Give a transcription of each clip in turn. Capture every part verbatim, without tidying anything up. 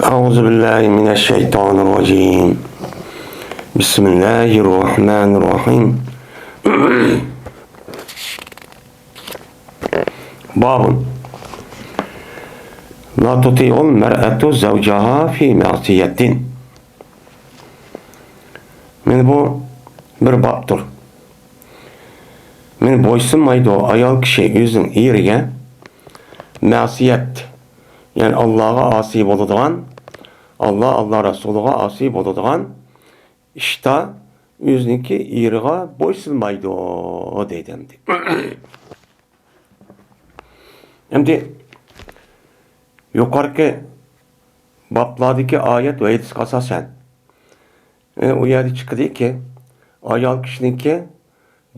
أعوذ بالله من الشيطان الرجيم. بسم الله الرحمن الرحيم. باب لا تطيع المرأة زوجها في معصية. مانا بۇ بىر بابتۇر. مانا بويسۇنمايدۇ ئايال كىشى ئۆزىنىڭ ئېرىگە مەسىيەت، يەنى ئاللاغا ئاسىي بولىدىغان، ئاللا، ئاللا رەسۇلىغا ئاسىي بولىدىغان ئىشتا ئۆزىنىڭكى ئېرىغا بويسۇنمايدۇ دەيدۇ ئەمدى. ئەمدى يۇقىرىقى بابلاردىكى ئايەت ۋە ھەدىسكە ئاساسەن، ئە، ئۇ يەردە چىقىدىكى، ئايال كىشىنىڭكى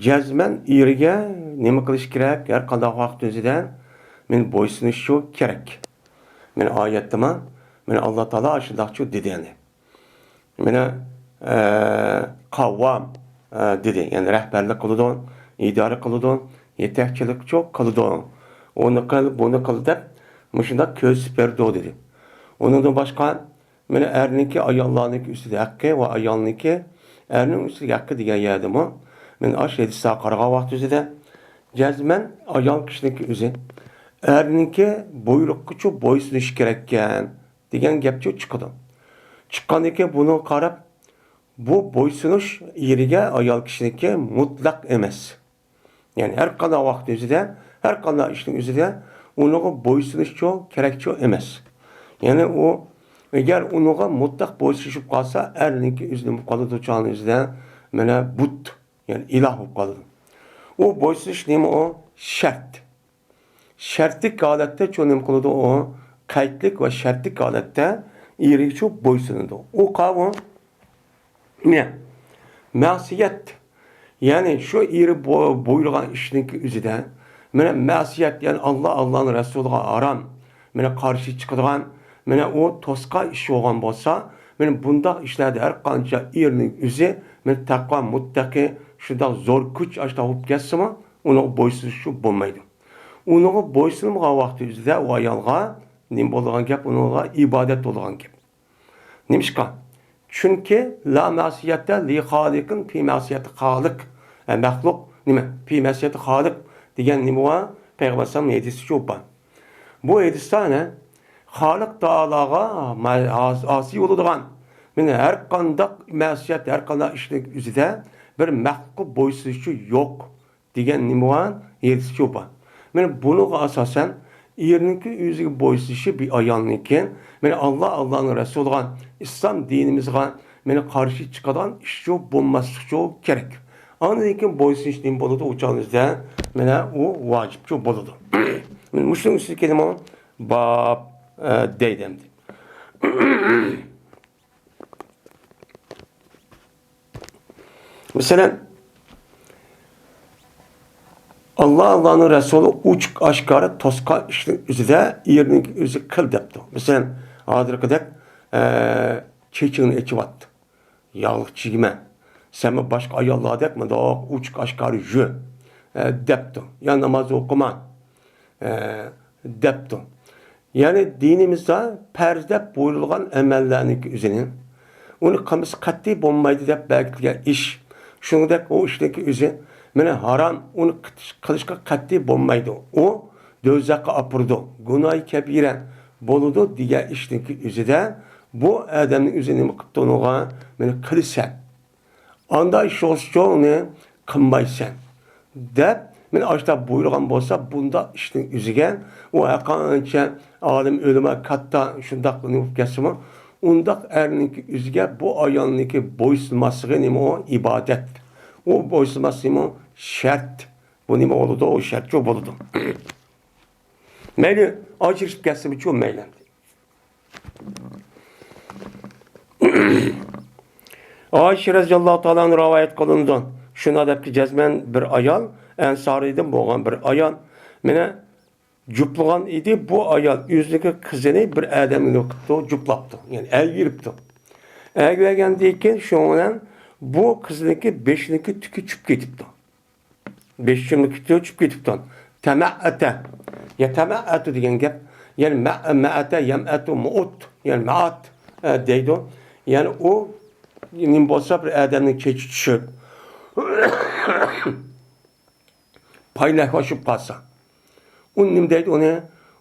جەزمەن ئېرىگە نېمە قىلىش كېرەك؟ ھەر قانداق ۋاقىت ئۆزىدە مېنى بويسۇنۇشى كېرەك. مېنى ئايەتتىما، مېنى ئاللا تائالا ئاشۇنداقچۇ دېدى يەنى. مېنى، ئە، قاۋۋام، ئە، دېدى. يەنى رەھبەرلىك قىلىدۇ، ئىدارە قىلىدۇ، يېتەكچىلىكچۇ قىلىدۇ. ئۇنى قىل، بۇنى قىل دەپ مۇشۇنداق كۆرسىتىپ بېرىدۇ دېدى. ئۇنىڭدىن باشقا مانا ئەرنىڭكى ئاياللارنىڭكى ئۈستىدە ھەققى ۋە ئايالنىڭكى ئەرنىڭ ئۈستىدىكى ھەققى دېگەن يەردىمۇ مانا ئاشۇ ھەدىسلەرگە قارىغان ۋاقتىمىزدا جەزمەن ئايال كىشىنىڭكى ئۆزى ئەرنىڭكى بۇيرۇقىغىچۇ بويسۇنۇشى كېرەككەن دېگەن گەپچۇ چىقىدۇ. چىققاندىن كېيىن بۇنىڭغا قاراپ بۇ بويسۇنۇش ئېرىگە ئايال كىشىنىڭكى مۇتلەق ئەمەس. يەنى ھەر قانداق ۋاقىت ئۆزىدە، ھەر قانداق ئىشنىڭ ئۆزىدە ئۇنىڭغا بويسۇنۇشچۇ، كېرەكچۇ ئەمەس. يەنى ئۇ ئەگەر ئۇنىڭغا مۇتلەق بويسۇنۇشۇپ قالسا، ئەرنىڭكى ئۆزىنى بولىدۇ چاغنىڭ ئۆزىدە مانا بۇت، يەنى ئىلاھ بولۇپ قالىدۇ. ئۇ بويسۇنۇش نېمە ئۇ؟ شەرت. شەرتلىك ھالەتتە چۇ نېمە قىلىدۇ ئۇ؟ قەيتلىك ۋە شەرتلىك ھالەتتە ئېرىگىچۇ بويسۇنىدۇ. ئۇ قاۋۇ مەسىيەت، يەنى شۇ ئېرى بۇ-، بۇيرۇغان ئىشنىڭكى ئۆزىدە، مانا مەسىيەت، يەنى ئاللا، ئاللانىڭ رەسۇلىغا ھارام، مانا قارشى چىقىدىغان، مانا ئۇ توسقان ئىش بولغان بولسا، مانا بۇنداق ئىشلاردا ھەر قانچە ئېرىنىڭ ئۆزى، مانا تەقۋا، مۇتتەقى، شۇنداق زور كۈچ ئاشتا بولۇپ كەتسىمۇ، ئۇنىڭغا بويسۇنۇشچۇ بولمايدۇ. ئۇنىڭغا بويسۇنمىغان ۋاقتى ئۆزىدە ئۇ ئايالغا نېمە بولىدىغان گەپ؟ ئۇنىڭغا ئىبادەت بولىدىغان گەپ. نېمىشقا؟ چۈنكى لا مەسىيەتە لى خالىقىن پى مەسىيەتى خالىق. ئە، مەخلۇق نېمە؟ پى مەسىيەتى خالىق دېگەن نېمە بار؟ پەيغەمبەر ئەلەيھىسسالام ھەدىسى شۇ بار. بۇ ھەدىستە ئەنە خالىق تائالاغا ما-، ئاس-، ئاسىي بولىدىغان، مانا ھەر قانداق مەسىيەت، ھەر قانداق ئىشنىڭ ئۆزىدە بىر مەخلۇققا بويسۇنۇشچۇ يوق. دېگەن نېمە بار؟ ھەدىسچۇ بار. مانا بۇنىڭغا ئاساسەن، ئېرىنىڭكى ئۆزىگە بويسۇنۇشى بىر ئايالنىڭكى، مانا ئاللا، ئاللانىڭ رەسۇلىغا، ئىسلام دىنىمىزغا، مانا قارشى چىقىدىغان ئىشچۇ بولماسلىقچۇ كېرەك. ئاندىن كېيىن بويسۇنۇش نېمە بولىدۇ؟ ئۇ چاغنىڭىزدا، مانا ئۇ ۋاجىپچۇ بولىدۇ. مانا مۇشۇنىڭ ئۈستىدە كېلىمۇ باب، ئە، دەيدۇ ئەمدى. مەسىلەن، ئاللا، ئاللانىڭ رەسۇلى ئوچۇق ئاشكارا توسقان ئىشنىڭ ئۆزىدە ئېرىنىڭ ئۆزى قىل دەپتۇ. مەسىلەن، ھازىرقىدەك، ئە، چېچىڭنى ئېچىۋات، ياغلىق چىگمە، سەنمۇ باشقا ئاياللاردەك مۇنداق ئوچۇق ئاشكارا يۈر، ئە، دەپتۇ. يا ناماز ئوقۇما، ئە، دەپتۇ. يەنى دىنىمىزدا پەرز دەپ بۇيرۇلغان ئەمەللەرنىڭكى ئۆزىنى، ئۇنى قىلمىسا قەتئىي بولمايدۇ دەپ بەلگىلىگەن ئىش، شۇنىڭدەك ئۇ ئىشنىڭكى ئۆزى، مانا ھارام، ئۇنى قىلىش-، قىلىشقا قەتئىي بولمايدۇ. ئۇ دوزاخقا ئاپىرىدۇ، گۇناھى كەبىرە بولىدۇ دېگەن ئىشنىڭكى ئۆزىدە بۇ ئادەمنىڭ ئۆزى نېمە قىپتۇ ئۇنىڭغا؟ مانا قىلىسەن. ئانداق ئىش بولسىچۇ ئۇنى قىلمايسەن، دەپ، مانا ئاشۇنداق بۇيرۇغان بولسا، بۇنداق ئىشنىڭ ئۆزىگە ئۇ ھەرقانچە ئالىم، ئۆلىما، كاتتا شۇنداق نېمە بولۇپ كەتسىمۇ، ئۇنداق ئەرنىڭكى ئۆزىگە بۇ ئايالنىڭكى بويسۇنماسلىقى نېمە ئۇ؟ ئىبادەت. ئۇ بويسۇنماسلىقى نېمە ئۇ؟ شەرت. بۇ نېمە بولىدۇ؟ ئۇ شەرتچۇ بولىدۇ. مەيلى، ئاجرىشىپ كەتسىمۇچۇ، مەيلى. ئائىشە رەزىياللاھۇ تائالا ئەنھا رىۋايەت قىلىنىدۇ. شۇنداق دەپتۇ، جەزمەن بىر ئايال، ئەنسارىيدىن بولغان بىر ئايال، مانا جۈپلىغان ئىدى. بۇ ئايال ئۆزىنىڭكى قىزىنى بىر ئادەمگە نېمە قىپتۇ؟ جۈپلاپتۇ. يەنى ئەرگە بېرىپتۇ. ئەرگە بەرگەندىن كېيىن شۇنىڭ بىلەن بۇ قىزنىڭكى بېشىنىڭكى تۈكى چۈشۈپ كېتىپتۇ. بېشىمنى كۈتۈپ چۈشۈپ كېتىپتۇ. تەمەئەتە. يا تەمەئەتۇ دېگەن گەپ. يەنى مە-، مەئەتە، يەمئەتۇ، مۇئۇت. يەنى مەئات، ئە، دەيدۇ. يەنى ئۇ نېمە بولسا، بىر ئادەمنىڭ چېچى چۈشۈپ، پاينەكۋا چۈشۈپ قالسا، ئۇنى نېمە دەيدۇ ئۇنى؟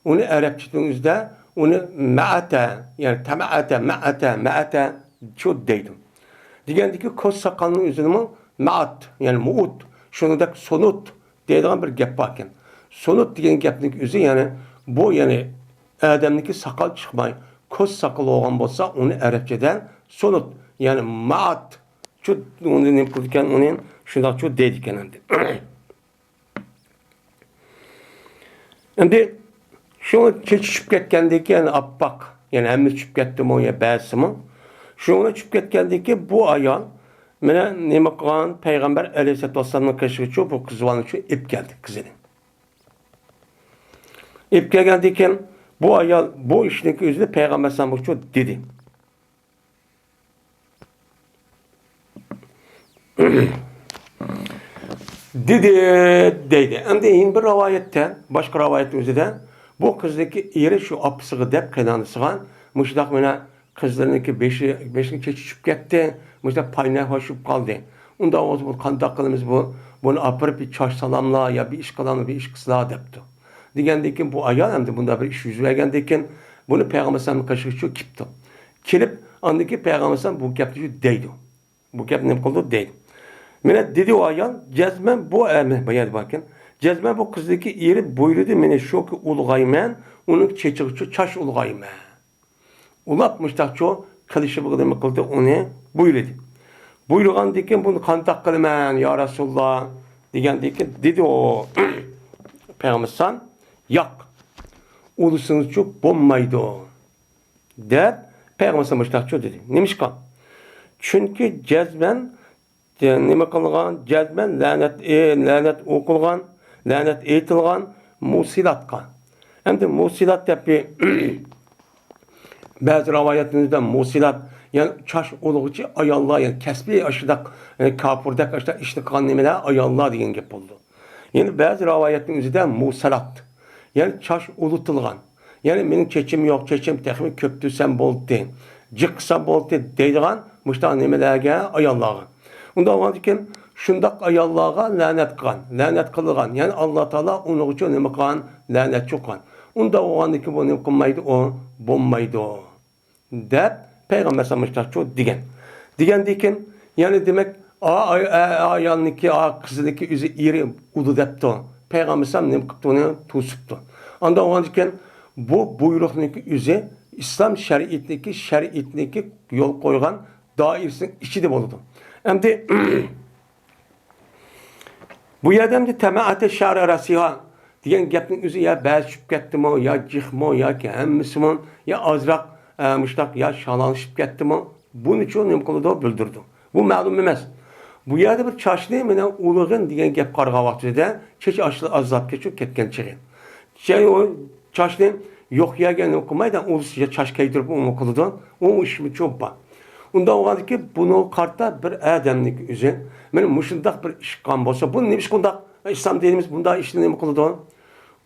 ئۇنى ئەرەبچىنىڭ ئۆزىدە ئۇنى مەئەتە، يەنى تەمەئەتە، مەئەتە، مەئەتە شۇ دەيدۇ. دېگەندىكى كوز ساقالنىڭ ئۆزىنىمۇ مەئەت، يەنى مۇئۇت، شۇنىڭدەك سونۇت دەيدىغان بىر گەپ باركەن. سونۇت دېگەن گەپنىڭ ئۆزى، يەنى بۇ، يەنى ئادەمنىڭكى ساقال چىقماي، كوز ساقال بولغان بولسا، ئۇنى ئەرەبچىدە سونۇت، يەنى مەئەت، شۇ ئۇنى نېمە قىلىدىكەن، ئۇنى شۇنداق شۇ دەيدىكەن ئەمدى. ئەمدى شۇ چېچى چۈشۈپ كەتكەندىن كېيىن، ئاپئاق، يەنى ھەممىسى چۈشۈپ كەتتىمۇ يا بەزىسىمۇ، شۇنىڭ چۈشۈپ كەتكەندىن كېيىن بۇ ئايال مانا نېمە قىلغان، پەيغەمبەر ئەلەيھىسسالاتۇ ۋەسسالامنىڭ قېشىغا چۈشۈپ، بۇ قىزۋالنى چۈشۈپ ئېلىپ كەلدى، قىزىنى. ئېلىپ كەلگەندىن كېيىن بۇ ئايال بۇ ئىشنىڭكى ئۆزىنى پەيغەمبەر ئەلەيھىسسالامغا چۈشۈپ دېدى. دېدى، دەيدۇ. ئەمدى يەنە بىر رىۋايەتتە، باشقا رىۋايەتنىڭ ئۆزىدە بۇ قىزنىڭكى ئېرى شۇ ئاپىسىغا دەپ، قېينانىسىغا، مۇشۇنداق مانا قىزلىرىنىڭكى بېشى، بېشىنىڭ چېچى چۈشۈپ كەتتى، مۇشۇنداق پاينەكۋا چۈشۈپ قالدى. ئۇنداق بولسا بۇنى قانداق قىلىمىز؟ بۇ، بۇنى ئاپىرىپ بىر چاچ سالاملا يا بىر ئىش قىلاملا، بىر ئىش قىلسىلا دەپتۇ. دېگەندىن كېيىن بۇ ئايال ئەمدى بۇنداق بىر ئىش يۈز بەرگەندىن كېيىن بۇنى پەيغەمبەر ئەلەيھىسسالامنىڭ قېشىغا شۇ كېلىپتۇ. كېلىپ، ئاندىن كېيىن پەيغەمبەر ئەلەيھىسسالام بۇ گەپنى شۇ دەيدۇ. بۇ گەپنى نېمە قىلىدۇ دەيدۇ. مانا دېدى ئۇ ئايال، جەزمەن بۇ، ئە، بۇ يەردە باركەن. جەزمەن بۇ قىزنىڭكى ئېرى بۇيرۇدى، مېنى شۇكى ئۇلغايمەن، ئۇنىڭ چېچىغىچۇ چاچ ئۇلغايمەن. ئۇلاپ مۇشتاقچۇ قىلىشى بۇ نېمە قىلدى، ئۇنى بۇيرۇدى. بۇيرۇغاندىن كېيىن بۇنى قانداق قىلىمەن يا رەسۇلاللا دېگەندىن كېيىن دېدى ئۇ پەيغەمبەر ئەلەيھىسسالام، ياق، ئۇلىسىڭىزچۇ بولمايدۇ. دەپ پەيغەمبەر مۇشتاقچۇ دېدى. نېمىشقا؟ چۈنكى جەزمەن، نېمە قىلغان؟ جەزمەن لەنەت، ئې، لەنەت ئوقۇلغان، لەنەت ئېيتىلغان مۇسىلاتقا. ئەمدى مۇسىلات دەپ بىر بەزى رىۋايەتلىرىدە مۇسىلات، يەنى چاچ ئۇلىغۇچى ئاياللار، يەنى كەسپىي ئاشۇنداق، ئە، كاپۇردەك ئاشۇنداق ئىشنى قىلغان نېمىلەر؟ ئاياللار دېگەن گەپ بولىدۇ. يەنە بەزى رىۋايەتنىڭ ئۆزىدە مۇسەلات، يەنى چاچ ئۇلىتىلغان، يەنى مېنىڭ چېچىم يوق، چېچىم تېخىمۇ كۆپ تۈزسەم بولدى، جىق قىلسام بولدى دەيدىغان مۇشۇنداق نېمىلەرگە، ئاياللارغا. ئۇنداق بولغاندىكىن شۇنداق ئاياللارغا لەنەت قىلغان، لەنەت قىلىدىغان، يەنى ئاللا تائالا ئۇنىڭغىچۇ نېمە قىلغان؟ لەنەتچۇ قىلغان. ئۇنداق بولغاندىكىن بۇ نېمە قىلمايدۇ؟ ئۇ بولمايدۇ. دەپ پەيغەمبەر ئەلەيھىسسالام مۇشۇنداقچۇ دېگەن. دېگەندىن كېيىن، يەنى دېمەك، ئا-، ئا-، ئا-، ئايالنىڭكى، ئا-، قىزىنىڭكى ئۆزى ئېرى ئۇلى دەپتۇ. پەيغەمبەر ئەلەيھىسسالام نېمە قىپتۇ، ئۇنى توسۇپتۇ. ئانداق بولغاندىكىن بۇ بۇيرۇقنىڭكى ئۆزى ئىسلام شەرىئىتىنىڭكى، شەرىئىتىنىڭكى يول قويغان دائىرىسىنىڭ ئىچىدە بولىدۇ. ئەمدى بۇ يەردە ئەمدى تەمەئەتە شەرە رەسىھا دېگەن گەپنىڭ ئۆزى يا بەزى چۈشۈپ كەتتىمۇ، يا جىقمۇ، ياكى ھەممىسىمۇ، يا ئازراق، ئە، مۇشتاق، يا شالاڭلىشىپ كەتتىمۇ، بۇنىچۇ نېمە قىلىدۇ، بىلدۈرىدۇ. بۇ مەلۇم ئەمەس. بۇ يەردە بىر چاچنى مانا ئۇلىغىن دېگەن گەپ قارىغان ۋاقتىدا چېچى ئاشۇ ئازلاپ كېچىپ كەتكەن چېغى. چە-، ئۇ چاچنى يوق يەرگە نېمە قىلمايدۇ، ئۇلىسىچە چاچ كەيدۈرۈپ ئۇمۇ قىلىدۇ. ئۇ ئىشمۇ چوپان. ئۇنداق بولغاندىكىن بۇنىڭغا قارىتا بىر ئادەمنىڭكى ئۆزى، مانا مۇشۇنداق بىر ئىش قىلغان بولسا، بۇ نېمە ئىش قىلداق؟ ئىسلام دىنىمىز بۇنداق ئىشنى نېمە قىلىدۇ؟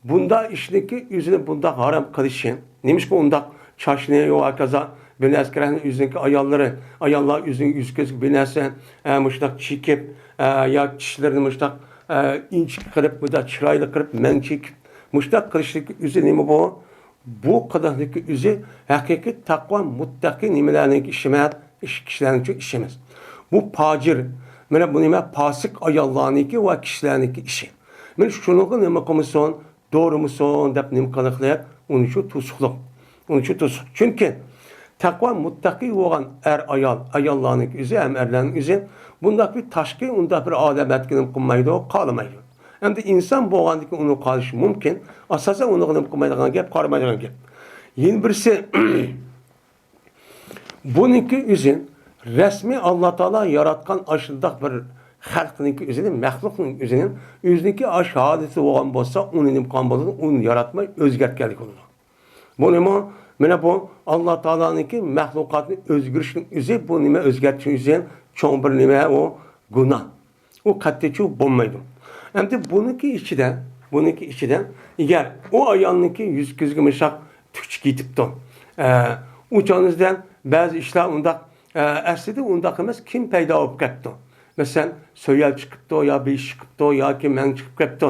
بۇنداق ئىشنىڭكى ئۆزىنى بۇنداق ھارام قىلىشى. نېمىشقا ئۇنداق چاچنى، يو، ھاكازا بىر نەرسە كېرەكنى ئۆزىنىڭكى ئاياللىرى، ئاياللار ئۆزىنىڭ يۈز كۆزىگە بىر نەرسە، ئە، مۇشۇنداق چېكىپ، ئە، يا چىشلىرىنى مۇشۇنداق، ئە، ئىنچىكە قىلىپ، مۇنداق چىرايلىق قىلىپ، مەڭ چېكىپ، مۇشۇنداق قىلىشنىڭكى ئۆزى نېمە بۇ؟ بۇ قىلىقنىڭكى ئۆزى ھەقىقىي تەقۋا مۇتتەقى نېمىلەرنىڭكى ئىشى ئەمەس، ئىش-، كىشىلەرنىڭكى ئىشى ئەمەس. بۇ پاجىر، مانا بۇ نېمە، پاسىق ئاياللارنىڭكى ۋە كىشىلەرنىڭكى ئىشى. مانا شۇنىڭغا نېمە قىلمىسۇن، دورىمىسۇن دەپ نېمە قىلىقلىق، ئۇنى شۇ توسۇقلۇق. ئۇنى شۇ توسۇق. چۈنكى تەقۋا مۇتتەقى بولغان ئەر-ئايال، ئاياللارنىڭكى ئۆزى ھەم ئەرلەرنىڭ ئۆزى بۇنداق بىر تاشقى، ئۇنداق بىر ئالەمەتكە نېمە قىلمايدۇ، قالمايدۇ. ئەمدى ئىنسان بولغاندىن كېيىن ئۇنى قالىشى مۇمكىن. ئاساسەن ئۇنىڭغا نېمە قىلمايدىغان گەپ، قارىمايدىغان گەپ. يەنە بىرسى، بۇنىڭكى ئۆزى رەسمىي ئاللا تائالا ياراتقان ئاشۇنداق بىر خەلقنىڭكى ئۆزىنى، مەخلۇقنىڭ ئۆزىنى، ئۆزىنىڭكى ئاشۇ ھالىتى بولغان بولسا، ئۇنى نېمە قىلغان بولىدۇ؟ ئۇنى ياراتماي ئۆزگەرتكەنلىك بولىدۇ. بۇنىمۇ، مانا بۇ ئاللا تائالانىڭكى مەخلۇقاتنى ئۆزگىرىشنىڭ ئۆزى، بۇ نېمە ئۆزگەرتىشنىڭ ئۆزى چوڭ بىر نېمە، ئۇ گۇناھ. ئۇ قەتئىيچۇ بولمايدۇ. ئەمدى بۇنىڭكى ئىچىدە، بۇنىڭكى ئىچىدە، ئەگەر ئۇ ئايالنىڭكى يۈز كۆزىگە مۇشۇنداق تۈكچۈك يېتىپتۇ. ئە، ئۇ چاغىڭىزدا بەزى ئىشلار ئۇنداق، ئە، ئەسلىدە ئۇنداق ئەمەس، كېيىن پەيدا بولۇپ كەپتۇ. مەسىلەن، سۆيەل چىقىپتۇ، يا بېشى چىقىپتۇ ياكى مەڭ چىقىپ كەپتۇ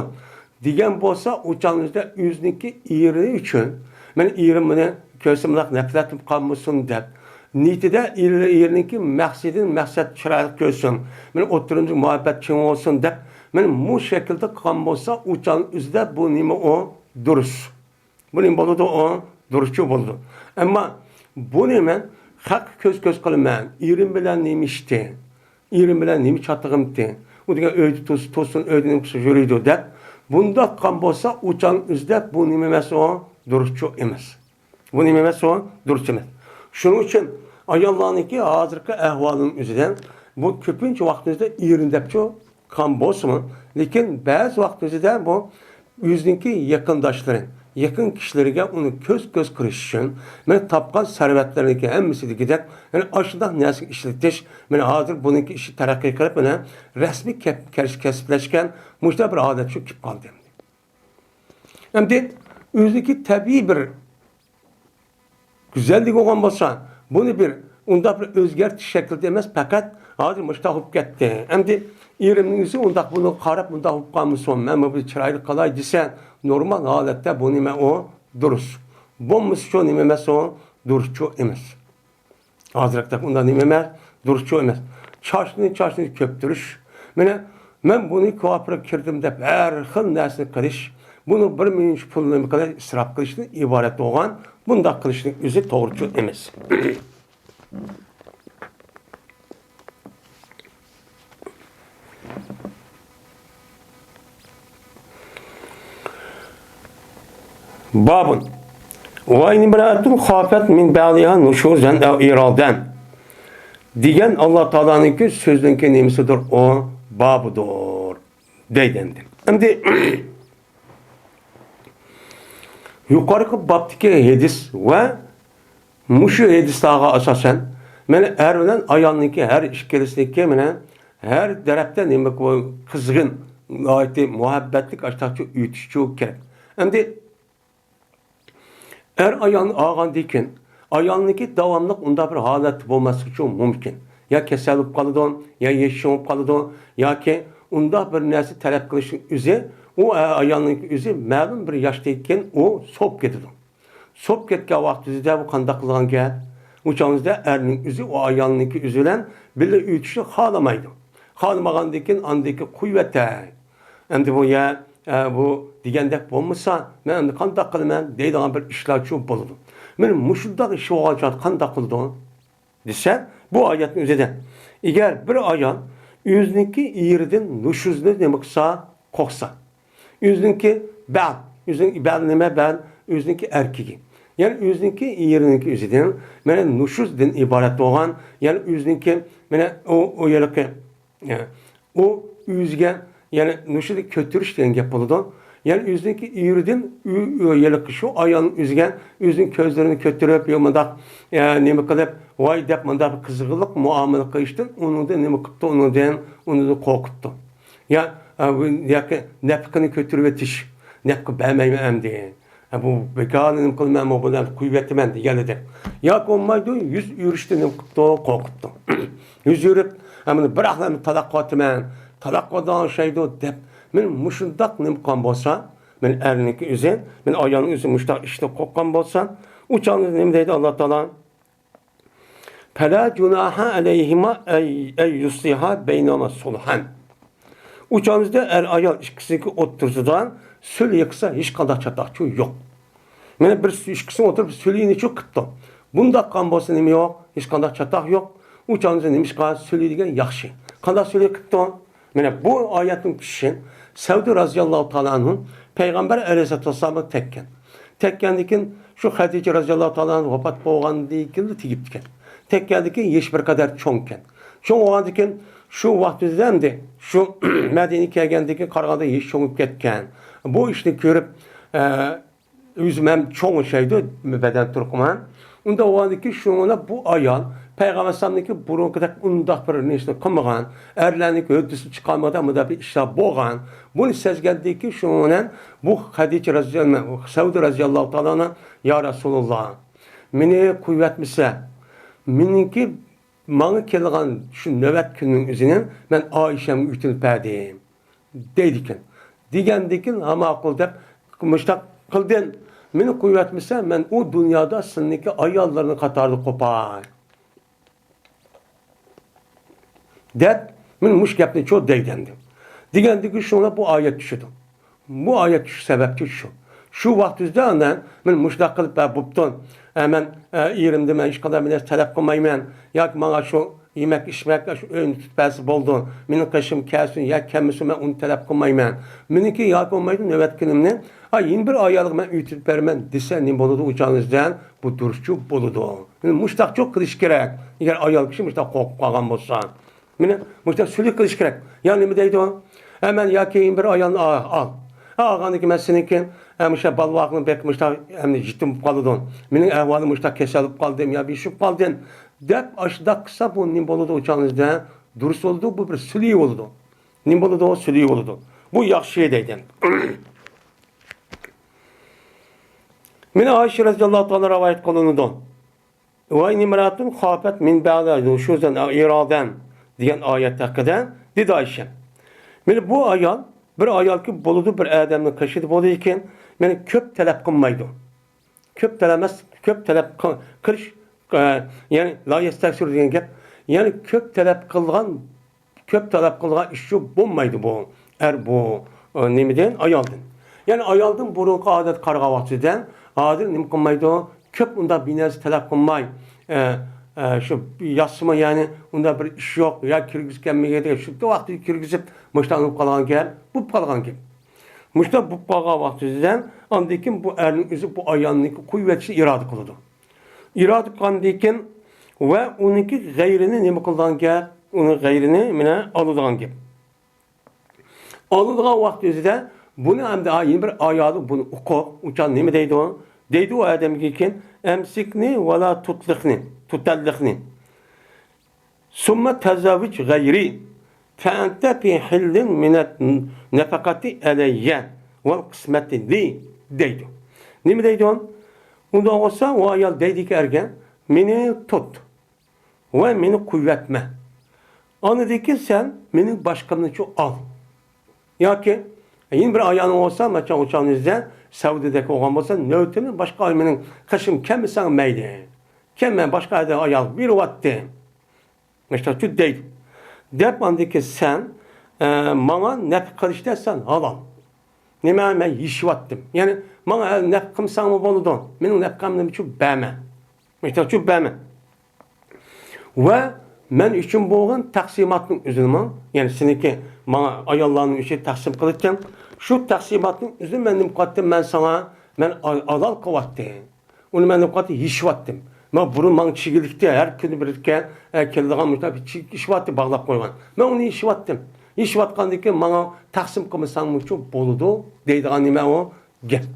دېگەن بولسا، ئۇ چاغىڭىزدا ئۆزىنىڭكى ئېرى ئۈچۈن، مەن ئېرىم بۇنى كۆرسە مۇنداق نەپرەتلىنىپ قالمىسۇن دەپ، نىيىتىدە ئېرى، ئېرىنىڭكى مەقسىتىنى، مەقسەت چىرايلىق كۆرسۇن، مەن ئوتتۇرىمىزدا مۇھەببەت چىڭ بولسۇن دەپ، مەن مۇ شەكىلدە قىلغان بولسا، ئۇ چاغ ئۆزىدە بۇ نېمە ئۇ دۇرۇس. بۇ نېمە بولىدۇ؟ ئۇ دۇرۇسچۇ بولىدۇ. ئەمما بۇنى مەن خەققە كۆز-كۆز قىلىمەن، ئېرىم بىلەن نېمە ئىشتى؟ ئېرىم بىلەن نېمە چاتىقىمتى؟ ئۇ دېگەن ئۆيدە تۇرسا تۇرسۇن، ئۆيدە نېمە قىلسا يۈرىدۇ دەپ، بۇنداق قىلغان بولسا، ئۇ چاغ ئۆزىدە بۇ نېمە ئەمەس ئۇ؟ دۇرۇسچۇ ئەمەس. بۇ نېمە ئەمەس ئۇ؟ دۇرۇس ئەمەس. شۇنىڭ ئۈچۈن ئاياللارنىڭكى ھازىرقى ئەھۋالىنىڭ ئۆزىدە بۇ كۆپىنچە ۋاقىتنىڭ ئۆزىدە ئېرىم دەپچۇ قىلغان بولسىمۇ، لېكىن بەزى ۋاقىت ئۆزىدە بۇ ئۆزىنىڭكى يېقىنداشلىرى، يېقىن كىشىلىرىگە ئۇنى كۆز-كۆز قىلىش ئۈچۈن، مەن تاپقان سەرۋەتلىرىنىڭكى ھەممىسى دېگۈدەك، مەن ئاشۇنداق نەرسىگە ئىشلىتىش، مەن ھازىر بۇنىڭكى ئىشى تەرەققىي قىلىپ، مەن رەسمىي كەپ-، كەس-، كەسىپلەشكەن مۇشۇنداق بىر ھالەت شۇ كېلىپ قالدى. ئەمدى ئۆزىنىڭكى تەبىئىي بىر گۈزەللىك بولغان بولسا، بۇنى بىر ئۇنداق بىر ئۆزگەرتىش شەكلىدە ئەمەس، پەقەت ھازىر مۇشۇنداق بولۇپ كەتتى. ئەمدى ئېرىمنىڭ ئۆزى ئۇنداق بۇنى قاراپ، ئۇنداق بولۇپ قالمىسۇن، مەن بۇنى چىرايلىق قىلاي دېسە، نورمال ھالەتتە بۇ نېمە ئۇ؟ دۇرۇس. بولمىسا شۇ نېمە ئەمەس ئۇ؟ دۇرۇسچۇ ئەمەس. ھازىرقىدەك ئۇنداق نېمە ئەمەس، دۇرۇسچۇ ئەمەس. چاچنى، چاچنى كۆپتۈرۈش. مانا، مەن بۇنى كۇۋاپىرغا كىردىم دەپ ھەر خىل نەرسىنى قىلىش. بۇنىڭ بىر مۇنچە پۇلنى نېمە قىلىش، ئىسراپ قىلىشتىن ئىبارەت بولغان بۇنداق قىلىشنىڭ ئۆزى توغرىچۇ ئەمەس. بابٌ. وإن امرأة خافت من بعلها نشوزا أو إعراضا دېگەن ئاللا تائالانىڭكى سۆزىنىڭكى نېمىسىدۇر؟ ئۇ بابىدۇر دەيدۇ ئەمدى. ئەمدى يۇقىرىقى بابتىكى ھەدىس ۋە مۇشۇ ھەدىسلارغا ئاساسەن، مانا، ئەر بىلەن ئايالنىڭكى ھەر ئىككىلىسىنىڭكى، مانا، ھەر تەرەپتە نېمە قىزغىن، ناھايىتى مۇھەببەتلىك ئاشتاقچۇ ئۆتۈشچۇ كېرەك. ئەمدى ئەر ئايالنى ئالغاندىن كېيىن، ئايالنىڭكى داۋاملىق ئۇنداق بىر ھالەتتە بولماسلىقى مۇمكىن. يا كېسەل بولۇپ قالىدۇ، يا يېشىشىڭ بولۇپ قالىدۇ، ياكى ئۇنداق بىر نەرسە تەلەپ قىلىشنىڭ ئۆزى، ئۇ ئايالنىڭكى ئۆزى مەلۇم بىر ياشتىن كېيىن ئۇ سوپ كېتىدۇ. سوپ كەتكەن ۋاقتىدا بۇ قانداق قىلغان گەپ؟ ئۇ چاغىمىزدا ئەرنىڭ ئۆزى ئۇ ئايالنىڭكى ئۆزى بىلەن بىللە ئۆتۈشنى خالىمايدۇ. خالىمىغاندىن كېيىن ئاندىن كېيىن قويۇۋەتەي. ئەمدى بۇ يە، ئە، بۇ دېگەندەك بولمىسا، مەن ئەمدى قانداق قىلىمەن دەيدىغان بىر ئىشلارچۇ بولىدۇ. مانا مۇشۇنداق ئىش بولغان چاغدا قانداق قىلىدۇ؟ دېسە، بۇ ئايەتنىڭ ئۆزىدە، ئەگەر بىر ئايال ئۆزىنىڭكى ئېرىدىن نۇشۇزنى نېمە قىلسا، قورقسا، ئۆزىنىڭكى بەل، ئۆزىنىڭ بەل نېمە؟ بەل ئۆزىنىڭكى ئەركىكى. يەنى ئۆزىنىڭكى ئېرىنىڭكى ئۆزىدىن، مانا نۇشۇزدىن ئىبارەت بولغان، يەنى ئۆزىنىڭكى، مانا ئۇ، ئۇ ھېلىقى، ئە، ئۇ ئۆزىگە، يەنى نۇشۇزنى كۆتۈرۈش دېگەن گەپ بولىدۇ. يەنى ئۆزىنىڭكى ئېرىدىن ئۆ-، ئۆ-، ھېلىقى شۇ ئايالنىڭ ئۆزىگە ئۆزىنىڭ كۆزلىرىنى كۆتۈرۈپ، يا مۇنداق، ئە، نېمە قىلىپ، ۋاي دەپ مۇنداق بىر قىزغىنلىق مۇئامىلە قىلىشتىن ئۇنىڭدىن نېمە قىپتۇ؟ ئۇنىڭدىن، ئۇنىڭدىن قورقۇپتۇ. يا، ئە، بۇ ياكى نەپىقىنى كۆتۈرۈۋېتىش، نەپىقە بەرمەيمەن ئەمدى. ئە، بۇ بىكارنى نېمە قىلىمەن، بۇ بىلەن قويۇۋېتىمەن دېگەنلىدەك. ياكى بولمايدۇ، يۈز ئۆرۈشتىن نېمە قىپتۇ؟ قورقۇپتۇ. يۈز ئۆرۈپ، ئە، مانا بىراقلا تالاق قىلىۋاتىمەن، تالاق قىلىدىغان ئوخشايدۇ دەپ، مانا مۇشۇنداق نېمە قىلغان بولسا، مانا ئەرنىڭكى ئۆزى، مانا ئايالنىڭ ئۆزى مۇشۇنداق ئىشتىن قورققان بولسا، ئۇ چاغدا نېمە دەيدۇ ئاللا تائالا؟ فلا جناح عليهما أن، أن يصلحا بينهما صلحا. ئۇ چاغىمىزدا ئەر-ئايال ئىككىسىنىڭكى ئوتتۇرىسىدا سۈلھى قىلسا ھېچقانداق چاتاقچۇ يوق. مانا بىر ئىككىسىنىڭ ئوتتۇرىسىدا سۈلھىنىچۇ قىپتۇ. بۇنداق قىلغان بولسا نېمە يوق؟ ھېچقانداق چاتاق يوق. ئۇ چاغىمىزدا نېمىشقا سۈلھى دېگەن ياخشى. قانداق سۈلھى قىپتۇ؟ مانا بۇ ئايەتنىڭ چۈشۈشى سەۋدە رازىياللاھۇ تائالا ئەنھۇ پەيغەمبەر ئەلەيھىسسالاتۇ ۋەسسالامغا تەگكەن. تەگكەندىن كېيىن شۇ خەدىچە رازىياللاھۇ تائالا ئەنھۇ ۋاپات بولغاندىن كېيىنلا تېگىپتىكەن. تەگكەندىن كېيىن يېشى بىر قەدەر چوڭكەن. چوڭ بولغاندىن كېيىن شۇ ۋاقتىدا ئەمدى شۇ مەدىنىگە كەلگەندىن كېيىن قارىغاندا يېشى چوڭىيىپ كەتكەن. بۇ ئىشنى كۆرۈپ، ئە، ئۆزۈم ھەم چوڭ ئوخشايدۇ، بەدەن تۇرقۇم ھەم. ئۇنداق بولغاندىكىن شۇڭا بۇ ئايال پەيغەمبەر ئەلەيھىسسالامنىڭكى بۇرۇنقىدەك ئۇنداق بىر نېمىسىنى قىلمىغان، ئەرلەرنىڭكى ھۆددىسىنى چىقارمىغان مۇنداق بىر ئىشلار بولغان. بۇنى سەزگەندىن كېيىن شۇنىڭ بىلەن بۇ خەدىچە رازىياللاھۇ، سەۋدە رازىياللاھۇ تائالا ئەنھا، يا رەسۇلاللا، مېنى قويۇۋەتمىسە، مېنىڭكى، ماڭا كېلىدىغان شۇ نۆۋەت كۈننىڭ ئۆزىنى مەن ئائىشەمگە ئۆتۈنۈپ بەردىم، دەيدىكەن. دېگەندىكىن، ھە، ماقۇل دەپ، مۇشتاق قىلدىن، مېنى قويۇۋەتمىسە، مەن ئۇ دۇنيادا سىلىنىڭكى ئاياللىرىنىڭ قاتارىدا قوپاي. دەپ، مەن مۇشۇ گەپنى چۇ دەيدۇ ئەمدى. دېگەندىكىن شۇڭا بۇ ئايەت چۈشىدۇ. بۇ ئايەت چۈشۈش سەۋەبچى شۇ. شۇ ۋاقىت يۈزىدە ئانا، مەن مۇشۇنداق قىلىپ، ھە، بوپتۇ. ھە، مەن، ھە، ئېرىمدىن مەن ھېچقانداق بىر نەرسە تەلەپ قىلمايمەن. ياكى ماڭا شۇ يېمەك، ئىچمەك، شۇ ئۆينى تۇتۇپ بەرسە بولىدۇ. مېنىڭ قېشىم كەلسۇن يا كەلمىسۇن، مەن ئۇنى تەلەپ قىلمايمەن. مېنىڭكى ياكى بولمايدۇ، نۆۋەت كۈنۈمنى، ھە، يەنە بىر ئايالغا مەن ئۆي تۇتۇپ بېرىمەن دېسە، نېمە بولىدۇ ئۇ چاغنىڭىزدا؟ بۇ دۇرۇسچۇ بولىدۇ. مۇشۇنداقچۇ قىلىش كېرەك. ئەگەر ئايال كىشى مۇشۇنداق قورقۇپ قالغان بولسا. مېنى مۇشۇنداق سۈلۈك قىلىش كېرەك. يا نېمە دەيدۇ؟ ھە، مەن ياكى بىر ئايالنى ئال. ئا، ئالغاندىن كېيىن مەن سېنىڭكى، ھە، مۇشۇ بالىۋاقلىق بەك مۇشۇنداق، ئەمدى يېتىم بولۇپ قالىدۇ. مېنىڭ ئەھۋالىم مۇشۇنداق كېسەل بولۇپ قالدىم يا بېشىپ قالدىم، دەپ ئاشۇنداق قىلسا، بۇ نېمە بولىدۇ ئۇ چاغنىڭىزدا؟ دۇرۇس بولىدۇ، بۇ بىر سۈلۈك بولىدۇ. نېمە بولىدۇ؟ سۈلۈك بولىدۇ. بۇ ياخشى دەيدۇ. مانا ئائىشە رەزىياللاھۇ تائالا رىۋايەت قىلىنىدۇ. «وإن امرأة خافت من بعلها نشوزا أو إعراضا» دېگەن ئايەت ھەققىدە دېدى ئائىشە. مانا بۇ ئايال، بىر ئايالكى بولىدۇ، بىر ئادەمنىڭ قېشىدا بولىدىكەن، مانا كۆپ تەلەپ قىلمايدۇ. كۆپ تەلەپ ئەمەس، كۆپ تەلەپ قىل-، قىلىش، ئە، يەنى لا يەستەكسىرۇ دېگەن گەپ، يەنى كۆپ تەلەپ قىلغان كۆپ تەلەپ قىلغان ئىشچۇ بولمايدۇ بۇ ئەر، بۇ، ئە، نېمىدىن؟ ئايالدىن. يەنى ئايالدىن بۇرۇنقى ئادەتكە قارىغان ۋاقتىدا ھازىر نېمە قىلمايدۇ؟ كۆپ ئۇنداق بىر نەرسە تەلەپ قىلماي، ئە، ئە، شۇ ياتسىمۇ، يەنى ئۇنداق بىر ئىش يوق، يا كىرگۈزۈپ كەلمىگەن، شۇ ۋاقتىدا كىرگۈزۈپ، مۇشۇنداق بولۇپ قالغان گەپ، بولۇپ قالغان گەپ. مۇشۇنداق بولۇپ قالغان ۋاقتىدا ئاندىن كېيىن بۇ ئەرنىڭ ئۆزى بۇ ئايالنىڭكى قويۇۋېتىشنى ئىرادە قىلىدۇ. ئىرادە قىلغاندىن كېيىن ۋە ئۇنىڭكى غەيرىنى نېمە قىلىدىغان گەپ؟ ئۇنىڭ غەيرىنى مانا ئالىدىغان گەپ. ئالىدىغان ۋاقىت ئۆزىدە بۇنى ئەمدى، ھا، يەنە بىر ئايالى بۇنى ئۇقۇپ، ئۇ چاغ نېمە دەيدۇ؟ دەيدۇ ئۇ ئادەمگە كېيىن، «أمسكني ولا تطلقني، تطلقني. ثم تزوج غيري، فأنت في حل من النفقة علي والقسمة لي» دەيدۇ. نېمە دەيدۇ؟ ئۇنداق بولسا، ئۇ ئايال دەيدىكى ئەرگە، «مېنى تۇت ۋە مېنى قويۇۋەتمە. ئاندىن كېيىن سەن مېنىڭ باشقامنىچۇ ئال. ياكى يەنە بىر ئايالىڭ بولسا، ماچان ئۇچاڭنى ئىزدە، سەئۇدىدەك بولغان بولسا، نۆۋىتىمنى باشقا ئايال مېنىڭ قېشىمغا كەلمىسەڭ مەيلى. كەلمە، باشقا ئايال بېرىۋەتتى.» مۇشۇنداقچۇ دەيدۇ. دەپ ئاندىن كېيىن سەن، ئە، ماڭا نەپقە قىلىشتا سەن ھالال. نېمە، مەن يېشىۋاتتىم. يەنى ماڭا نەپقە قىلمىساڭمۇ بولىدۇ. مېنىڭ نەپقەمنىچۇ بەرمە. مۇشۇنداقچۇ بەرمە. ۋە مەن ئۈچۈن بولغان تەقسىماتنىڭ ئۆزىنىمۇ، يەنى سېنىڭكى ماڭا ئاياللارنىڭ ئۈچۈن تەقسىم قىلىدىكەن، شۇ تەقسىماتنىڭ ئۆزىنى مەن نېمە قىلىۋاتتىم؟ مەن ساڭا، مەن ھالال قىلىۋاتتىم. ئۇنى مەن نېمە قىلىۋاتتىم؟ يېشىۋاتتىم. مانا بۇرۇن ماڭا چىگىلىكتە ھەر كۈنى بىر ئىككى، ئە، كېلىدىغان مۇشۇنداق بىر چىگىلىك ئىش بارتتى، باغلاپ قويغان. مەن ئۇنى يېشىۋاتتىم. يېشىۋاتقاندىن كېيىن ماڭا تەقسىم قىلمىساڭمۇچۇ بولىدۇ دەيدىغان نېمە ئۇ؟ گەپ.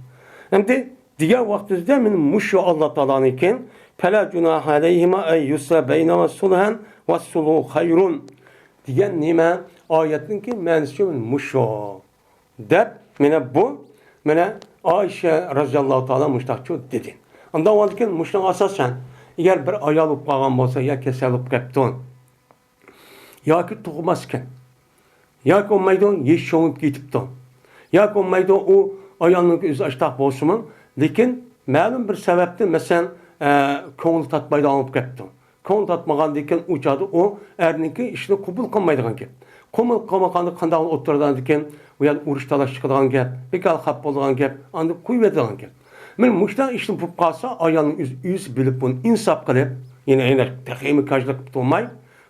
ئەمدى دېگەن ۋاقتىمىزدا مانا مۇشۇ ئاللا تائالانىڭكى «فلا جناح عليهما أن يصلحا بينهما صلحا والصلح خير» دېگەن نېمە؟ ئايەتنىڭكى مەنىسى مۇشۇ. دەپ، مانا بۇ، مانا ئائىشە رەزىياللاھۇ تائالا مۇشۇنداقچۇ دېدى. ئاندىن كېيىن مۇشۇنىڭغا ئاساسەن، ئەگەر بىر ئايال بولۇپ قالغان بولسا، يا كېسەل بولۇپ قېپتۇ، ياكى تۇغماسكەن، ياكى بولمايدۇ، يېشى چوڭىيىپ كېتىپتۇ، ياكى بولمايدۇ، ئۇ ئايالنىڭ ئۆزى ئاشتاق بولسىمۇ، لېكىن مەلۇم بىر سەۋەبتىن، مەسىلەن، ئە، كۆڭلى تارتمايدىغان بولۇپ قېپتۇ. كۆڭۈل تارتمىغاندىكىن، ئۇ چاغدا ئۇ ئەرنىڭكى ئىشىنى قوبۇل قىلمايدىغان گەپ. قوبۇل قىلمىغاندا قانداق ئولتۇرىدىكەن، ئۇ يەردە ئۇرۇش تالاش چىقىدىغان گەپ، بىكار خاپا بولىدىغان گەپ، ئاندىن قويۇۋېتىدىغان گەپ. مانا مۇشۇنداق ئىشنى بولۇپ قالسا، ئايالنىڭ ئۆزى، ئۆزى بىلىپ بۇنى ئىنساپ قىلىپ، يەنە، يەنە تېخىمۇ كاجلىق قىلىپ تۇرماي،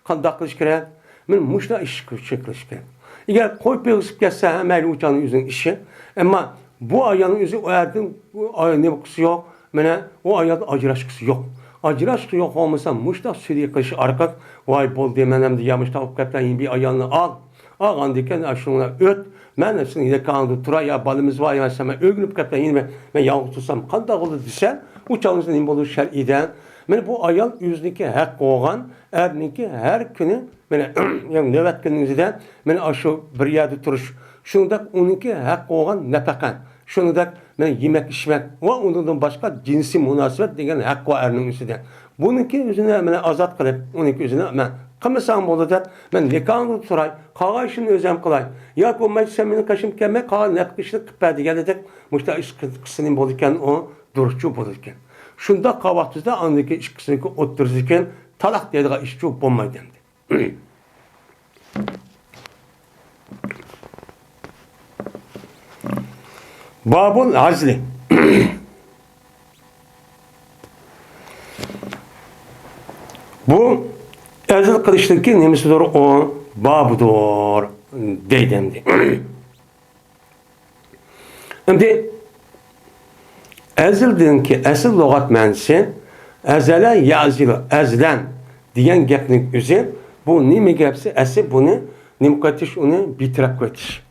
قانداق قىلىش كېرەك؟ مانا مۇشۇنداق ئىش قىلىش كېرەك. ئەگەر قويۇپ بېرىپ كەتسە، ھە، مەيلى، ئۇ چاغنىڭ ئۆزىنىڭ ئىشى. ئەمما بۇ ئايالنىڭ ئۆزى ئۇ ئەردىن، ئۇ ئايال نېمە قىلسا يوق، مانا، ئۇ ئايالدىن ئاجراشقۇسى يوق. ئاجراشقۇسى يوق بولمىسا، مۇشۇنداق سۈلھى قىلىش ئارقىلىق، ۋاي، بولدى، مەن ئەمدى يا مۇشۇنداق بولۇپ كەتتىم، يەنە بىر ئايالنى ئال. ئالغاندىن كېيىن، ئاشۇنىڭ بىلەن ئۆت. مەن سېنىڭ يېنىڭدا تۇراي، يا بالىمىز بار، يا سەن مەن ئۆگىنىپ كەتتىم، يەنە مەن، مەن يالغۇز تۇرسام قانداق بولىدۇ دېسە، ئۇ چاغدا نېمە بولىدۇ شەرئىيدە؟ مانا بۇ ئايال ئۆزىنىڭكى ھەق بولغان ئەرنىڭكى ھەر كۈنى، مانا، يەنى نۆۋەت كۈننىڭ ئۆزىدە، مانا، ئاشۇ بىر يەردە تۇرۇش، شۇنىڭدەك ئۇنىڭكى ھەق بولغان نەپەقە، شۇنىڭدەك مەن يېمەك-ئىچمەك ۋە ئۇنىڭدىن باشقا جىنسىي مۇناسىۋەت دېگەن ھەق بار ئەرنىڭ ئۆزىدە. بۇنىڭكى ئۆزىنى مەن ئازاد قىلىپ، ئۇنىڭكى ئۆزىنى مەن قىلمىساڭ بولدى دەپ، مەن نىكاھىڭدا تۇراي، قالغان ئىشىمنى ئۆزۈم قىلاي. ياكى بولمايدۇ، سەن مېنىڭ قېشىمغا كەلمەي، قالغان نەپقە ئىشنى قىلىپ بەر دېگەندەك، مۇشۇنداق ئىش قىلسا نېمە بولىدىكەن، ئۇ دۇرۇسچۇ بولىدىكەن. شۇنداق قىلغان ۋاقتىمىزدا ئاندىن كېيىن ئىككىسىنىڭكى ئوتتۇرىسىدىكى تالاق دەيدىغان ئىشچۇ بولمايدۇ ئەمدى. بابۇل ھەزلى. بۇ ھەزىل قىلىشنىڭكى نېمىسىدۇر؟ ئۇ بابىدۇر دەيدۇ ئەمدى. ئەمدى ھەزىلدىنكى ئەسلى لۇغەت مەنىسى ھەزەلە يەزىلۇ، ھەزلەن دېگەن گەپنىڭ ئۆزى، بۇ نېمە گەپسى؟ ئەسلى بۇنى نېمە قىلىۋېتىش؟ ئۇنى بىتەرەپ قىلىۋېتىش.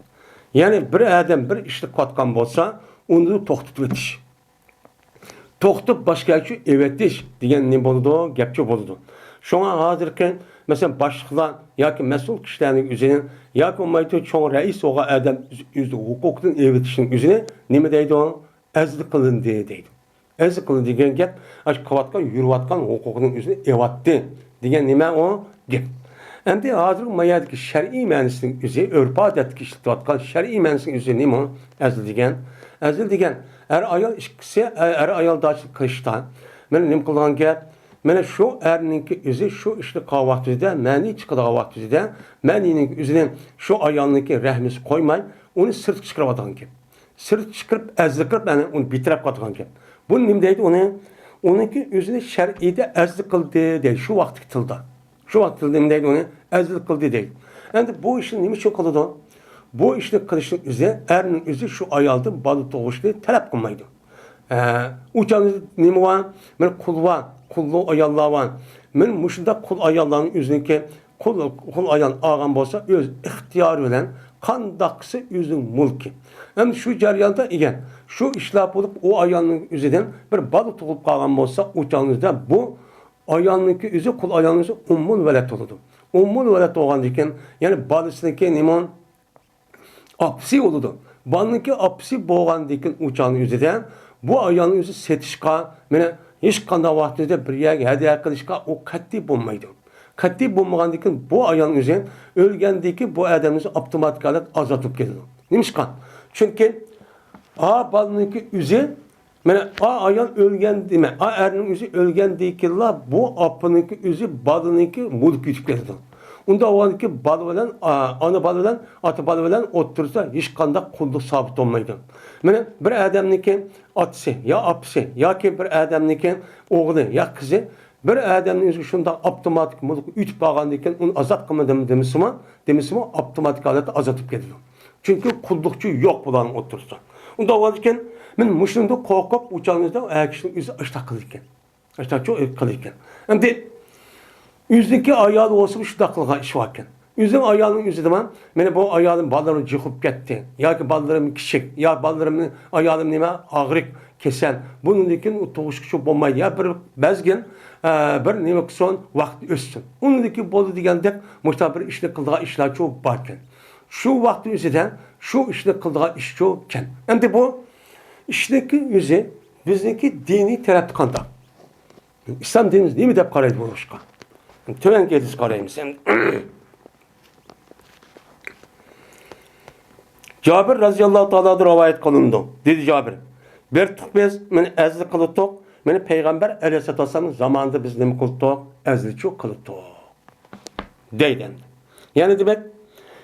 يەنى بىر ئادەم بىر ئىشنى قىلىۋاتقان بولسا، ئۇنى توختىتىۋېتىش. توختىتىپ باشقا يەرگە ئېۋەتىش دېگەن نېمە بولىدۇ؟ گەپچۇ بولىدۇ. شۇڭا ھازىرقى، مەسىلەن، باشلىقلار ياكى مەسئۇل كىشىلەرنىڭ ئۆزىنى ياكى بولمايدۇ چوڭ رەئىس بولغان ئادەم ئۆز، ئۆز ھوقۇقىدىن ئېۋېتىشنىڭ ئۆزىنى نېمە دەيدۇ؟ ئەزىز قىلىندى دەيدۇ. ئەزىز قىلىندى دېگەن گەپ ئاشۇ قىلىۋاتقان، يۈرۈۋاتقان ھوقۇقىنىڭ ئۆزىنى ئېۋەتتى دېگەن نېمە ئۇ؟ گەپ. ئەمدى ھازىرقى ما يەردىكى شەرئىي مەنىسىنىڭ ئۆزى، ئۆرپ-ئادەتتىكى ئىشلىتىۋاتقان شەرئىي مەنىسىنىڭ ئۆزى نېمە ئۇ؟ ئەزىل دېگەن. ئەزىل دېگەن ئەر-ئايال ئىككىسى، ئە-، ئەر-ئايال داشلىق قىلىشتا مانا نېمە قىلىدىغان گەپ؟ مانا شۇ ئەرنىڭكى ئۆزى شۇ ئىشنى قىلغان ۋاقتىدا، مەنى چىقىدىغان ۋاقتىدا، مەنىنىڭ ئۆزىنى شۇ ئايالنىڭكى رەھمىسى قويماي، ئۇنى سىرتقا چىقىرىۋاتىدىغان گەپ. سىرتقا چىقىرىپ، ئەزلىك قىلىپ، يەنى ئۇنى بىتەرەپ قىلىدىغان گەپ. بۇنى نېمە دەيدۇ ئۇنى؟ ئۇنىڭكى ئۆزىنى شەرئىيدە ئەزلىك قىلدى دەيدۇ شۇ ۋاقىتتىكى تىلدا. شۇ ۋاقىت تىلدا نېمە دەيدۇ ئۇنى؟ ئەزلىك قىلدى دەيدۇ. ئەمدى بۇ ئىشنى نېمە ئۈچۈن قىلىدۇ؟ بۇ ئىشنى قىلىشنىڭ ئۆزى ئەرنىڭ ئۆزى شۇ ئايالدىن بالا تۇغۇشنى تەلەپ قىلمايدۇ. ئە، ئۇ چاغدا نېمە بار؟ مانا قۇل بار، قۇللۇق ئاياللار بار. مانا مۇشۇنداق قۇل ئاياللارنىڭ ئۆزىنىڭكى قۇل، قۇل ئايال ئالغان بولسا، ئۆز ئىختىيارى بىلەن قانداق قىلسا ئۆزىنىڭ مۈلكى. ئەمدى شۇ جەرياندا ئەگەر شۇ ئىشلار بولۇپ، ئۇ ئايالنىڭ ئۆزىدىن بىر بالا تۇغۇپ قالغان بولسا، ئۇ چاغدا بۇ ئايالنىڭكى ئۆزى، قۇل ئايالنىڭ ئۆزى ئۇممۇل ۋەلەد بولىدۇ. ئۇممۇل ۋەلەد بولغاندىن كېيىن، يەنى بالىسىنىڭكى نېمە؟ ئاپىسى بولىدۇ. بالىنىڭكى ئاپىسى بولغاندىن كېيىن ئۇ چاغنىڭ ئۆزىدە بۇ ئايالنى ئۆزى سېتىشقا، مانا ھېچقانداق ۋاقىتتا بىر يەرگە ھەدىيە قىلىشقا ئۇ قەتئىي بولمايدۇ. قەتئىي بولمىغاندىن كېيىن بۇ ئايالنىڭ ئۆزى ئۆلگەندىن كېيىن بۇ ئادەمنىڭ ئۆزى ئاپتوماتىك ھالەت ئازاد بولۇپ كېتىدۇ. نېمىشقا؟ چۈنكى ئا بالىنىڭكى ئۆزى مانا ئا ئايال ئۆلگەن دېمە، ئا ئەرنىڭ ئۆزى ئۆلگەندىن كېيىنلا بۇ ئاپىنىڭكى ئۆزى بالىنىڭكى مۈلكى ئۆتۈپ كېتىدۇ. ئۇنداق بولغاندىكىن بالا بىلەن، ئا، ئانا بالا بىلەن ئاتا بالا بىلەن ئوتتۇرىسىدا ھېچقانداق قۇللۇق سابىت بولمايدۇ. مانا بىر ئادەمنىڭكى ئاتىسى يا ئاپىسى ياكى بىر ئادەمنىڭكى ئوغلى يا قىزى بىر ئادەمنىڭ ئۆزىگە شۇنداق ئاپتوماتىك مۈلكى ئۆتۈپ قالغاندىن كېيىن ئۇنى ئازاد قىلمىدىم دېمىسىمۇ، دېمىسىمۇ ئاپتوماتىك ھالەتتە ئازاد بولۇپ كېتىدۇ. چۈنكى قۇللۇقچى يوق بۇلارنىڭ ئوتتۇرىسىدا. ئۇنداق بولغاندىكىن مەن مۇشۇندىن قورقۇپ ئۇ چاغنىڭ ئۆزىدە ئەر كىشىنىڭ ئۆزى ئاشتاق قىلىدىكەن. ئاشتاق قىلىدىكەن. ئەمدى ئۆزىنىڭكى ئايالى بولسىمۇ شۇنداق قىلغان ئىش باركەن. ئۆزىنىڭ ئايالىنىڭ ئۆزىدىمۇ، مانا بۇ ئايالىم بالىلىرىم جىق بولۇپ كەتتى. ياكى بالىلىرىم كىچىك. يا بالىلىرىمنى، ئايالىم نېمە، ئاغرىق، كېسەل. بۇنىڭدىن كېيىن ئۇ تۇغۇشقىچۇ بولمايدۇ. يا بىر بەزگىن، ئە، بىر نېمە قىلسۇن، ۋاقىت ئۆتسۇن. ئۇنىڭدىن كېيىن بولدى دېگەندەك، مۇشۇنداق بىر ئىشنى قىلىدىغان ئىشلارچۇ باركەن. شۇ ۋاقىتنىڭ ئۆزىدە شۇ ئىشنى قىلىدىغان ئىشچۇ ئىكەن. ئەمدى بۇ ئىشنىڭكى ئۆزى بىزنىڭكى دىنىي تەرەپتە قانداق؟ ئىسلام دىنىمىز نېمە دەپ قارايدۇ بۇ ئىشقا؟ تۆۋەنكى ھەدىسكە قارايمىز ئەمدى. جابىر رەزىياللاھۇ تائالا ئەنھۇدىن رىۋايەت قىلىنىدۇ. دېدى جابىر، بىر تۇق بىز مېنى ئەزلى قىلىتۇق، مېنى پەيغەمبەر ئەلەيھىسسالاتۇ ۋەسسالام زامانىدا بىز نېمە قىلىتۇق؟ ئەزلىچۇ قىلىتۇق. دەيدۇ ئەمدى. يەنى دېمەك،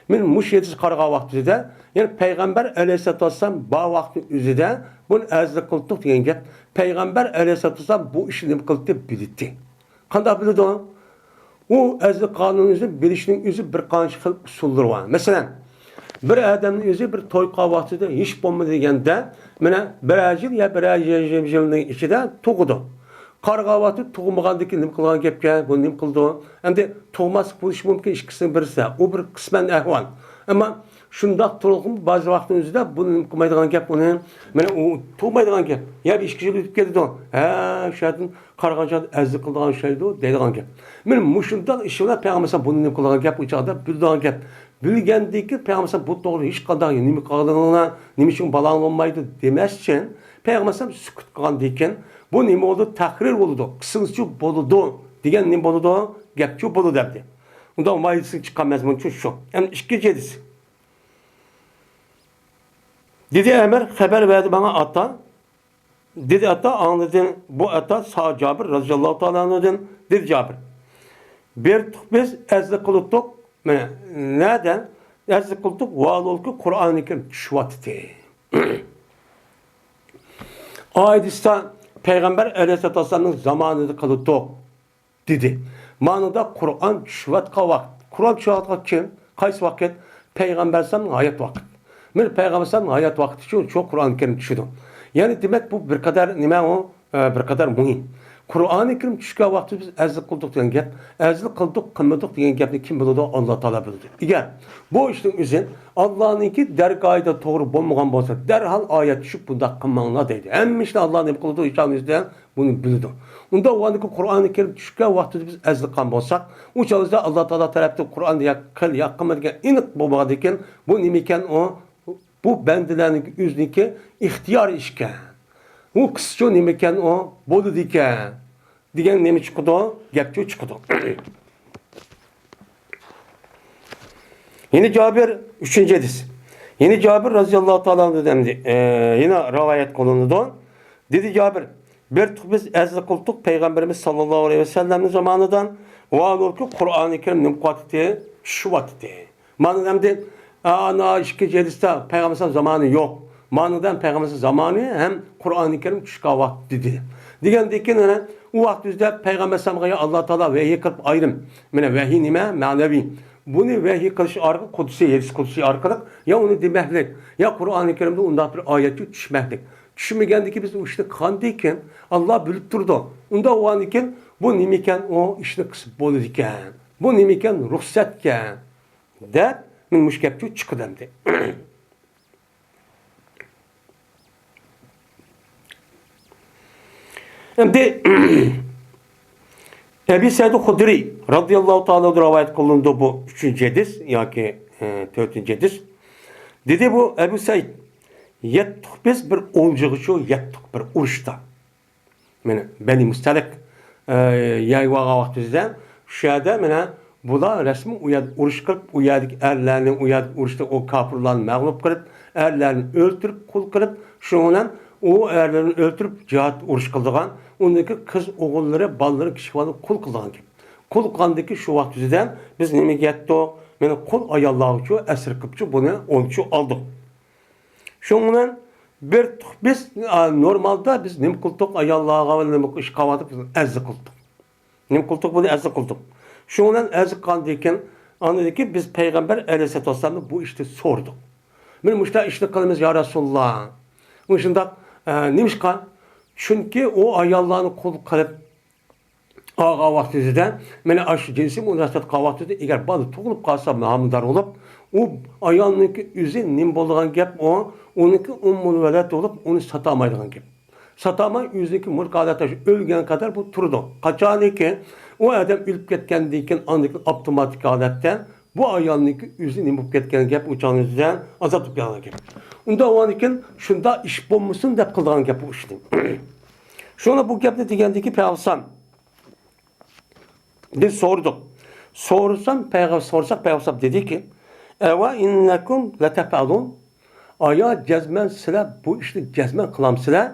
مەن مۇشۇ ھەدىسكە قارىغان ۋاقتىدا، يەنى پەيغەمبەر ئەلەيھىسسالاتۇ ۋەسسالام بار ۋاقتى ئۆزىدە بۇنى ئەزلى قىلدۇق دېگەن گەپ. پەيغەمبەر ئەلەيھىسسالاتۇ ۋەسسالام بۇ ئىشنى نېمە قىلدى؟ بىلدى. قانداق بىلىدۇ؟ ئۇ ئەزلى قىلغاننىڭ ئۆزى بىلىشنىڭ ئۆزى بىر قانچە خىل ئۇسۇللىرى بار. مەسىلەن، بىر ئادەمنىڭ ئۆزى بىر توي قىلغان ۋاقتىدا ھېچ بولمىدى دېگەندە، مانا بىرەر يىل يا بىرەر يىل، يىلنىڭ ئىچىدە تۇغىدۇ. قارىغان ۋاقتى تۇغمىغاندىن كېيىن نېمە قىلغان گەپكەن؟ بۇ نېمە قىلىدۇ؟ ئەمدى تۇغماسلىق بولۇشى مۇمكىن ئىككىسىنىڭ بىرسى. ئۇ بىر قىسمەن ئەھۋال. ئەمما شۇنداق تۇرۇقمۇ بەزى ۋاقىتنىڭ ئۆزىدە بۇنى نېمە قىلمايدىغان گەپ، ئۇنى، مانا، ئۇ تۇغمايدىغان گەپ. يا بىر ئىككى يىل ئۆتۈپ كېتىدۇ. ھە، شۇ يەردىن قارىغان چاغدا ئەزىز قىلىدىغان ئوخشايدۇ دەيدىغان گەپ. مانا مۇشۇنداق ئىش بىلەن پەيغەمبەر ئەلەيھىسسالام بۇنى نېمە قىلىدىغان گەپ، ئۇ چاغدا بىلىدىغان گەپ. بىلگەندىكىن پەيغەمبەر ئەلەيھىسسالام بۇ توغرىدا ھېچقانداق نېمە قىلىدىغىنىڭلار، نېمە ئۈچۈن بالاڭ بولمايدۇ دېمەسچىن، پەيغەمبەر ئەلەيھىسسالام سۈكۈت قىلغاندىكىن، بۇ نېمە بولىدۇ؟ تەقرىر بولىدۇ. قىلسىڭىزچۇ بولىدۇ دېگەن نېمە بولىدۇ؟ گەپچۇ بولىدۇ دەمدى. ئۇنداق مايىلسىز چىققان مەزمۇنچۇ شۇ. ئەمدى ئىككىنچى ھەدىس. دېدى ئەمىر، خەۋەر بەردى ماڭا ئاتا. دېدى ئاتا، ئاڭلىدىم بۇ ئاتا سا جابىر رازىياللاھۇ تائالا ئەنھۇدىن. دېدى جابىر، بىر تۇق بىز ئەزلىك قىلىتتۇق. مانا، نەدە ئەزلىك قىلىتتۇق؟ ۋالولكى قۇرئانى كەرىم چۈشۈۋاتتى. ئايدىستا پەيغەمبەر ئەلەيھىسسالاتۇ ۋەسسالامنىڭ زامانىدا قىلىتتۇق. دېدى. مانىدا قۇرئان چۈشۈۋاتقان ۋاقىت. قۇرئان چۈشۈۋاتقان كىم؟ قايسى ۋاقىت؟ پەيغەمبەر ئەلەيھىسسالامنىڭ ھايات ۋاقىت. مانا پەيغەمبەر ئەلەيھىسسالامنىڭ ھايات ۋاقتى ئۈچۈن شۇ قۇرئان كەرىم چۈشىدۇ. يەنى دېمەك بۇ بىر قەدەر نېمە ئۇ؟ ئە، بىر قەدەر مۇھىم. قۇرئانى كەرىم چۈشكەن ۋاقتىدا بىز ئەزلىك قىلدۇق دېگەن گەپ. ئەزلىك قىلدۇق، قىلمىدۇق دېگەن گەپنى كىم بىلىدۇ؟ ئاللا تائالا بىلىدۇ. ئەگەر بۇ ئىشنىڭ ئۆزى ئاللانىڭكى دەرگاھىدا توغرا بولمىغان بولسا، دەرھال ئايەت چۈشۈپ بۇنداق قىلماڭلار دەيدۇ. ھەممە ئىشنى ئاللا نېمە قىلىدۇ؟ ئىشانمىسىدە بۇنى بىلىدۇ. ئۇنداق بولغاندىكىن قۇرئانى كەرىم چۈشكەن ۋاقتىدا بىز ئەزلىق قىلغان بولساق، ئۇ چاغدا ئاللا تائالا تەرەپتىن قۇرئان يا قىل يا قىلما دېگەن ئېنىق بولمىغاندىكىن، بۇ نېمە ئىكەن ئۇ؟ بۇ بەندىلەرنىڭ ئۆزىنىڭكى ئىختىيارى ئىكەن. ئۇ قىسچۇ نېمە ئىكەن ئۇ؟ بولىدىكەن دېگەن نېمە چىقىدۇ؟ گەپچۇ چىقىدۇ. يەنە جابىر، ئۈچىنچى ھەدىس. يەنە جابىر رازىياللاھۇ تائالا ئەنھۇدىن ئەمدى، ئە، يەنە رىۋايەت قىلىنىدۇ. دېدى جابىر، بىر تۇق بىز ئەزلىك قىلدۇق پەيغەمبىرىمىز ساللاللاھۇ ئەلەيھى ۋەسەللەمنىڭ زامانىدا، ۋالولكى قۇرئانى كەرىم نېمە قىلىۋاتتى؟ چۈشۈۋاتتى. مانا ئەمدى، ئانا ئىككىنچى ھەدىستە پەيغەمبەر ئەلەيھىسسالام زامانى يوق. مانىدا پەيغەمبەر ئەلەيھىسسالام زامانى ھەم قۇرئانى كەرىم چۈشكەن ۋاقىت دېدى. دېگەندىن كېيىن يەنە ئۇ ۋاقىت ئۆزىدە پەيغەمبەر ئەلەيھىسسالامغا يا ئاللا تائالا ۋەھىي قىلىپ ئايرىم. مانا ۋەھىي نېمە؟ مەنىۋى. بۇنى ۋەھىي قىلىش ئارقىلىق قۇدسىي، ھەدىس قۇدسىي ئارقىلىق يا ئۇنى دېمەكلىك، يا قۇرئانى كەرىمدە ئۇنداق بىر ئايەتچۇ چۈشمەكلىك. چۈشمىگەندىكىن بىز ئۇ ئىشنى قىلغاندىكىن ئاللا بىلىپ تۇرىدۇ. ئۇنداق بولغاندىكىن بۇ نېمىكەن؟ ئۇ ئىشنى قىلسا بولىدىكەن. بۇ نېمىكەن؟ رۇخسەتكەن. دەپ، مانا مۇشۇ گەپچۇ چىقىدۇ ئەمدى. ئەمدى ئەبى سەئىد خۇدرى رازىياللاھۇ تائالا ئەنھۇ رىۋايەت قىلىنىدۇ بۇ ئۈچىنچى ھەدىس ياكى، ئە، تۆتىنچى ھەدىس. دېدى بۇ ئەبۇ سەئىد، يەتتۇق بىز بىر ئولجىغىچۇ، يەتتۇق بىر ئۇرۇشتا. مانا بەنى مۇستەلىق، ئە، يەرگە بارغان ۋاقتىمىزدا شۇ يەردە مانا بۇلار رەسمىي ئۇ يەردە ئۇرۇش قىلىپ، ئۇ يەردىكى ئەرلەرنى، ئۇ يەردىكى ئۇرۇشتا ئۇ كاپىرلارنى مەغلۇپ قىلىپ، ئەرلەرنى ئۆلتۈرۈپ، قۇل قىلىپ، شۇنىڭ بىلەن ئۇ ئەرلەرنى ئۆلتۈرۈپ جىھاد، ئۇرۇش قىلىدىغان، ئۇندىكى قىز ئوغۇللىرى، بالىلىرى، كىچىك بالىلىرى قۇل قىلىدىغان گەپ. قۇل قىلغاندىكى شۇ ۋاقىت يۈزىدە بىز نېمىگە يەتتۇق؟ مانا قۇل ئاياللارغىچۇ ئەسىر قىلىپچۇ بۇنى ئولچۇ ئالدۇق. شۇنىڭ بىلەن بىر تۇق بىز، ئا، نورمالدا بىز نېمە قىلدۇق؟ ئاياللارغا نېمە ئىش قىلىۋاتىپ بىز ئەرز قىلدۇق. نېمە قىلدۇق؟ بۇنى ئەرز قىلدۇق. شۇنىڭ بىلەن ئەرز قىلغاندىن كېيىن، ئاندىن كېيىن بىز پەيغەمبەر ئەلەيھىسسالاتۇ ۋەسسالامدىن بۇ ئىشنى سورىدۇق. مانا مۇشۇنداق ئىشنى قىلىمىز يا رەسۇلاللا. مۇشۇنداق، ئە، نېمىشقا؟ چۈنكى ئۇ ئاياللارنى قۇل قىلىپ، ئالغان ۋاقتىمىزدا، مانا ئاشۇ جىنسىي مۇناسىۋەت قىلغان ۋاقتىدا، ئەگەر بالا تۇغۇلۇپ قالسا، ھامىلىدار بولۇپ، ئۇ ئايالنىڭكى ئۆزى نېمە بولىدىغان گەپ ئۇ؟ ئۇنىڭكى ئۇممۇل ۋەلەد بولۇپ، ئۇنى ساتالمايدىغان گەپ. ساتالماي ئۆزىنىڭكى مۈلك ھالەتتە ئۆلگەن قەدەر بۇ تۇرىدۇ. قاچانكى ئۇ ئادەم ئۆلۈپ كەتكەندىن كېيىن، ئاندىن كېيىن ئاپتوماتىك ھالەتتە بۇ ئايالنىڭكى ئۆزى نېمە بولۇپ كەتكەن گەپ ئۇ چاغنىڭ ئۆزىدە ئازاد بولۇپ كەتكەن گەپ. ئۇنداق بولغاندىن كېيىن شۇنداق ئىش بولمىسۇن دەپ قىلىدىغان گەپ بۇ ئىشنى. شۇڭا بۇ گەپنى دېگەندىكى پەيغەمبەر بىز سورىدۇق. سورىسام، پەيغەمبەر سورىساق، پەيغەمبەر دېدىكى، «ئەۋە ئىننەكۇم لەتەپئەلۇن؟» ئايا، جەزمەن سىلەر بۇ ئىشنى جەزمەن قىلامسىلەر؟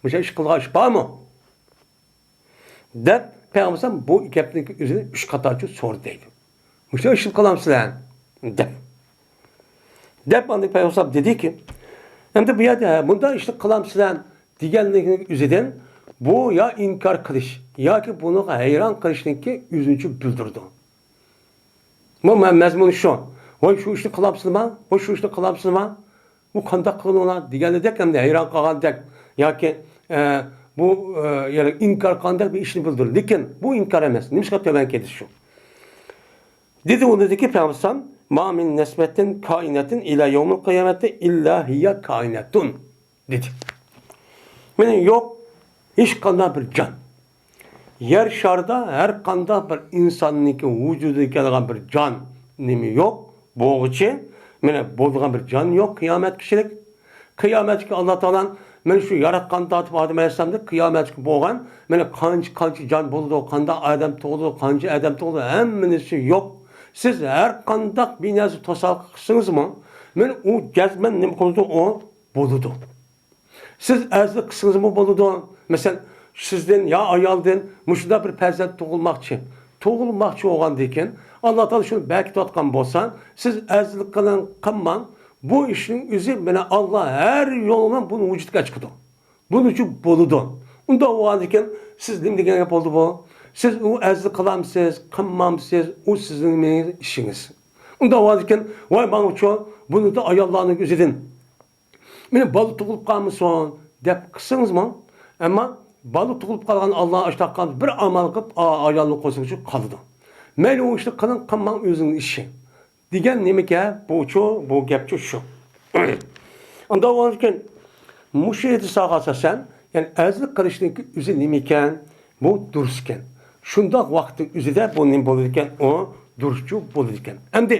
مۇشۇ ئىش قىلغان ئىش بارمۇ؟ دەپ، پەيغەمبەر بۇ گەپنىڭ ئۆزىنى ئۈچ قاتارچە سورىدى دەيدۇ. مۇشۇ ئىشنى قىلامسىلەر؟ دەپ. دەپ ئاندىن پەيغەمبەر دېدىكى، ئەمدى بۇ يەردە، «ھە، بۇنداق ئىشنى قىلامسىلەر؟» دېگەنلىكنىڭ ئۆزىدىن بۇ يا ئىنكار قىلىش ياكى بۇنىڭغا ھەيران قېلىشنىڭكى ئۆزىنىچە بىلدۈرىدۇ. بۇ مە-، مەزمۇنى شۇ. «ۋاي، شۇ ئىشنى قىلامسىلەرما؟ ۋاي، شۇ ئىشنى قىلامسىلەرما؟ بۇ قانداق قىلىدىڭلار؟» دېگەندەك، ئەمدى ھەيران قالغاندەك ياكى، ئە، بۇ، ئە، يەنى ئىنكار قىلغاندەك بىر ئىشنى بىلدۈرىدۇ. لېكىن بۇ ئىنكار ئەمەس. نېمىشقا تۆۋەن كېتىش شۇ؟ دېدى ئۇنىڭدىكى پەيغەمبەر، ما من نسمة كائنة إلى يوم القيامة إلا هي كائنة دېدى. مانا يوق ھېچقانداق بىر جان. يەر شارىدا ھەر قانداق بىر ئىنساننىڭكى ۋۇجۇدىغا كەلگەن بىر جان نېمە يوق بولغۇچى، مانا بولىدىغان بىر جان يوق قىيامەتكىچىلىك. قىيامەتكە ئاللا تائالا مانا شۇ ياراتقان تارتىپ ئادەم ئەلەيھىسسالامدىن قىيامەتكە بولغان مانا قانچە، قانچە جان بولىدۇ، قانداق ئادەم تۇغۇلىدۇ، قانچە ئادەم تۇغۇلىدۇ، ھەممىسى يوق. سىز ھەر قانداق بىر نەرسە توسالغۇ قىلسىڭىزمۇ، مانا ئۇ جەزمەن نېمە قىلىدۇ، ئۇ بولىدۇ. سىز ئەجىزلىك قىلسىڭىزمۇ بولىدۇ. مەسىلەن، سىزدىن يا ئايالدىن مۇشۇنداق بىر پەرزەنت تۇغۇلماقچى، تۇغۇلماقچى بولغاندىكىن، ئاللا تائالا شۇنى بەركىتىۋاتقان بولسا، سىز ئەجىزلىك قىلىڭ، قىلماڭ. بۇ ئىشنىڭ ئۆزى بىلەن ئاللا ھەر يولى بىلەن بۇنى ۋۇجۇدقا چىقىدۇ. بۇنىڭ ئۈچۈن بولىدۇ. ئۇنداق بولغاندىكىن، سىز نېمە دېگەن گەپ بولدى بۇ؟ سىز ئۇ ئەجىزلىك قىلامسىز، قىلمامسىز، ئۇ سىزنىڭ ئىشىڭىز. ئۇنداق بولغاندىكىن، ۋاي ماڭىچۇ، بۇنى ئاياللارنىڭ ئۆزىدىن مانا بالا تۇغۇلۇپ قالمىسۇن دەپ قىلسىڭىزمۇ، ئەمما بالا تۇغۇلۇپ قالغان ئاللا ئاشتاق بىر ئامال قىلىپ ئا-، ئايالنى قوزغىشى قالىدۇ. مەيلى ئۇ ئىشنى قىلىڭ، قىلماڭ ئۆزىنىڭ ئىشى. دېگەن نېمىكەن؟ بۇچۇ، بۇ گەپچۇ شۇ. ئانداق بولغاندىكىن مۇشۇ ھەدىسلەرگە ئاساسەن، يەنى ئەجىزلىك قىلىشنىڭكى ئۆزى نېمىكەن؟ بۇ دۇرۇسكەن. شۇنداق ۋاقىتنىڭ ئۆزىدە بۇ نېمە بولىدىكەن؟ ئۇ دۇرۇسچۇ بولىدىكەن. ئەمدى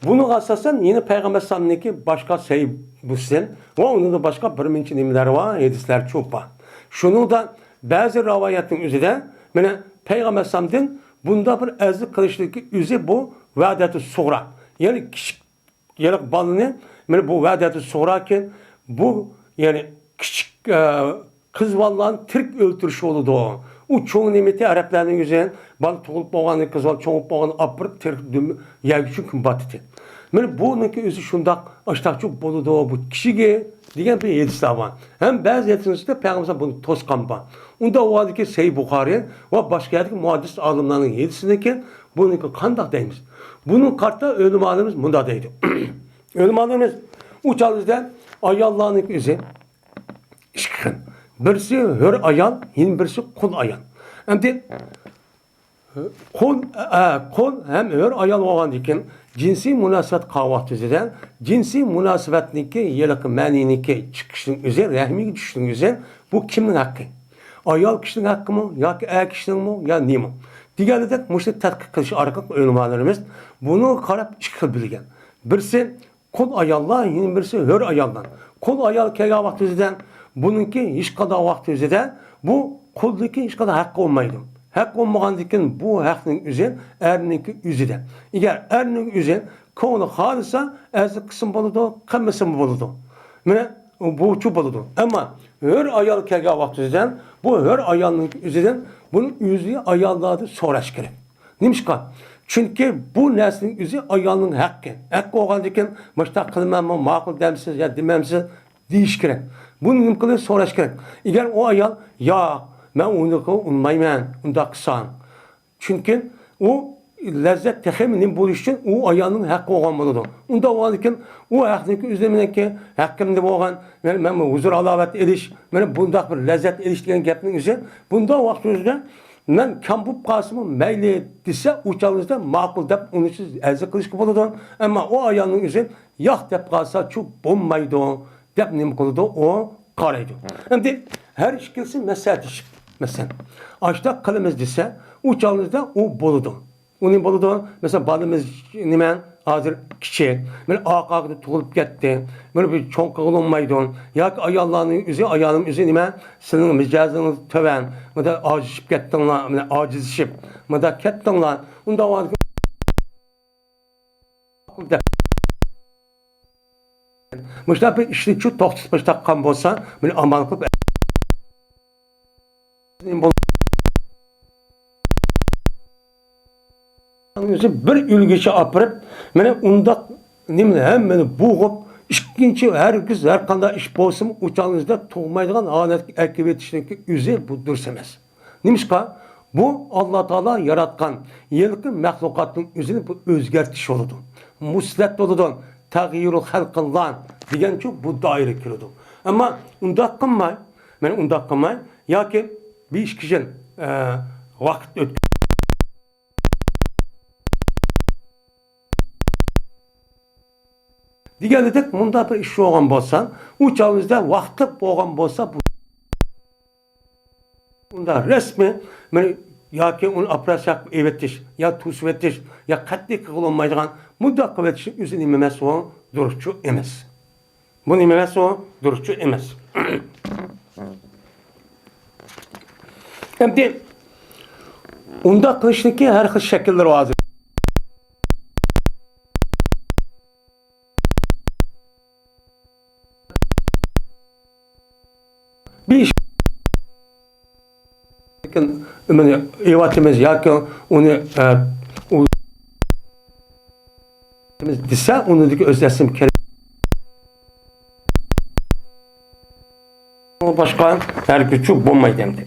بۇنىڭغا ئاساسەن يەنە پەيغەمبەر ئەلەيھىسسالامنىڭكى باشقا سەھىھ مۇسلىم ۋە ئۇنىڭدىن باشقا بىر مۇنچە نېمىلەر بار، ھەدىسلەر چوپ بار. شۇنىڭدا بەزى رىۋايەتنىڭ ئۆزىدە مانا پەيغەمبەر ئەلەيھىسسالامدىن بۇنداق بىر ئەجىزلىك قىلىشنىڭكى ئۆزى بۇ ۋەدەتۇ سۇغرا، يەنى كىچىك يېرىق بالىنى، مانا بۇ ۋەدەتۇ سۇغراكەن، بۇ، يەنى كىچىك، ئە، قىز بالىلارنى تىرىك ئۆلتۈرۈش بولىدۇ. ئۇ چوڭ نېمىتى ئەرەبلەرنىڭ ئۆزى، بالا تۇغۇلۇپ بولغاندىن، قىز بالا چوڭ بولۇپ بولغاندا ئاپىرىپ تىرىك دۈم-، يەرگە چۈمكۈپ باتىتى. مانا بۇنىڭكى ئۆزى شۇنداق ئاشتاقچۇ بولىدۇ، بۇ كىشىگە دېگەن بىر ھەدىسلەر بار. ھەم بەزى ھەدىسلەردە پەيغەمبەر بۇنى توسقان بار. ئۇنداق بولغاندىكىن سەھىھ بۇخارى ۋە باشقا يەردىكى مۇھەددىس ئالىملارنىڭ ھەدىسىدىكى بۇنىڭكى قانداق دەيمىز؟ بۇنىڭغا قارىتا ئۆلىمالىرىمىز مۇنداق دەيدۇ. ئۆلىمالىرىمىز ئۇ چاغدا ئاياللارنىڭكى ئۆزى ئىككى خىل. بىرسى ھۆر ئايال، يەنە بىرسى قۇل ئايال. ئەمدى قۇل، ئە، قۇل ھەم ھۆر ئايال بولغاندىكىن جىنسىي مۇناسىۋەت قىلغان ۋاقتىمىزدا جىنسىي مۇناسىۋەتنىڭكى ھېلىقى مەنىنىڭكى چىقىشنىڭ ئۆزى، رەھمىگە چۈشۈشنىڭ ئۆزى بۇ كىمنىڭ ھەققى؟ ئايال كىشىنىڭ ھەققىمۇ ياكى ئەر كىشىنىڭمۇ يا نېمە؟ دېگەندەك مۇشۇنى تەتقىق قىلىش ئارقىلىق ئۆلىمالىرىمىز بۇنىڭغا قاراپ ئىككى خىل بۆلگەن. بىرسى قۇل ئاياللار، يەنە بىرسى ھۆر ئاياللار. قۇل ئايال كەلگەن ۋاقتىمىزدا بۇنىڭكى ھېچقانداق ۋاقتىمىزدا بۇ قۇلنىڭكى ھېچقانداق ھەققى بولمايدۇ. ھەق بولمىغاندىكىن بۇ ھەقنىڭ ئۆزى ئەرنىڭكى ئۆزىدە. ئەگەر ئەرنىڭ ئۆزى كۆڭلى خالىسا ئەرزى قىلسىمۇ بولىدۇ، قىلمىسىمۇ بولىدۇ. مانا بۇچۇ بولىدۇ. ئەمما ھۆر ئايال كەلگەن ۋاقتىدىن بۇ ھۆر ئايالنىڭ ئۆزىدىن بۇنى ئۆزى ئاياللاردىن سوراش كېرەك. نېمىشقا؟ چۈنكى بۇ نەرسىنىڭ ئۆزى ئايالنىڭ ھەققى. ھەققى بولغاندىكىن مۇشۇنداق قىلىمەنمۇ، ماقۇل دەمسىز يا دېمەمسىز دېيىش كېرەك. بۇنى نېمە قىلىپ سوراش كېرەك. ئەگەر ئۇ ئايال ياق، مەن ئۇنى ئۇنىمايمەن ئۇنداق قىلساڭ. چۈنكى ئۇ لەززەت تېخىمۇ نېمە بولۇش ئۈچۈن ئۇ ئايالنىڭ ھەققى بولغان بولىدۇ. ئۇنداق بولغاندىكىن ئۇ ھەقنىڭكى ئۆزى مېنىڭكى ھەققىمدە بولغان، مەن، مەن ھۇزۇر ھالاۋەت ئېلىش، مانا بۇنداق بىر لەززەت ئېلىش دېگەن گەپنىڭ ئۆزى بۇنداق ۋاقىت ئۆزىدە مەن كەم بولۇپ قالسىمۇ مەيلى دېسە، ئۇ چاغدا ماقۇل دەپ ئۇنى سىز ئەرزى قىلىشقا بولىدۇ. ئەمما ئۇ ئايالنىڭ ئۆزى ياق دەپ قالسا چۇ بولمايدۇ دەپ نېمە قىلىدۇ؟ ئۇ قارايدۇ. ئەمدى ھەر ئىككىلىسى مەسلىھەتلىشىپ، مەسىلەن، ئاشتاق قىلىمىز دېسە، ئۇ چاغدا ئۇ بولىدۇ. ئۇ نېمە بولىدۇ؟ مەسىلەن، بالىمىز نېمە؟ ھازىر كىچىك. مانا ئارقا-ئارقىدا تۇغۇلۇپ كەتتى. مانا بىر چوڭ قىلغىلى بولمايدۇ. ياكى ئاياللارنىڭ ئۆزى، ئايالىم ئۆزى نېمە؟ سىلىڭ مىجەزىڭىز تۆۋەن. مانا ئاجىزىشىپ كەتتىڭلار، مانا ئاجىزلىشىپ. مانا كەتتىڭلار. ئۇنداق مۇشۇنداق بىر ئىشنى شۇ توختىتىپ باشلاپ قالغان بولسا، مانا ئامال قىلىپ ئۆزى بىر ئۆلگۈچە ئاپىرىپ، مانا ئۇنداق نېمىنى ھەممىنى بوغۇپ، ئىككىنچى ھەرگىز ھەر قانداق ئىش بولسىمۇ، ئۇ چاغنىڭىزدا تۇغمايدىغان ھالەتكە ئەكىرىۋېتىشنىڭكى ئۆزى بۇ دۇرۇس ئەمەس. نېمىشقا؟ بۇ ئاللا تائالا ياراتقان ھېلىقى مەخلۇقاتنىڭ ئۆزىنى بۇ ئۆزگەرتىش بولىدۇ. مۇسلەت بولىدۇ. تەغيىرۇ خەلقىللا دېگەنچۇ بۇ دائىرىگە كىرىدۇ. ئەمما ئۇنداق قىلماي، مانا ئۇنداق قىلماي، ياكى بىر ئىككى يىل، ئە، ۋاقىت ئۆتكۈزۈپ، دېگەندەك مۇنداق بىر ئىش بولغان بولسا، ئۇ چاغىمىزدا ۋاقىتلىق بولغان بولسا، بۇ ئۇندا رەسمىي مېنى ياكى ئۇنى ئوپېراتسىيە قىلىپ ئېۋېتىش، يا توسۇۋېتىش، يا قەتئىي قىلغىلى بولمايدىغان مۇنداق قىلىۋېتىشنى ئۆزى نېمە ئەمەس، ئۇ دۇرۇسچۇ ئەمەس. بۇ نېمە ئەمەس، ئۇ دۇرۇسچۇ ئەمەس. ئەمدى ئۇنداق قىلىشنىڭكى ھەر خىل شەكىللىرى ھازىر. بىر ئىش، لېكىن ئۇنى ئېۋاتىمىز ياكى ئۇنى، ئە، ئۇ دېسە، ئۇنىڭدىكى ئۆز ئەسلىم كېرەك. باشقا ھەرگىزچۇ بولمايدۇ ئەمدى.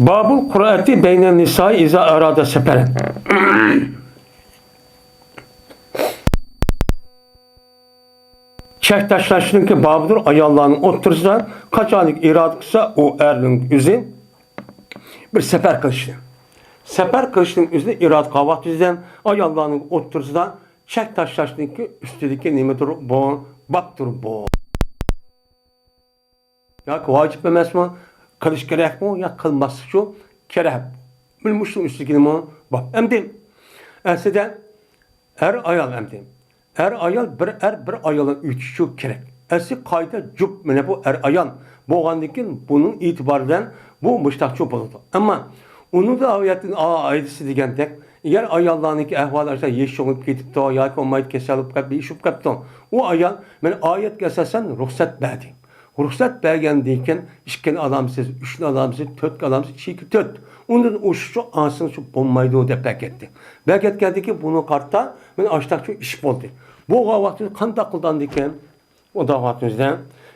بابۇل قۇرئەتى بەينەن نىسائى ئىزا ئارادە سەپەرەن. چەك تاشلاشنىڭكى بابىدۇر ئاياللارنىڭ ئوتتۇرىسىدا قاچانكى ئىرادە قىلسا، ئۇ ئەرنىڭ ئۆزى بىر سەپەر قىلىشنى. سەپەر قىلىشنىڭ ئۆزىنى ئىرادە قىلغان ۋاقتىدا ئاياللارنىڭ ئوتتۇرىسىدا چەك تاشلاشنىڭكى ئۈستىدىكى نېمىدۇر بۇ، بابتۇر بۇ. ياكى ۋاجىپ ئەمەسمۇ؟ قىلىش كېرەكمۇ يا قىلماسلىقچۇ كېرەك؟ مانا مۇشۇنىڭ ئۈستىدىكىنىمۇ بار. ئەمدى ئەسلىدە ئەر ئايال ئەمدى. ئەر ئايال بىر ئەر بىر ئايالدىن ئۆتۈشى كېرەك. ئەسلى قائىدە جۈپ مانا بۇ ئەر ئايال بولغاندىن كېيىن بۇنىڭ ئېتىبارى بىلەن بۇ مۇشتاقچۇ بولىدۇ. ئەمما ئۇنىڭدا ئايەتتىن ئا-، ئايدىسى دېگەندەك، ئەگەر ئاياللارنىڭكى ئەھۋالى ئاشۇنداق يېشىلىپ كېتىپتۇ ياكى بولمايدۇ كېسەل بولۇپ قېلىپ، بىر ئىش بولۇپ قېپتۇ. ئۇ ئايال مانا ئايەتكە ئاساسەن رۇخسەت بەردى. رۇخسەت بەرگەندىن كېيىن ئىككىنى ئالامسىز، ئۈچنى ئالامسىز، تۆتكە ئالامسىز، چېكى تۆت. ئۇندىن ئوشۇقچە ئالسىڭىزچۇ بولمايدۇ دەپ بەرگەتتى. بەرگەتكەندىن كېيىن بۇنىڭغا قارىتا مانا ئاشتاقچۇ ئىش بولدى. بولغان ۋاقتىدا قانداق قىلىدىغاندىكىن؟ ئۇنداق ۋاقتىمىزدا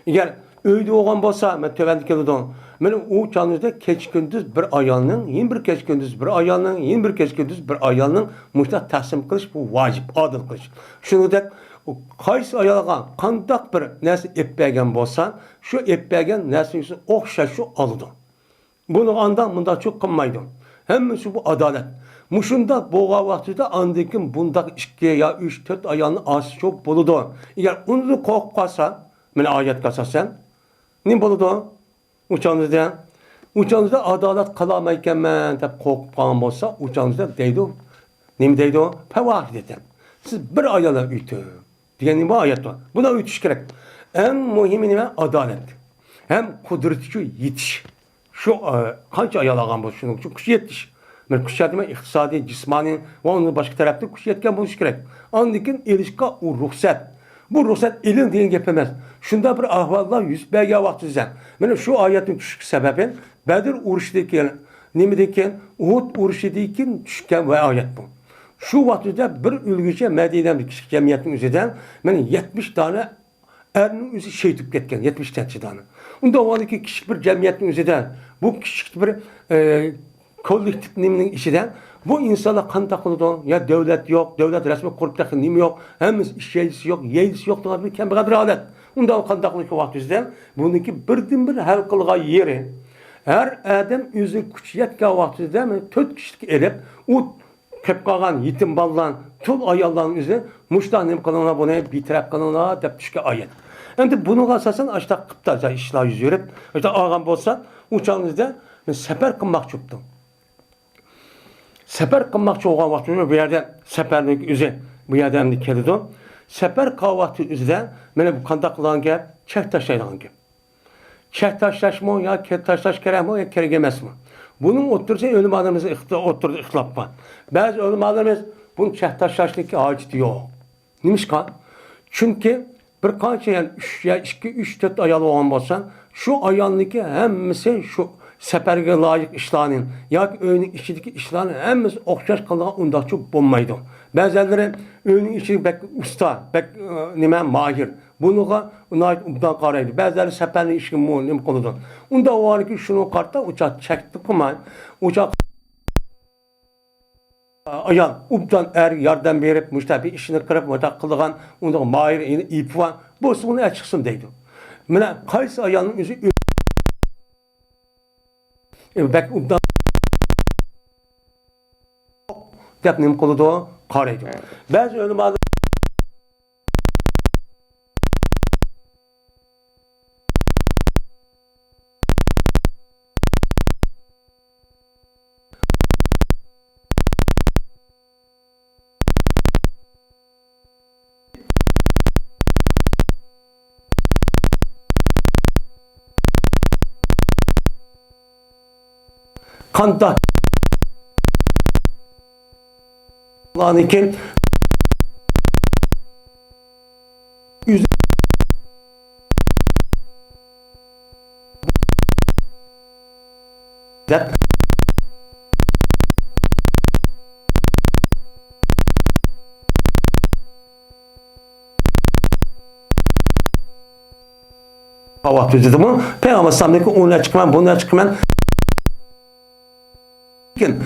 ئەگەر ئۆيدە بولغان بولسا، مانا تۆۋەندە كېلىدۇ. مانا ئۇ چاغىمىزدا كېچە كۈندۈز بىر ئايالنىڭ، يەنە بىر كېچە كۈندۈز بىر ئايالنىڭ، يەنە بىر كېچە كۈندۈز بىر ئايالنىڭ مۇشۇنداق تەقسىم قىلىش بۇ ۋاجىپ، ئادىل قىلىش. شۇنىڭدەك قايسى ئايالغا قانداق بىر نەرسە ئېلىپ بەرگەن بولسا، شۇ ئېلىپ بەرگەن نەرسىنىڭ ئوخشاشى ئالىدۇ. بۇنى ئانداق مۇنداقچۇ قىلمايدۇ. ھەممىسى بۇ ئادالەت. مۇشۇنداق بولغان ۋاقتىدا ئاندىن كېيىن بۇنداق ئىككى يا ئۈچ، تۆت ئايالنى ئالسىچۇ بولىدۇ. ئەگەر ئۇنىڭدىن قورقۇپ قالسا، مانا ئايەتكە ئاساسەن، نېمە بولىدۇ؟ ئۇ چاغىمىزدا، ئۇ چاغىمىزدا ئادالەت قىلالمايكەنمەن دەپ قورقۇپ قالغان بولسا، ئۇ چاغىمىزدا دەيدۇ، نېمە دەيدۇ؟ پەۋاھىش دەيدۇ. سىز بىر ئايالدىن ئۆتۈڭ دېگەن نېمە ئايەت بار. بۇنى ئۆتۈش كېرەك. ئەڭ مۇھىمى نېمە؟ ئادالەت. ھەم قۇدرىتىچۇ يېتىش. شۇ، ئە، قانچە ئايال ئالغان بولسا، شۇنىڭ ئۈچۈن كۈچ يېتىش. مانا كۈچ دېمەي ئىقتىسادىي، جىسمانىي ۋە ئۇنىڭ باشقا تەرەپتىن كۈچ يەتكەن بولۇشى كېرەك. ئاندىن كېيىن ئېلىشقا ئۇ رۇخسەت. بۇ رۇخسەت ئېلىڭ دېگەن گەپ ئەمەس. شۇنداق بىر ئەھۋاللار يۈز بەرگەن ۋاقتىدا، مانا شۇ ئايەتنىڭ چۈشۈشكە سەۋەبى بەدر ئۇرۇشىدىن كېيىن، نېمىدىن كېيىن، ئۇھۇد ئۇرۇشىدىن كېيىن چۈشكەن بىر ئايەت بۇ. شۇ ۋاقتىدا بىر ئۆلگۈچە مەدىنەدىكى كىچىك جەمئىيەتنىڭ ئۆزىدە مانا يەتمىش دانە ئەرنىڭ ئۆزى شېھىت بولۇپ كەتكەن، يەتمىش نەچچە دانە. ئۇنداق بولغاندىكىن كىچىك بىر جەمئىيەتنىڭ ئۆزىدە بۇ كىچىك بىر، ئە، كوللېكتىپ نېمىنىڭ ئىچىدە بۇ ئىنسانلار قانداق قىلىدۇ؟ يا دۆلەت يوق، دۆلەت رەسمىي قۇرۇپ تېخى نېمە يوق، ھەممىسى ئىش يەيلىسى يوق، يەيلىسى يوق دېگەن بىر كەمبەغەل بىر ھالەت. ئۇنداق قانداق قىلىش ۋاقتىدا بۇنىڭكى بىردىنبىر ھەل قىلغان يېرى، ھەر ئادەم ئۆزى كۈچى يەتكەن ۋاقتىدا مانا تۆت كىشىلىك ئېلىپ، ئۇ قېلىپ قالغان يېتىم بالىلار، تۇل ئاياللارنىڭ ئۆزى مۇشۇنداق نېمە قىلىڭلار، بۇنى بىتەرەپ قىلىڭلار دەپ چۈشكەن ئايەت. ئەمدى بۇنىڭغا ئاساسەن ئاشۇنداق قىپتا ئىشلار يۈز بېرىپ، ئاشۇنداق ئالغان بولسا، ئۇ چاغىمىزدا سەپەر قىلماقچى بوپتۇ. سەپەر قىلماقچى بولغان ۋاقتىمىزدا بۇ يەردە سەپەرنىڭ ئۆزى بۇ يەردە ئەمدى كېلىدۇ. سەپەر قىلغان ۋاقتى ئۆزىدە مانا بۇ قانداق قىلغان گەپ؟ چەك تاشلايدىغان گەپ. چەك تاشلاشمۇ يا كە-، تاشلاش كېرەكمۇ يا كېرەك ئەمەسمۇ؟ بۇنىڭ ئوتتۇرىسى ئۆلىمالىرىمىزنىڭ ئىخت-، ئوتتۇرىدا ئىختىلاپ بار. بەزى ئۆلىمالىرىمىز بۇنى چەك تاشلاشنىڭكى ھاجىتى يوق. نېمىشقا؟ چۈنكى بىر قانچە، يەنى ئۈچ يا ئىككى، ئۈچ، تۆت ئايال بولغان بولسا، شۇ ئايالنىڭكى ھەممىسى شۇ سەپەرگە لايىق ئىشلارنى ياكى ئۆينىڭ ئىچىدىكى ئىشلارنى ھەممىسى ئوخشاش قىلىدىغان ئۇنداقچۇ بولمايدۇ. بەزەنلىرى ئۆينىڭ ئىچىدە بەك ئۇستا، بەك، ئە، نېمە، ماھىر. بۇنىڭغا ناھايىتى ئوبدان قارايدۇ. بەزىلەر سەپەرنىڭ ئىشىغا مۇ-، نېمە قىلىدۇ. ئۇنداق بولغاندىكىن شۇنىڭغا قارىتا ئۇ چاغ چەكلىك قىلماي، ئۇ چاغ ئايال ئوبدان ئەرگە ياردەم بېرىپ، مۇشۇنداق بىر ئىشنى قىلىپ، مۇنداق قىلىدىغان، ئۇنداق ماھىر ئېنى ئېپى بار، بولسا ئۇنى ئەچىقسۇن دەيدۇ. مانا قايسى ئايالنىڭ ئۆزى ئۆ-، بەك ئوبدان دەپ نېمە قىلىدۇ؟ قارايدۇ. بەزى ئۆلىمالار قانداق ئۇلارنىڭكى ئۆزى دەپ ئاۋاق تۈزىدىمۇ؟ پەيغەمبەر ئەلەيھىسسالامدىكى ئۇ نەچچە قىلىمەن، بۇ نەچچە قىلىمەن. لېكىن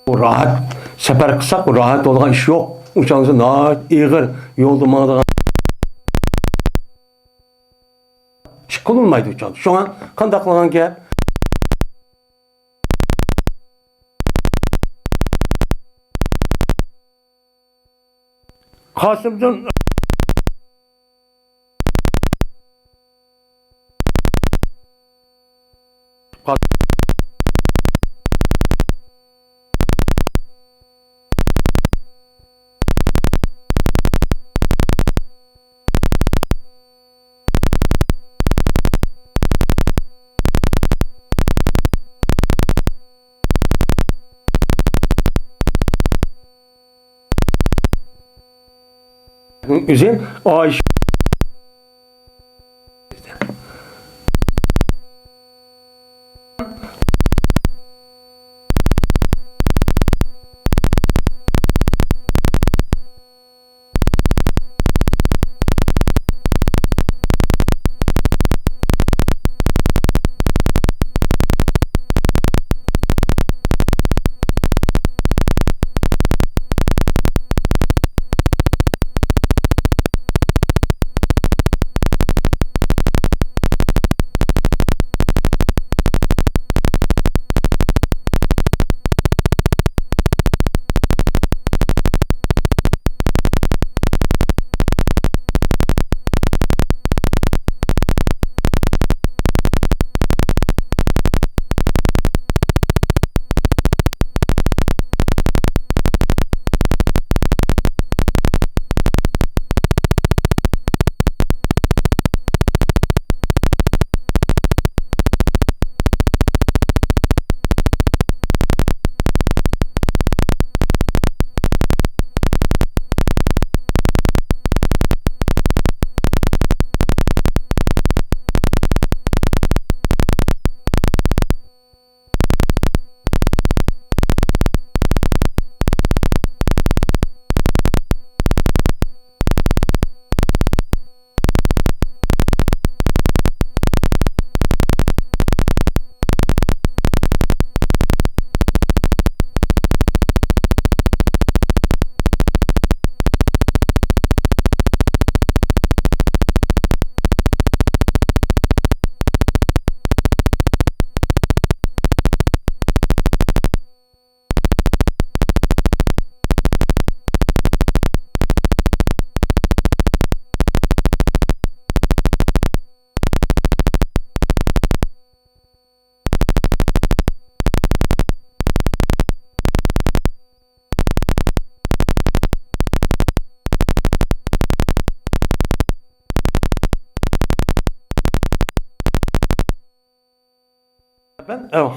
بۇ راھەت، سەپەر قىلساق، بۇ راھەت بولىدىغان ئىش يوق. ئۇ چاغدا ناھايىتى ئېغىر يولدا ماڭىدىغان ئىش قىلىنمايدۇ ئۇ چاغدا. شۇڭا قانداق قىلغان گەپ؟ قاسىمدىن ئۆزى ئايشە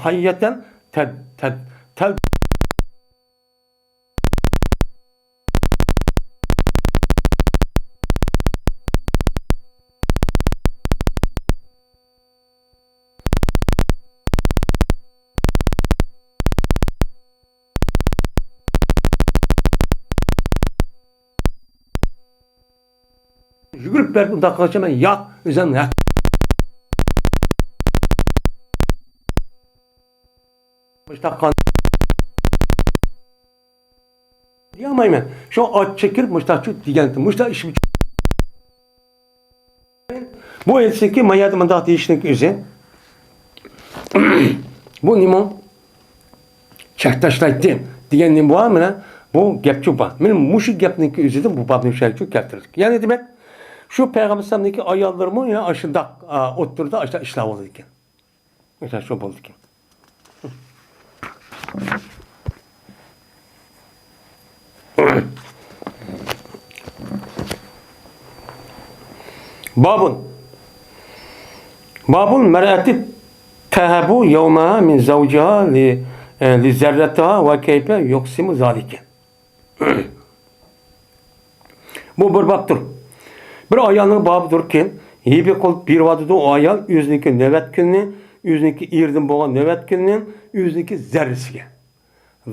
ھەييەتەن تەل-، تەل-، تەل-، يۈگۈرۈپ بېرىپ ئۇنداق قىلغاچ مەن ياق، ئۆزۈمنىڭ ھەق. مۇشتاق قان دېيەلمەيمەن. شۇ ئاچ چېكىرىپ مۇشتاقچۇ دېگەنتى. مۇشتاق ئىش ئۈچۈن. بۇ ئېيتسىكى، ما يەردە مۇنداق دېيىشنىڭ ئۆزى. بۇ نېمە؟ چەك تاشلايتتى دېگەن نېمە بار؟ مانا بۇ گەپچۇ بار. مانا مۇشۇ گەپنىڭ ئۆزىدىن بۇ بابنى شۇ كەلتۈردۇق. يەنى دېمەك، شۇ پەيغەمبەر ئەلەيھىسسالامنىڭكى ئاياللىرىمۇ يەنە ئاشۇنداق، ئا، ئوتتۇرىدا ئاشۇنداق ئىشلار بولىدىكەن. مىسال شۇ بولىدىكەن. بابۇن. بابۇن مەرئەتى تەھەبۇ يەۋمەھا مىن زەۋجىھا لى، ئە، لى زەررەتىھا ۋە كەيفە يۇقسىمۇ زالىكە. بۇ بىر بابتۇر. بىر ئايالنىڭ بابىدۇركى، ھىبە قىلىپ بېرىۋاتىدۇ ئۇ ئايال ئۆزىنىڭكى نۆۋەت كۈنىنى، ئۆزىنىڭكى ئېرىدىن بولغان نۆۋەت كۈنىنى، ئۆزىنىڭكى زەررىسىگە.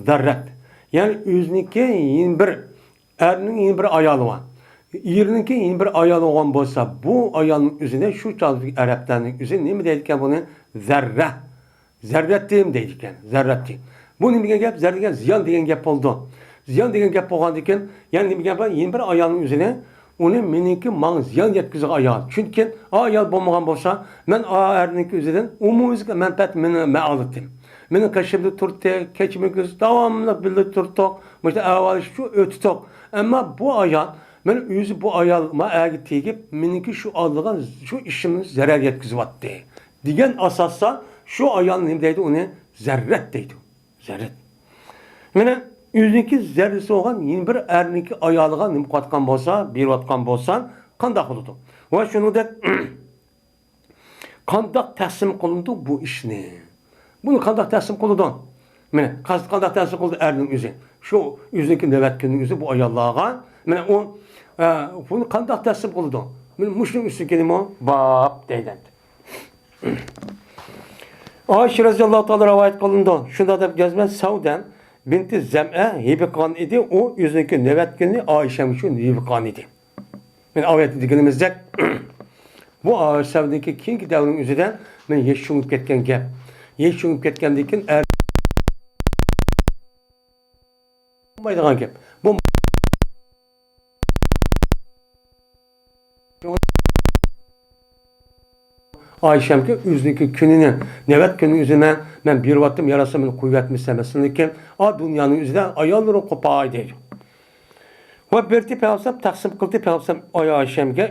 زەررەت. يەنى ئۆزىنىڭكى يەنە بىر ئەرنىڭ يەنە بىر ئايالى بار. ئېرىنىڭكى يەنە بىر ئايالى بولغان بولسا، بۇ ئايالنىڭ ئۆزىنى شۇ چاغدىكى ئەرەبلەرنىڭ ئۆزى نېمە دەيدىكەن بۇنى؟ زەررە. زەررەتتىم دەيدىكەن، زەررەتتىم. بۇ نېمە دېگەن گەپ؟ زەررە دېگەن زىيان دېگەن گەپ بولىدۇ. زىيان دېگەن گەپ بولغاندىكىن، يەنە نېمە گەپ بار؟ يەنە بىر ئايالنىڭ ئۆزىنى، ئۇنى مېنىڭكى ماڭا زىيان يەتكۈزگەن ئايال. چۈنكى ئا ئايال بولمىغان بولسا، مەن ئا ئەرنىڭكى ئۆزىدىن ئومۇميۈزلۈك مەنپەئەت مېنى، مەن ئالاتتىم. مېنىڭ قېشىمدا تۇردى، كېچە كۈندۈز داۋاملىق بىللە تۇردۇق. مۇشۇ ئەھۋال شۇ ئۆتتۇق. ئەمما بۇ ئايال، مەن ئۆزى بۇ ئايال ما ئەرگە تېگىپ، مېنىڭكى شۇ ئالىدىغان شۇ ئىشىمنى زەرەر يەتكۈزۈۋاتتى. دېگەن ئاساستا شۇ ئايال نېمە دەيدۇ؟ ئۇنى زەررەت دەيدۇ. زەررەت. مانا ئۆزىنىڭكى زەررىسى بولغان يەنە بىر ئەرنىڭكى ئايالىغا نېمە قىلىۋاتقان بولسا، بېرىۋاتقان بولسا، قانداق بولىدۇ؟ ۋە شۇنىڭدەك قانداق تەقسىم قىلىنىدۇ بۇ ئىشنى؟ بۇنى قانداق تەقسىم قىلىدۇ؟ مانا قانداق تەقسىم قىلىدۇ ئەرنىڭ ئۆزى؟ شۇ ئۆزىنىڭكى نۆۋەت كۈنىنىڭ ئۆزى بۇ ئاياللارغا. مانا ئۇ، ئە، بۇنى قانداق تەقسىم قىلىدۇ؟ مانا مۇشۇنىڭ ئۈستىگە كېلىمۇ باب دەيدۇ. ئائىشە رەزىياللاھۇ تائالا رىۋايەت قىلىنىدۇ. شۇنداق دەپ جەزمەن سەۋدە بىنتى زەمئە ھىبە قىلغان ئىدى. ئۇ ئۆزىنىڭكى نۆۋەت كۈنىنى ئائىشەم ئۈچۈن ھىبە قىلغان ئىدى. مانا ئاۋۋالقى دېگىنىمىزدەك، بۇ سەۋدىكى كېيىنكى دەۋرنىڭ ئۆزىدە مانا يېشى چوڭىيىپ كەتكەن گەپ. يېشى چوڭىيىپ كەتكەندىن كېيىن ئەر بولمايدىغان گەپ. بۇ ئائىشەمگە ئۆزىنىڭكى كۈنىنى، نۆۋەت كۈنىنى ئۆزىنى مەن، مەن بېرىۋاتتىم، ياراسا مېنى قويۇۋەتمىسە مەسىلىكى، ئا دۇنيانىڭ ئۆزىدە ئاياللىرىم قوپاي دەيدۇ. ۋە بېرىپ پەيغەمبەر تەقسىم قىلدى، پەيغەمبەر ئائىشەمگە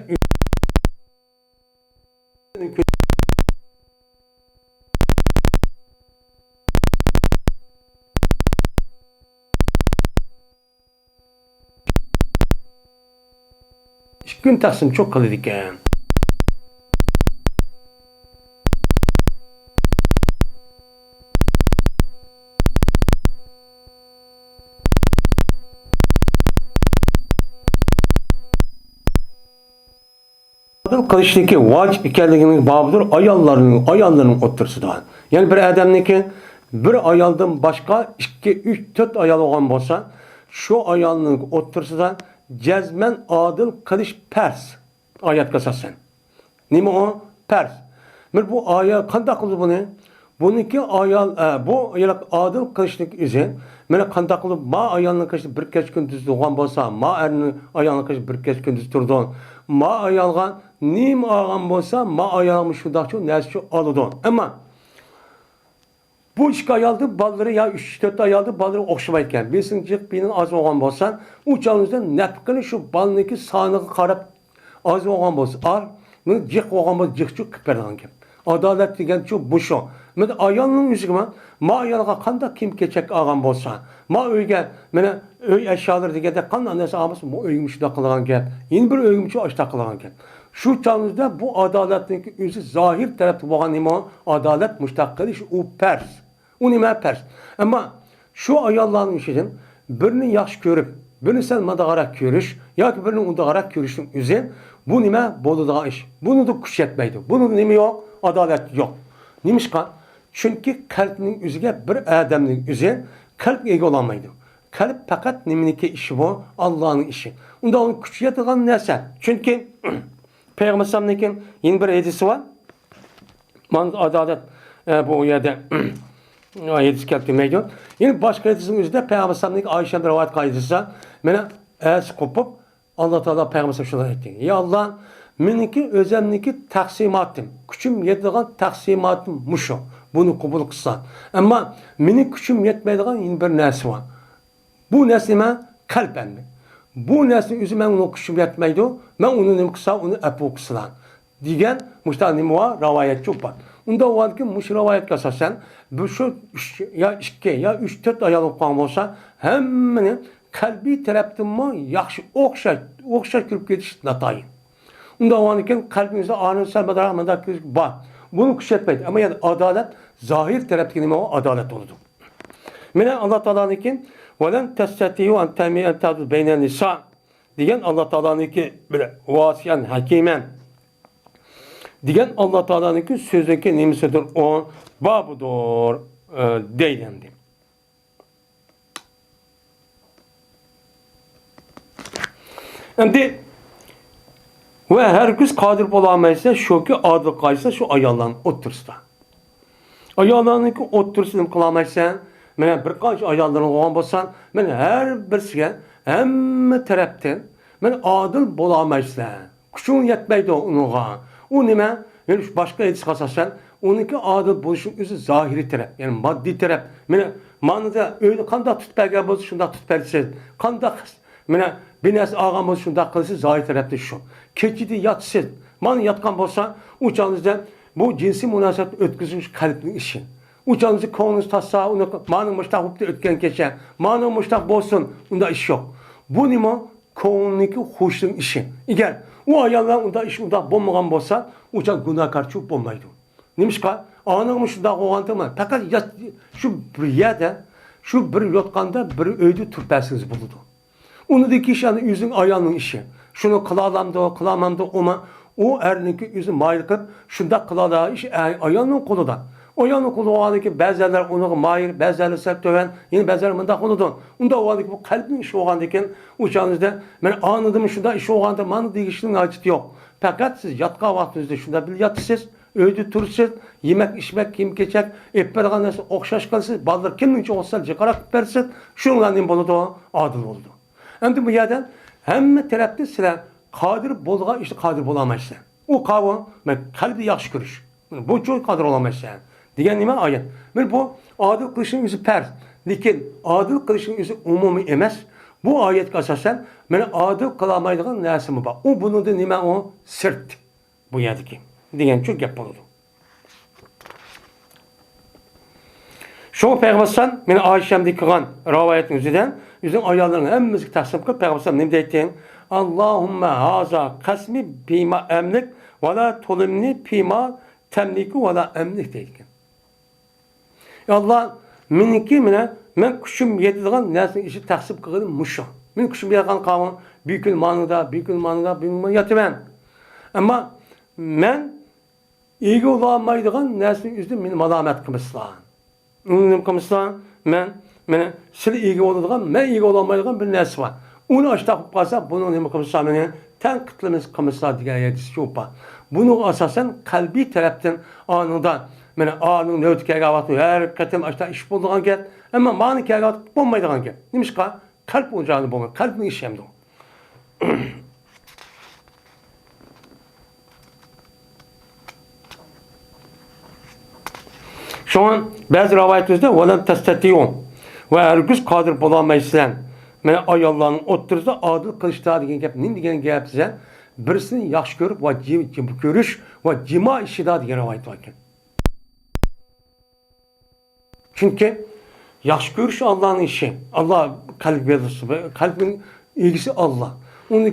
ئىككى كۈن تەقسىمچۇ قىلىدىكەن. ئادىل قىلىشنىڭكى ۋاجىپ ئىكەنلىكىنىڭ بابىدۇر ئاياللارنىڭ، ئاياللىرىنىڭ ئوتتۇرىسىدا. يەنى بىر ئادەمنىڭكى بىر ئايالدىن باشقا ئىككى، ئۈچ، تۆت ئايال بولغان بولسا، شۇ ئايالنىڭ ئوتتۇرىسىدا جەزمەن ئادىل قىلىش پەرز. ئايەتكە ئاساسەن. نېمە ئۇ؟ پەرز. مانا بۇ ئايە قانداق قىلدى بۇنى؟ بۇنىڭكى ئايال، ئە، بۇ ئايال ئادىل قىلىشنىڭ ئۆزى. مانا قانداق قىلىپ ما ئايالنىڭ قېشىدا بىر كەچ كۈندۈز تۇرغان بولسا، ما ئەرنىڭ ئايالنىڭ قېشىدا بىر كەچ كۈندۈز تۇرىدۇ. ما ئايالغا نېمە ئالغان بولسا، ما ئايالغا شۇنداقچۇ نەرسىچۇ ئالىدۇ. ئەمما بۇ ئىككى ئايالدىن بالىلىرى يا ئۈچ، تۆت ئايالدىن بالىلىرى ئوخشىمايدىكەن. بىرسىنىڭ جىق، بىرىنىڭ ئاز بولغان بولسا، ئۇ چاغنىڭدا نەپقىنى شۇ بالىنىڭكى سانىغا قاراپ ئاز بولغان بولسا ئاز، جىق بولغان بولسا جىقچۇ قىلىپ بېرىدىغان گەپ. ئادالەت دېگەنچۇ مۇشۇ. مانا ئايالنىڭ ئۆزىگىمۇ، ما ئايالغا قانداق كىيىم-كېچەك ئالغان بولسا، ما ئۆيگە، مانا ئۆي ئەشيالىرى دېگەندەك قانداق نەرسە ئالغان بولسا، ما ئۆيگىمۇ شۇنداق قىلغان گەپ. يەنە بىر ئۆيگىمۇ شۇ ئاشتاق قىلغان گەپ. شۇ چاغىمىزدا بۇ ئادالەتنىڭكى ئۆزى زاھىر تەرەپتە بولغان نېمە؟ ئادالەت مۇشتاق قىلىش ئۇ پەرز. ئۇ نېمە پەرز؟ ئەمما شۇ ئاياللارنىڭ ئىچىدىن بىرىنى ياخشى كۆرۈپ، بىرىنى سەل مانداقراق كۆرۈش ياكى بىرىنى ئۇنداقراق كۆرۈشنىڭ ئۆزى بۇ نېمە؟ بولىدىغان ئىش. بۇنىڭدا كۈچ يەتمەيدۇ. بۇنىڭدا نېمە يوق؟ ئادالەت يوق. نېمىشقا؟ چۈنكى قەلبنىڭ ئۆزىگە بىر ئادەمنىڭ ئۆزى قەلبكە ئىگە بولالمايدۇ. قەلب پەقەت نېمىنىڭكى ئىشى بۇ؟ ئاللانىڭ ئىشى. ئۇندا ئۇنىڭ كۈچى يەتىدىغان نەرسە. چۈنكى پەيغەمبەر ئەلەيھىسسالامنىڭكى يەنە بىر ھەدىسى بار. مانا ئادالەت، ئە، بۇ يەردە ھەدىس كەلتۈرمەيدۇ. يەنە باشقا ھەدىسنىڭ ئۆزىدە پەيغەمبەر ئەلەيھىسسالامنىڭكى ئايشەدىن رىۋايەت قىلغان ھەدىسى، مانا ئەرش قوپۇپ، ئاللا تائالا پەيغەمبەر شۇنداق ئېيتتى: يا ئاللا، مېنىڭكى ئۆزۈمنىڭكى تەقسىماتىم، كۈچۈم يەتىدىغان تەقسىماتىم مۇشۇ. بۇنى قوبۇل قىلسا. ئەمما مېنىڭ كۈچۈم يەتمەيدىغان يەنە بىر نەرسە بار. بۇ نەرسە نېمە؟ قەلب ئەمدى. بۇ نەرسىنى ئۆزى مەن ئۇنىڭ كۈچۈم يەتمەيدۇ. مەن ئۇنى نېمە قىلسا، ئۇنى ئەپۇ قىلسىلا. دېگەن مۇشۇنداق نېمە بار؟ رىۋايەتچۇ بار. ئۇنداق بولغاندىكىن مۇشۇ رىۋايەتكە ئاساسەن، بىر شۇ ئۈچ يا ئىككى يا ئۈچ، تۆت ئايال بولۇپ قالغان بولسا، ھەممىنى قەلبىي تەرەپتىنمۇ ياخشى ئوخشاش، ئوخشاش كۆرۈپ كېتىش ناتايىن. ئۇنداق بولغاندىكىن قەلبىمىزدە ئانىڭ سەل مۇنداق، مۇنداق كۆزۈك بار. بۇنى كۈچەيتمەيدۇ. ئەمما يەنە ئادالەت، زاھىر تەرەپتىكى نېمە بار؟ ئادالەت بولىدۇ. مانا ئاللا تائالانىڭكى، «ۋەلەن تەستەتىئۇ ئەن تەمىئەن تەدۇ بەينەن نىسا» دېگەن ئاللا تائالانىڭكى، بىر ۋاسىئەن ھەكىمەن دېگەن ئاللا تائالانىڭكى سۆزىنىڭكى نېمىسىدۇر؟ ئۇ بابىدۇر، ئە، دەيدۇ ئەمدى. ئەمدى، ۋە ھەرگىز قادىر بولالمايسەن، شۇكى ئادىل قىلايسەن شۇ ئاياللارنىڭ ئوتتۇرىسىدا. ئاياللارنىڭكى ئوتتۇرىسىدا نېمە قىلالمايسەن؟ مانا بىر قانچە ئاياللىرىڭ بولغان بولسا، مانا ھەر بىرسىگە ھەممە تەرەپتىن مانا ئادىل بولالمايسەن. كۈچۈڭ يەتمەيدۇ ئۇنىڭغا. ئۇ نېمە؟ يەنە شۇ باشقا ھەدىسكە ئاساسەن، ئۇنىڭكى ئادىل بولۇشنىڭ ئۆزى زاھىرىي تەرەپ، يەنى ماددىي تەرەپ. مانا، مانىدا ئۆينى قانداق تۇتۇپ بەرگەن بولسا، شۇنداق تۇتۇپ بەرسىز. قانداق، مانا، بىر نەرسە ئالغان بولسا، شۇنداق قىلىسىز، زاھىرىي تەرەپتە شۇ. كېچىدە ياتىسىز. مانا ياتقان بولسا، ئۇ چاغىڭىزدا بۇ جىنسىي مۇناسىۋەت ئۆتكۈزۈش قەلبنىڭ ئىشى. ئۇ چاغىڭىزدا كۆڭلىڭىز تارتسا، ئۇنى، مانا مۇشۇنداق بوپتۇ ئۆتكەن كېچە، مانا مۇشۇنداق بولسۇن، ئۇنداق ئىش يوق. بۇ نېمە؟ كۆڭۈلنىڭكى خۇشنىڭ ئىشى. ئەگەر ئۇ ئاياللار ئۇنداق ئىش ئۇنداق بولمىغان بولسا، ئۇ چاغ گۇناھكار چۇ بولمايدۇ. نېمىشقا؟ ئانىڭمۇ شۇنداق بولغانتىمۇ، پەقەت يات-، شۇ بىر يەردە، شۇ بىر يوتقاندا، بىر ئۆيدە تۇرۇپ بەرسىڭىز بولىدۇ. ئۇنىڭدىن كېيىن ئانا ئۆزىنىڭ ئايالىنىڭ ئىشى. شۇنى قىلالامدۇ، قىلالمامدۇ، ئۇمۇ ئۇ ئەرنىڭكى ئۆزى مايىل قىلىپ، شۇنداق قىلالايدىغان ئىش ئايالنىڭ قولىدا. ئايالنىڭ قولىدا بولغاندىن كېيىن بەزىلەر ئۇنىڭغا مايىل، بەزىلەر سەل تۆۋەن، يەنە بەزىلەر مۇنداق بولىدۇ. ئۇنداق بولغاندىن كېيىن بۇ قەلبنىڭ ئىشى بولغاندىن كېيىن، ئۇ چاغىڭىزدا، مانا ئانىدىمۇ شۇنداق ئىش بولغاندا، مانا دېيىشنىڭ ھاجىتى يوق. پەقەت سىز ياتقان ۋاقتىڭىزدا شۇنداق بىللە ياتىسىز، ئۆيدە تۇرىسىز، يېمەك، ئىچمەك، كىيىم-كېچەك، ئېلىپ بېرىدىغان نەرسە ئوخشاش قىلىسىز، بالىلار كىمنىڭچە بولسا جىقراق قىلىپ بەرسىز، شۇنىڭ بىلەن نېمە بولىدۇ؟ ئادىل بولىدۇ. ئەمدى بۇ يەردە ھەممە تەرەپتە سىلەر قادىر بولىدىغان ئىشتا قادىر بولالمايسەن. ئۇ قاۋۇ، مەن قەلبىدە ياخشى كۆرۈش. بۇنچىلىك قادىر بولالمايسەن. دېگەن نېمە ئايەت؟ مانا بۇ ئادىل قىلىشنىڭ ئۆزى پەرز. لېكىن ئادىل قىلىشنىڭ ئۆزى ئومۇمىي ئەمەس. بۇ ئايەتكە ئاساسەن، مانا ئادىل قىلالمايدىغان نەرسىمۇ بار. ئۇ بۇنىڭدىن نېمە ئۇ؟ سىرت. بۇ يەردىكى دېگەنچۇ گەپ بولىدۇ. شۇڭا پەيغەمبەر ئەلەيھىسسالام مانا ئائىشەمدىن كەلگەن رىۋايەتنىڭ ئۆزىدە ئۆزىنىڭ ئاياللىرىنىڭ ھەممىسىگە تەقسىم قىلىپ، پەيغەمبەر ئەلەيھىسسالام نېمە دەيتتى؟ «ئاللاھۇممە ھازا قەسمى پىما ئەملىك ۋەلا تۇلىمنى پىما تەملىكۇ ۋەلا ئەملىك» دەيدىكەن. يا ئاللا، مېنىڭكى مانا مەن كۈچۈم يېتىدىغان نەرسىنىڭ ئىچىدە تەقسىم قىلغىنىم مۇشۇ. مېنىڭ كۈچۈم يەتكەن قالغان، بۈگۈن مانىدا، بۈگۈن مانىدا، بۈگۈن مانا ياتىمەن. ئەمما مەن ئىگە بولالمايدىغان نەرسىنىڭ ئۆزىدە مېنى مالامەت قىلمىسىلا. ئۇنى نېمە قىلمىسىلا، مەن، مانا سىلە ئىگە بولىدىغان، مەن ئىگە بولالمايدىغان بىر نەرسە بار. ئۇنى ئاشتاق قىلىپ قالسا، بۇنى نېمە قىلمىسىلا، مېنى تەنقىدلىمىسىلا، قىلمىسىلا دېگەن ھەدىسى شۇ بار. بۇنىڭغا ئاساسەن قەلبىي تەرەپتىن ئانىڭدا، مانا ئانىڭ نۆۋىتى كەلگەن ۋاقىتتا ھەر قېتىم ئاشتاق ئىش بولىدىغان گەپ. ئەمما مانا كەلگەن ۋاقىتتا بولمايدىغان گەپ. نېمىشقا؟ قەلب ئۇ جايدا بولغان، قەلبنىڭ ئىشى ئەمدى ئۇ. شۇڭا بەزى رىۋايەتلەردە «ۋەلەن تەستەتىئۇ» ۋە ھەرگىز قادىر بولالمايسىلەر. مانا ئاياللارنىڭ ئوتتۇرىسىدا ئادىل قىلىشتا دېگەن گەپ نېمە دېگەن گەپ دېسە، بىرسىنى ياخشى كۆرۈپ ۋە جىم، جىم كۆرۈش ۋە جىما ئىشىدا دېگەن رىۋايەت بار ئىكەن. چۈنكى ياخشى كۆرۈش ئاللانىڭ ئىشى. ئاللا قەلب يارىتىشى، قەلبنىڭ ئىگىسى ئاللا. ئۇنى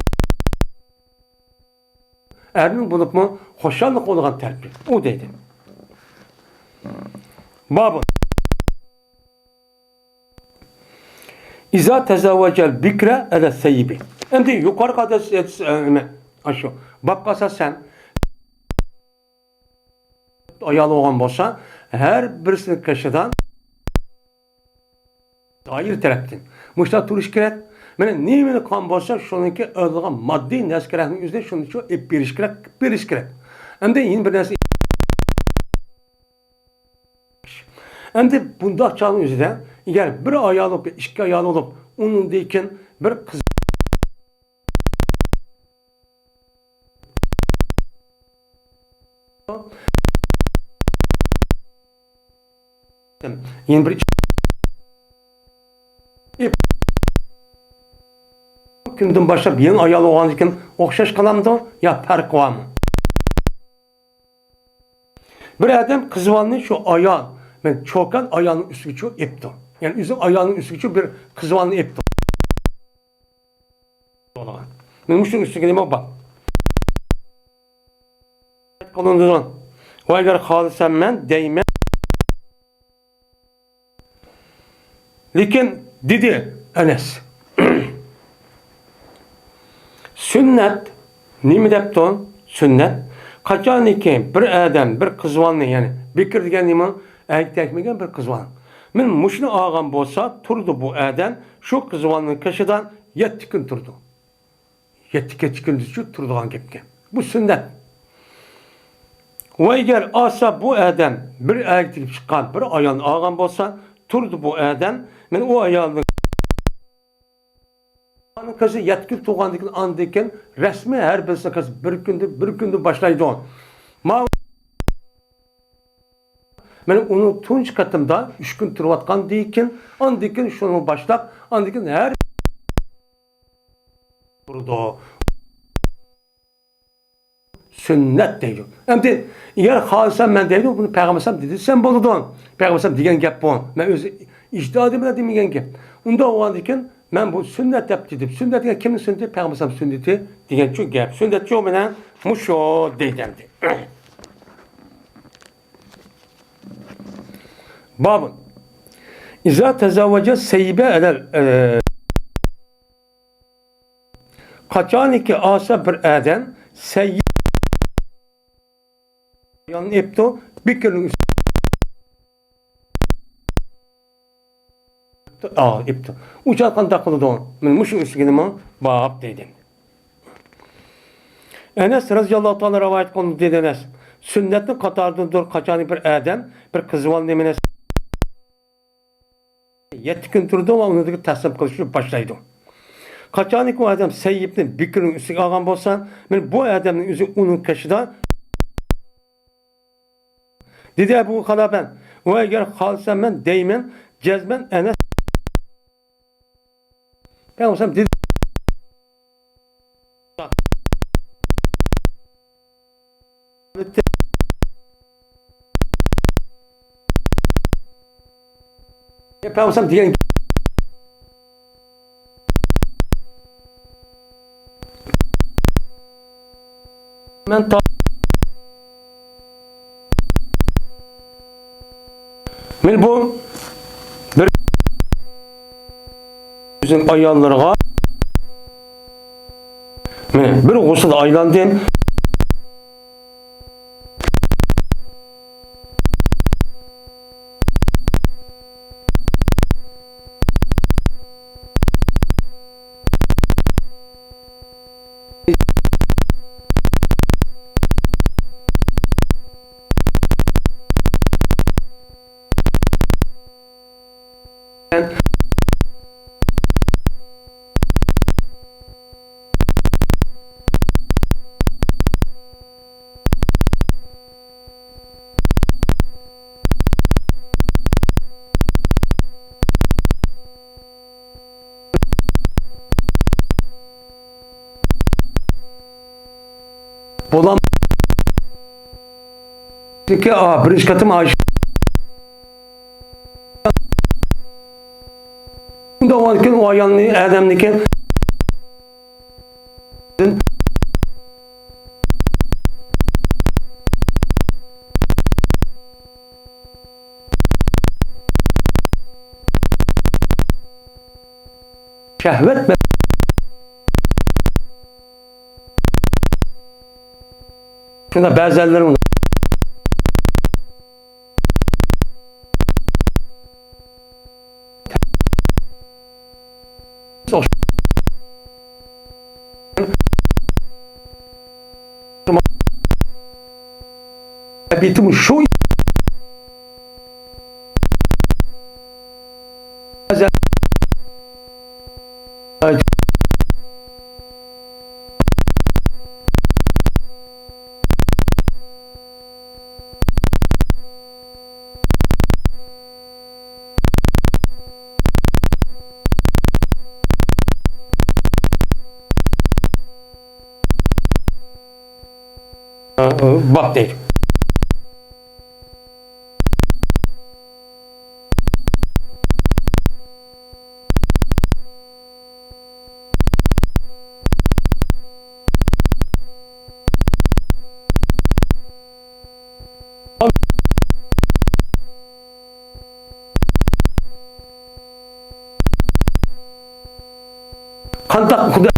ئەرنىڭ بولۇپمۇ خۇشاللىق بولىدىغان تەرىپى. ئۇ دەيدۇ. بابۇ. ئىزا تەزەۋۋەجەل بىكرە ئەلە سەييىبى. ئەمدى يۇقىرىقى ھەدىس، ھەدىس، ئە، نېمە؟ ئاشۇ بابقا ئاساسەن ئايال بولغان بولسا، ھەر بىرسىنىڭ قېشىدا دائىرە تەرەپتىن. مۇشۇنداق تۇرۇش كېرەك. مانا نېمىنى قىلغان بولسا، شۇنىڭكى ئالىدىغان ماددىي نەرسە كېرەكنىڭ ئۆزىنى شۇنىڭچە ئېلىپ بېرىش كېرەك، بېرىش كېرەك. ئەمدى يەنە بىر نەرسە. ئەمدى بۇنداق چاغنىڭ ئۆزىدە، ئەگەر بىر ئايال بولۇپ، ئىككى ئايال بولۇپ، ئۇنىڭدىن كېيىن بىر قىز يەنە بىر كۈندىن باشلاپ يېڭى ئايال بولغاندىن كېيىن ئوخشاش قالامدۇ يا پەرقى بارمۇ؟ بىر ئادەم قىز بالىنى شۇ ئايال، مەن چوكان ئايالنىڭ ئۈستىگىچە ئېپتۇ. يەنى ئۆزى ئايالنىڭ ئۈستىگىچە بىر قىز بالىنى ئېپتۇ. مانا مۇشۇنىڭ ئۈستىگە نېمە بار؟ قىلىنىدۇ. ۋاي، ئەگەر خالىسام مەن دەيمەن. لېكىن دېدى ئەنەس. سۈننەت نېمە دەپتۇ؟ سۈننەت. قاچانكى بىر ئادەم، بىر قىز بالىنى، يەنى بىكىر دېگەن نېمە؟ ئەرگە تەگمىگەن بىر قىز بالىنى. مانا مۇشۇنى ئالغان بولسا، تۇرىدۇ بۇ ئادەم، شۇ قىز بالىنىڭ قېشىدا يەتتە كۈن تۇرىدۇ. يەتتە كېچە كۈندۈزچە تۇرىدىغان گەپكەن. بۇ سۈننەت. ۋە ئەگەر ئالسا بۇ ئادەم بىر ئەرگە تېگىپ چىققان بىر ئايالنى ئالغان بولسا، تۇرىدۇ بۇ ئادەم. مانا ئۇ ئايالنىڭ قىزى يەتتە كۈن تۇرغاندىن كېيىن، ئاندىن كېيىن رەسمىي ھەر بىرسى قىز بىر كۈندە، بىر كۈندە باشلايدۇ. ما-، مانا ئۇنىڭ تۇنجى قېتىمدا ئۈچ كۈن تۇرۇۋاتقاندىن كېيىن، ئاندىن كېيىن شۇنى باشلاپ، ئاندىن كېيىن ھەر تۇرىدۇ. سۈننەت دەيدۇ. ئەمدى ئەگەر خالىسام مەن دەيدۇ، بۇنى پەيغەمبەر ئەلەيھىسسالام دېدى دېسەم بولىدۇ. پەيغەمبەر ئەلەيھىسسالام دېگەن گەپ بۇ. مەن ئۆز ئىجتىھادىم بىلەن دېمىگەن گەپ. ئۇنداق بولغاندىكىن مەن بۇ سۈننەت دەپ دېدىم. سۈننەت دېگەن كىمنىڭ سۈننىتى؟ پەيغەمبەر ئەلەيھىسسالام سۈننىتى دېگەن شۇ گەپ. سۈننەت شۇ مانا مۇشۇ دەيدۇ ئەمدى. بابۇن. ئىزا تەزەۋۋەجە سەييىبە ئەلەل، ئە، قاچانكى ئالسا بىر ئادەم سەييىب ئايالنى ئېپتۇ، بىكىرنىڭ ئۈستىگە ئېپتۇ. ئۇ چاغ قانداق قىلىدۇ؟ مانا مۇشۇ ئۈستىگە نېمە؟ باب دەيدۇ. ئەنەس رەزىياللاھۇ تائالا رىۋايەت قىلىندى دېدى ئەنەس. سۈننەتنىڭ قاتارىدىندۇر، قاچانكى بىر ئادەم بىر قىز بالىنى نېمە يەتتە كۈن تۇرىدۇ ۋە ئۇنىڭدىن تەسلىم قىلىشنى باشلايدۇ. قاچانكى ئۇ ئادەم سەييىبنى بىكىرنىڭ ئۈستىگە ئالغان بولسا، مانا بۇ ئادەمنىڭ ئۆزى ئۇنىڭ قېشىدا. دېدى ئەبۇ قالابە، ۋە ئەگەر خالىسام مەن دەيمەن، جەزمەن ئەنەس. پەيغەمبەر دېدى. پەيغەمبەر دېگەن مەن تا-، مانا بۇ بىر ئۆزىنىڭ ئاياللىرىغا مانا بىر غۇسۇل ئايلاندىم. بولام. چۈنكى، ئا، بىرىنچى قېتىم ئاش-، شۇنداق بولغاندىكىن ئۇ ئايالنى، ئادەمنىكى شەھۋەت مە-، شۇنداق بەزەنلىرى ئۇنداق. ئېيتىم شۇ. باب دەيدۇ. قانداق خۇدا؟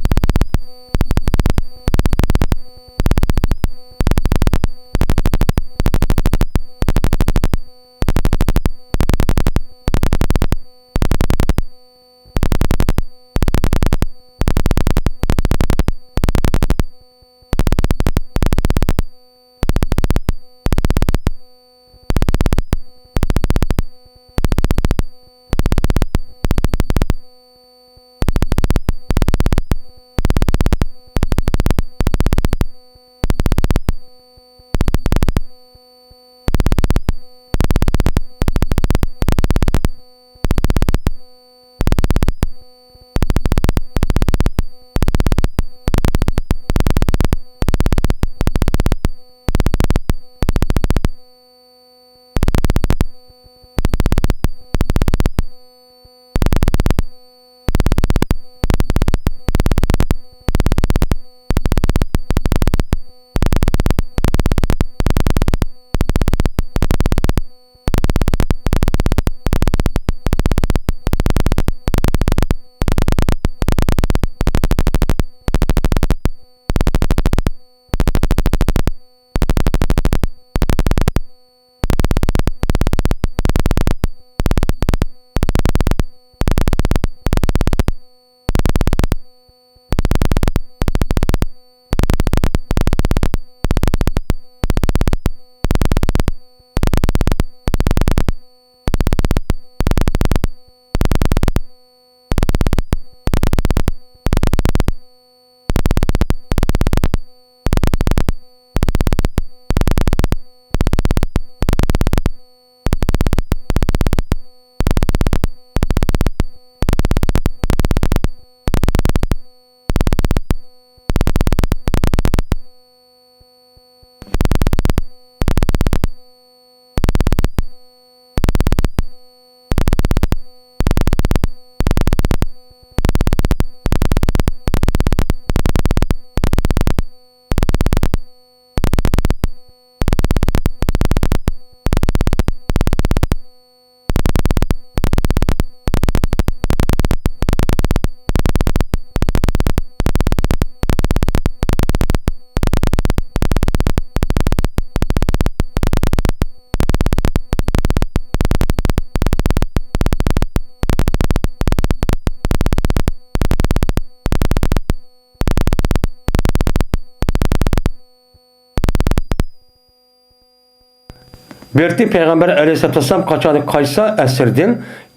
بېرىتى پەيغەمبەر ئەلەيھىسسالام قاچان قايسا ئەسىردىن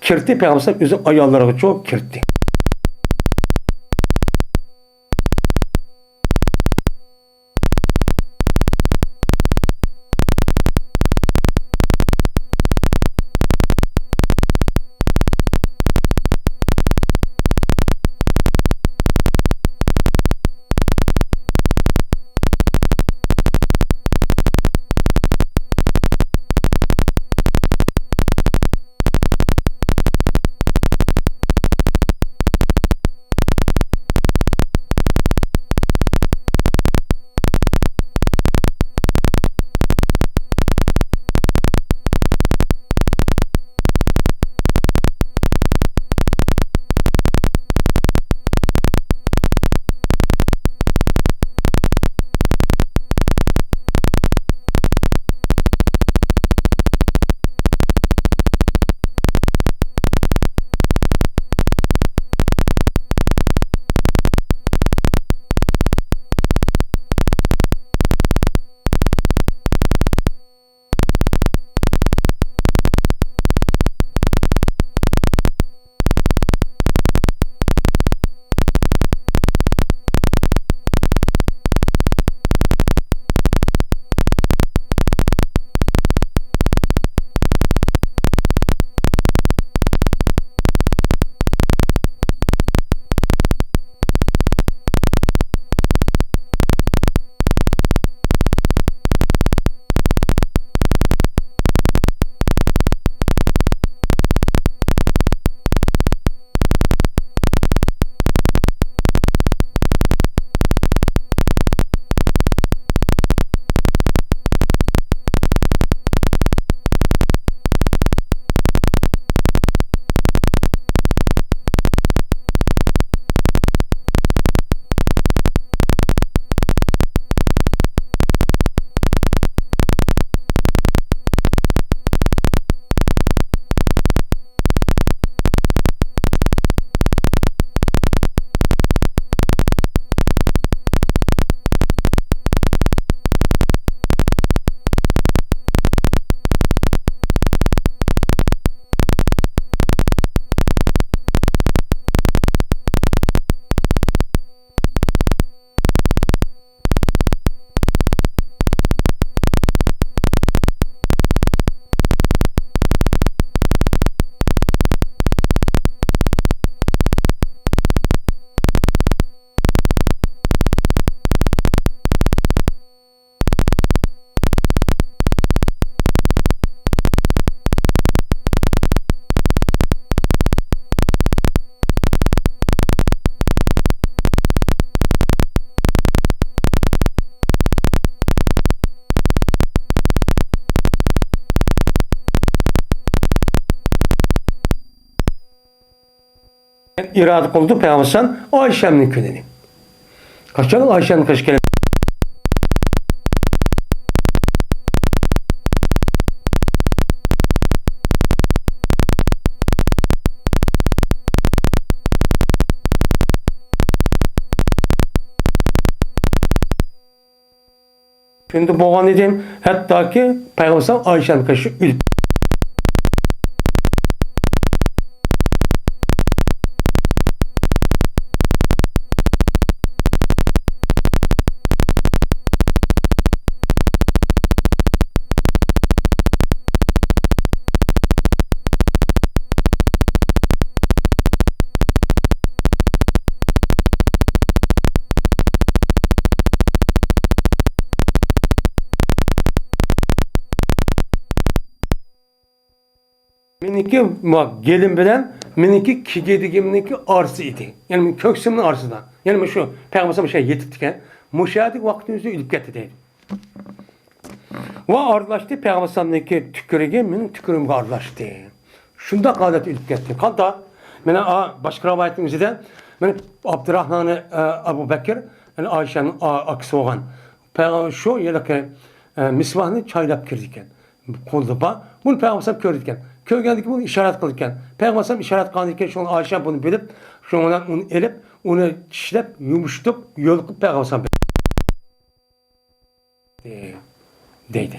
كىرتى، پەيغەمبەر ئۆزى ئاياللىرىغىچۇ كىرتى. ئىرادە قىلدى پەيغەمبەر ئايشەمنىڭ كۈنىنى. قاچان ئايشەمنىڭ قېشىغا كېلىپ، كۈندە بولغان ئىدىم، ھەتتاكى پەيغەمبەر ئايشەمنىڭ قېشىدا ئۆلۈپ. مېنىڭكى ما-، گېلىم بىلەن مېنىڭكى كىگىدىگىمنىڭكى ئارىسى ئىدى. يەنى مېنىڭ كۆكسۈمنىڭ ئارىسىدا. يەنى مۇشۇ پەيغەمبەر شۇ يېتىپتىكەن. مۇشۇ يەردىكى ۋاقىتنىڭ ئۆزىدە ئۆلۈپ كەتتى دەيدۇ. ۋە ئارىلاشتى پەيغەمبەر ئەلەيھىسسالامنىڭكى تۈكرۈگى مېنىڭ تۈكرۈگۈمگە ئارىلاشتى. شۇنداق ھالەتتە ئۆلۈپ كەتتى. قانداق؟ مانا، ئا، باشقا رىۋايەتنىڭ ئۆزىدە، مانا، ئابدۇراھمانى، ئا، ئابۇ بەكىر، يەنى ئائىشەنىڭ ئا-، ئاكىسى بولغان. پەيغەمبەر شۇ يەردىكى، ئا، مىسۋاھنى چايلاپ كىرىدىكەن. قولىدا بار. بۇنى پەيغەمبەر ئەلەيھىسسالام كۆرىدىكەن. كۆرگەندىن كېيىن بۇنى ئىشارەت قىلىدىكەن. پەيغەمبەر ئەلەيھىسسالام ئىشارەت قىلغاندىن كېيىن شۇڭا ئائىشە بۇنى بىلىپ، شۇنىڭ بىلەن ئۇنى ئېلىپ، ئۇنى چىشلەپ، يۇمشىتىپ، يولۇقۇپ پەيغەمبەر ئەلەيھىسسالام دەيدۇ.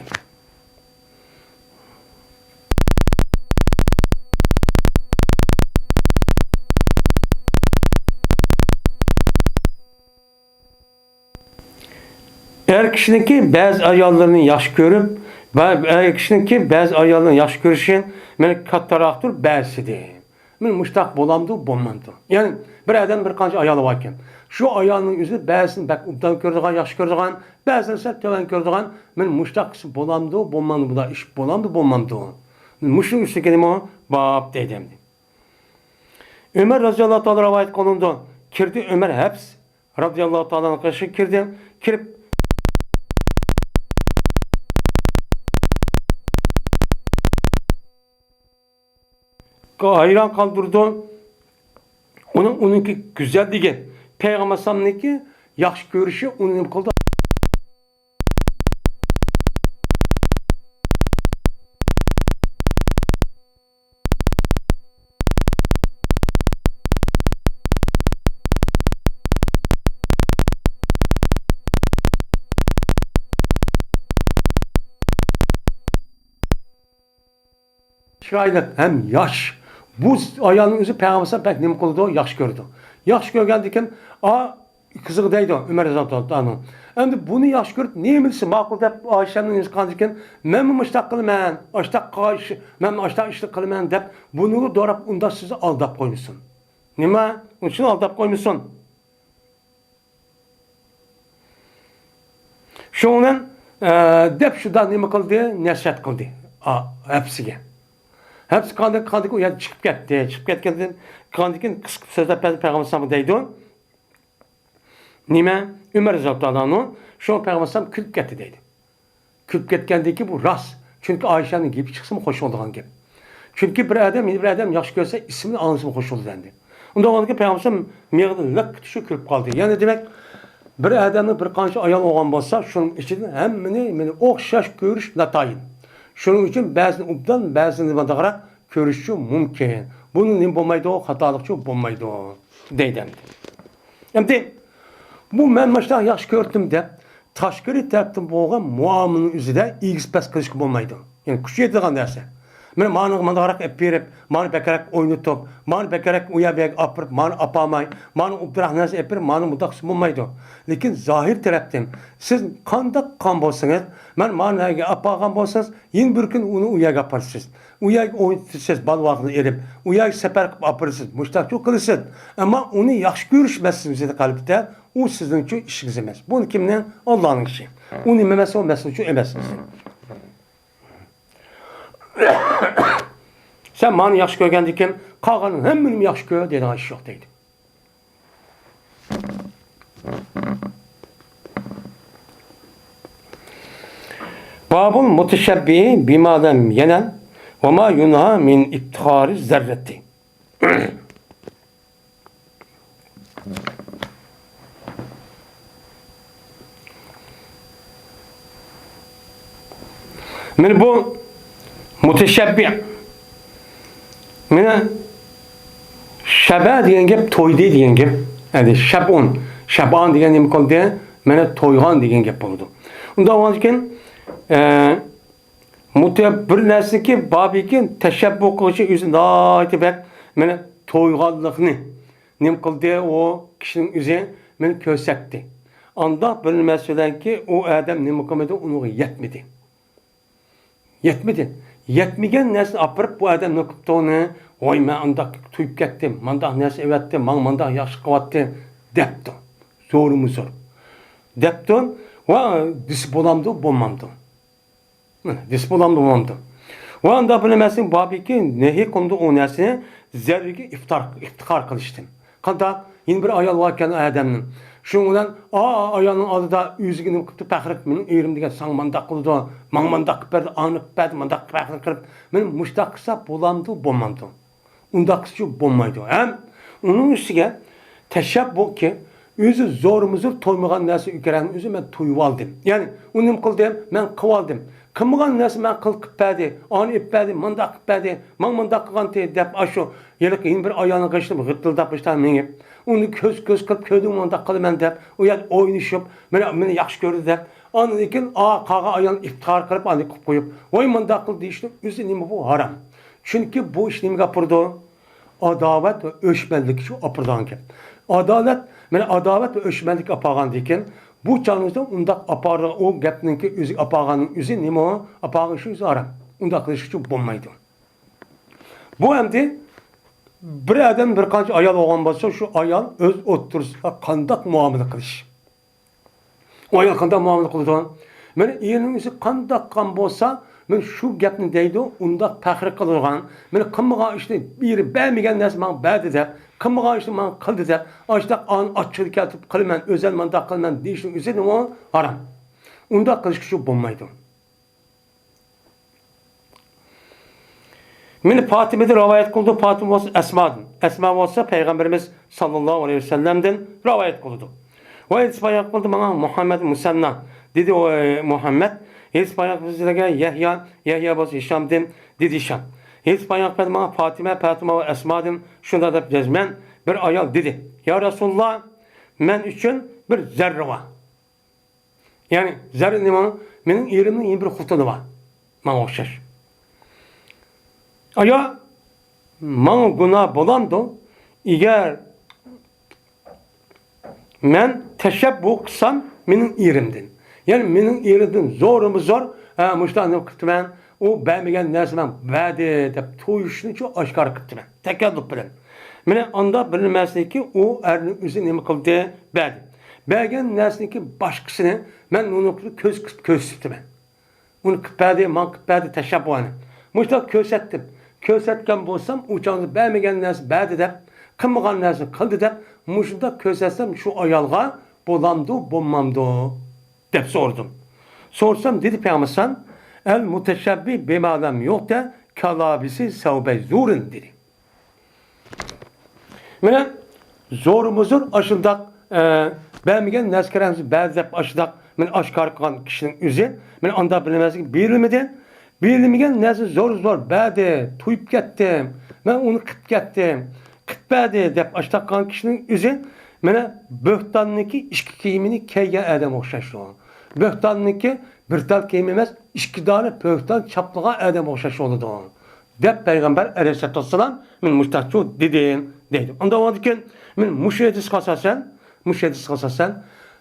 ئەر كىشىنىڭكى بەزى ئاياللىرىنى ياخشى كۆرۈپ، بە-، ئەر كىشىنىڭكى بەزى ئاياللىرىنى ياخشى كۆرۈشى مېنى كاتتىراقتۇر بەزىسىدى. مەن مۇشتاق بولامدۇ، بولمامدۇ؟ يەنى بىر ئادەم بىر قانچە ئايالى باركەن. شۇ ئايالنىڭ ئۆزى بەزىسىنى بەك ئوبدان كۆرىدىغان، ياخشى كۆرىدىغان، بەزىسىنى سەل تۆۋەن كۆرىدىغان، مەن مۇشتاق كىشى بولامدۇ، بولمامدۇ، بۇنداق ئىش بولامدۇ، بولمامدۇ؟ مۇشۇنىڭ ئۈستىگىمۇ باب دەيدۇ ئەمدى. ئۆمەر رەزىياللاھۇ تائالا رىۋايەت قىلىنىدۇ. كىردى ئۆمەر ھەپس رەزىياللاھۇ تائالا ئانھۇ قېشىغا كىردى. كىرىپ، ھەيران قالدۇرىدۇ. ئۇنىڭ، ئۇنىڭكى گۈزەللىكى، پەيغەمبەر ئەلەيھىسسالامنىڭكى ياخشى كۆرۈشى ئۇنى نېمە قىلدى؟ چىرايلىق ھەم ياش. بۇ ئايالنىڭ ئۆزى پەيغەمبەر بەك نېمە قىلىدۇ؟ ياخشى كۆرىدۇ. ياخشى كۆرگەندىكىن، ئا، قىزىغا دەيدۇ ئۆمەر رەزىياللاھۇ تائالا ئەنھۇ. ئەمدى بۇنى ياخشى كۆرۈپ، نېمە دېسە ماقۇل دەپ ئائىشەمنىڭ يۈزىگە قارىغاندىكىن، مەنمۇ مۇشتاق قىلىمەن، ئاشتاق قىلغان ئىش، مەنمۇ ئاشتاق ئىشنى قىلىمەن دەپ، بۇنىغا دوراپ ئۇنداق سىزنى ئالداپ قويمىسۇن. نېمە؟ ئۇنىڭ ئۈچۈن ئالداپ قويمىسۇن. شۇنىڭ بىلەن، ئە، دەپ شۇنداق نېمە قىلدى؟ نەسىھەت قىلدى. ئا، ھەپسىگە. ھەپسىگە قانداق، قانداق ئۇ يەردىن چىقىپ كەتتى. چىقىپ كەتكەندىن، كېيىن قىسقا سۆزلەپ بەردى پەيغەمبەر ئەلەيھىسسالامغا دەيدۇ. نېمە؟ ئۆمەر رەزىياللاھۇ تائالا ئەنھۇ، شۇڭا پەيغەمبەر ئەلەيھىسسالام كۈلۈپ كەتتى دەيدۇ. كۈلۈپ كەتكەندىن كېيىن بۇ راست. چۈنكى ئائىشەنىڭ گېپى چىقسىمۇ خوش بولىدىغان گەپ. چۈنكى بىر ئادەم يەنە بىر ئادەم ياخشى كۆرسە، ئىسمىنى ئاڭلىسىمۇ خوش بولىدۇ ئەمدى. ئۇنداق بولغاندىكىن پەيغەمبەر ئەلەيھىسسالام مېغىدىن لىق تۇتۇشۇپ كۈلۈپ قالدى. يەنى دېمەك، بىر ئادەمنىڭ بىر قانچە ئايال بولغان بولسا، شۇنىڭ ئىچىدىن ھەممىنى مېنى ئوخشاش كۆرۈش ناتايىن. شۇنىڭ ئۈچۈن بەزىنى ئوبدان، بەزىنى مانداقراق كۆرۈشچۇ مۇمكىن. بۇنى نېمە بولمايدۇ؟ خاتالىقچۇ بولمايدۇ. دەيدۇ ئەمدى. ئەمدى بۇ مەن مۇشۇنداق ياخشى كۆردۈم دەپ، تاشقىرى تەرەپتىن بولغان مۇئامىلىنىڭ ئۆزىدە ئېگىز پەس قىلىشقا بولمايدۇ. يەنى كۈچ يېتىدىغان نەرسە. مانا مانىغا مانداقراق ئېلىپ بېرىپ، مانى بەكرەك ئوينىتىپ، مانى بەكرەك ئۇ يەر بۇ يەرگە ئاپىرىپ، مانى ئاپارماي، مانى ئوبدانراق نەرسە ئېلىپ بېرىپ، مانى مۇنداق قىلسا بولمايدۇ. لېكىن زاھىر تەرەپتىن سىز قانداق قىلغان بولسىڭىز، مانا مانى نەگە ئاپارغان بولسىڭىز، يەنە بىر كۈن ئۇنى ئۇ يەرگە ئاپىرىسىز. ئۇ يەرگە ئوينىتىسىز، بالىۋاغنى ئېلىپ، ئۇ يەرگە سەپەر قىلىپ ئاپىرىسىز، مۇشتاقچۇ قىلىسىز. ئەمما ئۇنى ياخشى كۆرۈش مەسىلىسى قەلبىدە، ئۇ سىزنىڭچۇ ئىشىڭىز ئەمەس. بۇ كىمنىڭ؟ ئاللانىڭ ئىشى. ئۇ نېمە مەسىلە، ئۇ مەسىلىچۇ ئەمەس بىزنىڭ. سەن مانى ياخشى كۆرگەندىكىن، قالغان ھەممىنى ياخشى كۆر دەيدىغان ئىش يوق دەيدۇ. بابۇل مۇتەشەببىھى بىما لەم يەنەل ۋە ما يۇنھا مىن ئىپتىخارى زەررەتى. مانا بۇ مۇتەشەببىھ. مانا شەبە دېگەن گەپ تويدى دېگەن گەپ. يەنى شەبئۇن، شەبئان دېگەن نېمە قىلدى؟ مانا تويغان دېگەن گەپ بولىدۇ. ئۇنداق بولغاندىكىن، ئە، مۇتە-، بىر نەرسىنىڭكى باركى تەشەببۇھ قىلىشى ئۆزى ناھايىتى بەك، مانا تويغانلىقنى نېمە قىلدى؟ ئۇ كىشىنىڭ ئۆزى مانا كۆرسەتتى. ئانداق بىر نېمە بىلەنكى ئۇ ئادەم نېمە قىلمىدى؟ ئۇنىڭغا يەتمىدى. يەتمىدى. يەتمىگەن نەرسىنى ئاپىرىپ، بۇ ئادەم نېمە قىپتۇ ئۇنى؟ ۋاي، مەن ئانداق تويۇپ كەتتىم، مانداق نەرسە ئەۋەتتىم، ماڭا مانداق ياخشى قىلىۋەتتى، دەپتۇ. زورمۇ زور. دەپتۇ. ۋە دېسە بولامدۇ، بولمامدۇ؟ مانا، دېسە بولامدۇ، بولمامدۇ؟ ۋە ئانداق بىر نەرسىنىڭ باركى نەھى قىلىنىدۇ ئۇ نەرسىنى زەررىگە ئىپتار-، ئىپتىخار قىلىشتىن. قانداق؟ يەنە بىر ئايال باركەن ئادەمنىڭ. شۇنىڭ بىلەن ئا، ئايالنىڭ ئالدىدا ئۆزىگە نېمە قىپتۇ، پەخىر قىلىپ، مېنىڭ ئېرىم دېگەن ساڭا مانداق قىلىدۇ، ماڭا مانداق قىلىپ بەردى، ئانى قىلىپ بەردى، مانداق قىلىپ پەخىر قىلىپ، مانا مۇشۇنداق قىلسا بولامدۇ، بولمامدۇ؟ ئۇنداق قىلسىچۇ بولمايدۇ. ھەم ئۇنىڭ ئۈستىگە تەشەببۇھكى ئۆزى زورمۇ زور تويمىغان نەرسە ئۆكەرەڭنى ئۆزى مەن تويۇۋالدىم. يەنى ئۇ نېمە قىلدىم؟ مەن قىلىۋالدىم. قىلمىغان نەرسە مەن قىل-، قىلىپ بەردى، ئانى ئېلىپ بەردى، مانداق قىلىپ بەردى، ماڭا مانداق قىلغانتى دەپ ئاشۇ ھېلىقى يەنە بىر ئايالنىڭ قېشىدا غىتىلداپ باشتا مېڭىپ، ئۇنى كۆز-كۆز قىلىپ كۆردۈڭمۇ مانداق قىلىمەن دەپ، ئۇ يەردە ئوينىشىپ، مېنى، مېنى ياخشى كۆردى دەپ، ئاندىن كېيىن ئا، قالغان ئايالنى ئىپتىخار قىلىپ ئاندىن قىلىپ قويۇپ، ۋاي مانداق قىل دېيىشنىڭ ئۆزى نېمە بۇ؟ ھارام. چۈنكى بۇ ئىش نېمىگە ئاپىرىدۇ؟ ئاداۋەت ۋە ئۆچمەنلىككە شۇ ئاپىرىدىغان گەپ. ئادالەت، مانا ئاداۋەت ۋە ئۆچمەنلىككە ئاپارغاندىكىن، بۇ چاغنىڭدا ئۇنداق ئاپارغان، ئۇ گەپنىڭكى ئۆزىگە ئاپارغاننىڭ ئۆزى نېمە ئۇ؟ ئاپارغان شۇ ئۆزى ھارام. ئۇنداق قىلىش ئۈچۈن بولمايدۇ. بۇ ئەمدى بىر ئادەم بىر قانچە ئايال بولغان بولسا، شۇ ئايال ئۆز ئوتتۇرىسىدا قانداق مۇئامىلە قىلىش؟ ئۇ ئايال قانداق مۇئامىلە قىلىدۇ؟ مانا ئېرىنىڭ ئۆزى قانداق قىلغان بولسا، مانا شۇ گەپنى دەيدۇ، ئۇنداق پەخىر قىلىدىغان. مانا قىلمىغان ئىشنى، ئېرى بەرمىگەن نەرسە ماڭا بەردى دەپ، قىلمىغان ئىشنى ماڭا قىلدى دەپ، ئاشۇنداق ئان-، ئاچچىقىنى كەلتۈرۈپ قىلىمەن، ئۆزەل مانداق قىلىمەن دېيىشنىڭ ئۆزى نېمە؟ ھارام. ئۇنداق قىلىشقا شۇ بولمايدۇ. مانا پاتىمىدىن رىۋايەت قىلىدۇ، پاتىمە بولسا ئەسمادىن. ئەسما بولسا پەيغەمبىرىمىز ساللاللاھۇ ئەلەيھى ۋەسەللەمدىن رىۋايەت قىلىدۇ. ۋە ھەدىس بايان قىلدى ماڭا مۇھەممەد مۇسەننا، دېدى ئۇ، ئە، مۇھەممەد. ھەدىس بايان قىلدى سىلەرگە يەھيا، يەھيا بولسا ھىشامدىن، دېدى ھىشام. ھەدىس بايان قىلدى ماڭا پاتىمە، پاتىمە ۋە ئەسمادىن شۇنداق دەپ جەزمەن بىر ئايال دېدى: يا رەسۇلاللا، مەن ئۈچۈن بىر زەررە بار. يەنى زەررە نېمە؟ مېنىڭ ئېرىمنىڭ يەنە بىر خوتۇنى بار. ماڭا ئوخشاش. ئايا، ماڭا گۇناھ بولامدۇ؟ ئەگەر مەن تەشەببۇ قىلسام مېنىڭ ئېرىمدىن. يەنى مېنىڭ ئېرىمدىن زورمۇ زور، ھە، مۇشۇنداق نېمە قىپتىمەن، ئۇ بەرمىگەن نەرسە ماڭا بەردى دەپ تويۇشنىچۇ ئاشكارا قىپتىمەن. تەكەللۇپ بىلەن. مانا ئاندا بىر نەرسىنىكى ئۇ ئەرنىڭ ئۆزى نېمە قىلدى؟ بەردى. بەرگەن نەرسىنىكى باشقىسىنى مەن ئۇنىڭ كۆز-، كۆرسىتىپتىمەن. ئۇنى قىلىپ بەردى، ماڭا قىلىپ بەردى، تەشەببۇ ئەنە. مۇشۇنداق كۆرسەتتىم. كۆرسەتكەن بولسام، ئۇ چاغدا بەرمىگەن نەرسە بەردى دەپ، قىلمىغان نەرسىنى قىلدى دەپ، مۇشۇنداق كۆرسەتسەم شۇ ئايالغا بولامدۇ، بولمامدۇ؟ دەپ سورىدىم. سورىسام دېدى پەيغەمبەر ئەلەيھىسسالام، ئەل مۇتەشەببى بىما لەم يۇئتە كەلابىسى سەۋبەي زۇرىن دېدى. مانا زورمۇ زور ئاشۇنداق، ئە، بەرمىگەن نەرسە كېرەكسىز بەردى دەپ ئاشۇنداق مانا ئاشكارا قىلغان كىشىنىڭ ئۆزى مانا ئاندا بىر نەرسىگە بېرىلمىدى. بېرىلمىگەن نەرسە زور زور بەردى، تويۇپ كەتتىم، مەن ئۇنى قىلىپ كەتتىم، قىلىپ بەردى دەپ ئاشۇنداق قىلغان كىشىنىڭ ئۆزى مانا بۆھتاننىڭكى ئىككى كىيىمىنى كىيگەن ئادەمگە ئوخشاش. بۆھتاننىڭكى بىر تال كىيىم ئەمەس، ئىككى دانە بۆھتان چاپلىغان ئادەمگە ئوخشاش بولىدۇ. دەپ پەيغەمبەر ئەلەيھىسسالاتۇ ۋەسسالام، مەن مۇشتاقچۇ دېدىم، دەيدۇ. ئۇنداق بولغاندىكىن، مەن مۇشۇ ھەدىسكە ئاساسەن، مۇشۇ ھەدىسكە ئاساسەن،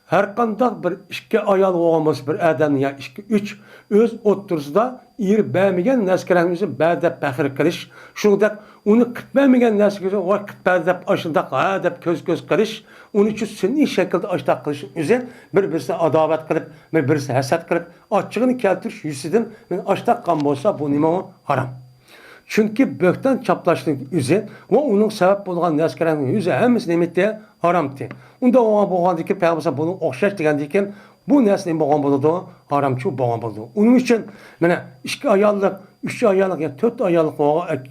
ھەر قانداق بىر ئىككى ئايال بولغان بولسا بىر ئادەمنىڭ يا ئىككى، ئۈچ، ئۆز ئوتتۇرىسىدا ئېرى بەرمىگەن نەرسە كېرەكنى ئۆزى بەر دەپ پەخىر قىلىش، شۇنىڭدەك ئۇنى قىلىپ بەرمىگەن نەرسىگە ۋاي قىلىپ بەر دەپ ئاشۇنداق ھە دەپ كۆز كۆز قىلىش، ئۇنى ئۈچۈن سۈنئىي شەكىلدە ئاشۇنداق قىلىش ئۆزى بىر بىرسىگە ئاداۋەت قىلىپ، بىر بىرسىگە ھەسەت قىلىپ، ئاچچىقىنى كەلتۈرۈش يۈزىسىدىن مەن ئاشۇنداق قىلغان بولسا بۇ نېمە ئۇ؟ ھارام. چۈنكى بۆھتان چاپلاشنىڭ ئۆزى ۋە ئۇنىڭ سەۋەب بولغان نەرسە كېرەكنىڭ ئۆزى ھەممىسى نېمە ئىدى؟ ھارامتى. ئۇنداق بولغان، بولغاندىكىن پەيغەمبەر بۇنىڭغا ئوخشاش دېگەندىكىن بۇ نەرسە نېمە بولغان بولىدۇ؟ ھارامچۇ بولغان بولىدۇ. ئۇنىڭ ئۈچۈن مانا ئىككى ئاياللىق، ئۈچ ئاياللىق يا تۆت ئاياللىق بولغان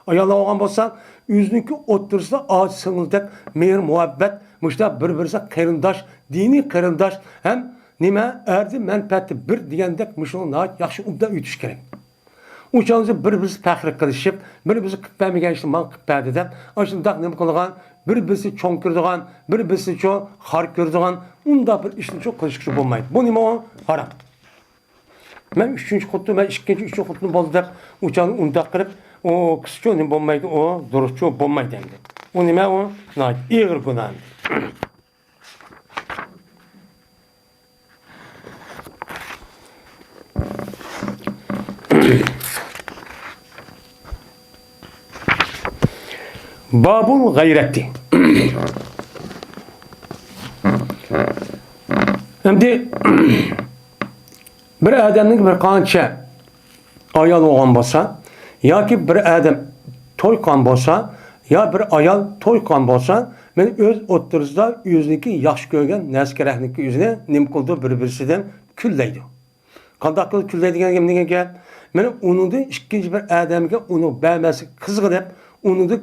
ئاياللار بولغان بولسا، ئۆزىنىڭكى ئوتتۇرىسىدا ئاچا سىڭىلدەك مېھىر-مۇھەببەت، مۇشۇنداق بىر-بىرسىگە قېرىنداش، دىنىي قېرىنداش ھەم نېمە، ئەردە مەنپەئەتى بىر دېگەندەك مۇشۇنى ناھايىتى ياخشى ئوبدان ئۆتۈش كېرەك. ئۇ چاغدا بىر-بىرسى پەخىر قىلىشىپ، بىر-بىرسى قىلىپ بەرمىگەن ئىشنى ماڭا قىلىپ بەردى دەپ، ئاشۇنداق نېمە قىلىدىغان، بىر-بىرسى چوڭ كۆرىدىغان، بىر-بىرسىنىچۇ خار كۆرىدىغان، ئۇنداق بىر ئىشنىچۇ قىلىشقىچۇ بولمايدۇ. بۇ نېمە ئۇ؟ ھارام. مەن ئۈچىنچى خوتۇن، مەن ئىككىنچى، ئۈچىنچى خوتۇن بولدى دەپ، ئۇ چاغدا ئۇنداق قىلىپ، ئۇ قىزچۇ نېمە بولمايدۇ، ئۇ دۇرۇسچۇ بولمايدۇ ئەمدى. ئۇ نېمە ئۇ؟ ناھايىتى ئېغىر گۇناھ. بابۇل غەيرەتى. ئەمدى بىر ئادەمنىڭ بىر قانچە ئايال بولغان بولسا، ياكى بىر ئادەم توي قىلغان بولسا، يا بىر ئايال توي قىلغان بولسا، مەن ئۆز ئوتتۇرىسىدا ئۆزىنىڭكى ياخشى كۆرگەن نەرسە-كېرەكنىڭكى ئۆزىنى نېمە قىلىدۇ، بىر-بىرسىدىن كۈنلەيدۇ. قانداق قىلىپ كۈنلەيدىغان گەپ، نېمە گەپ؟ مەن ئۇنىڭدىن ئىككىنچى بىر ئادەمگە ئۇنى بەرمەسلىك قىزغىنىپ، ئۇنىڭدىن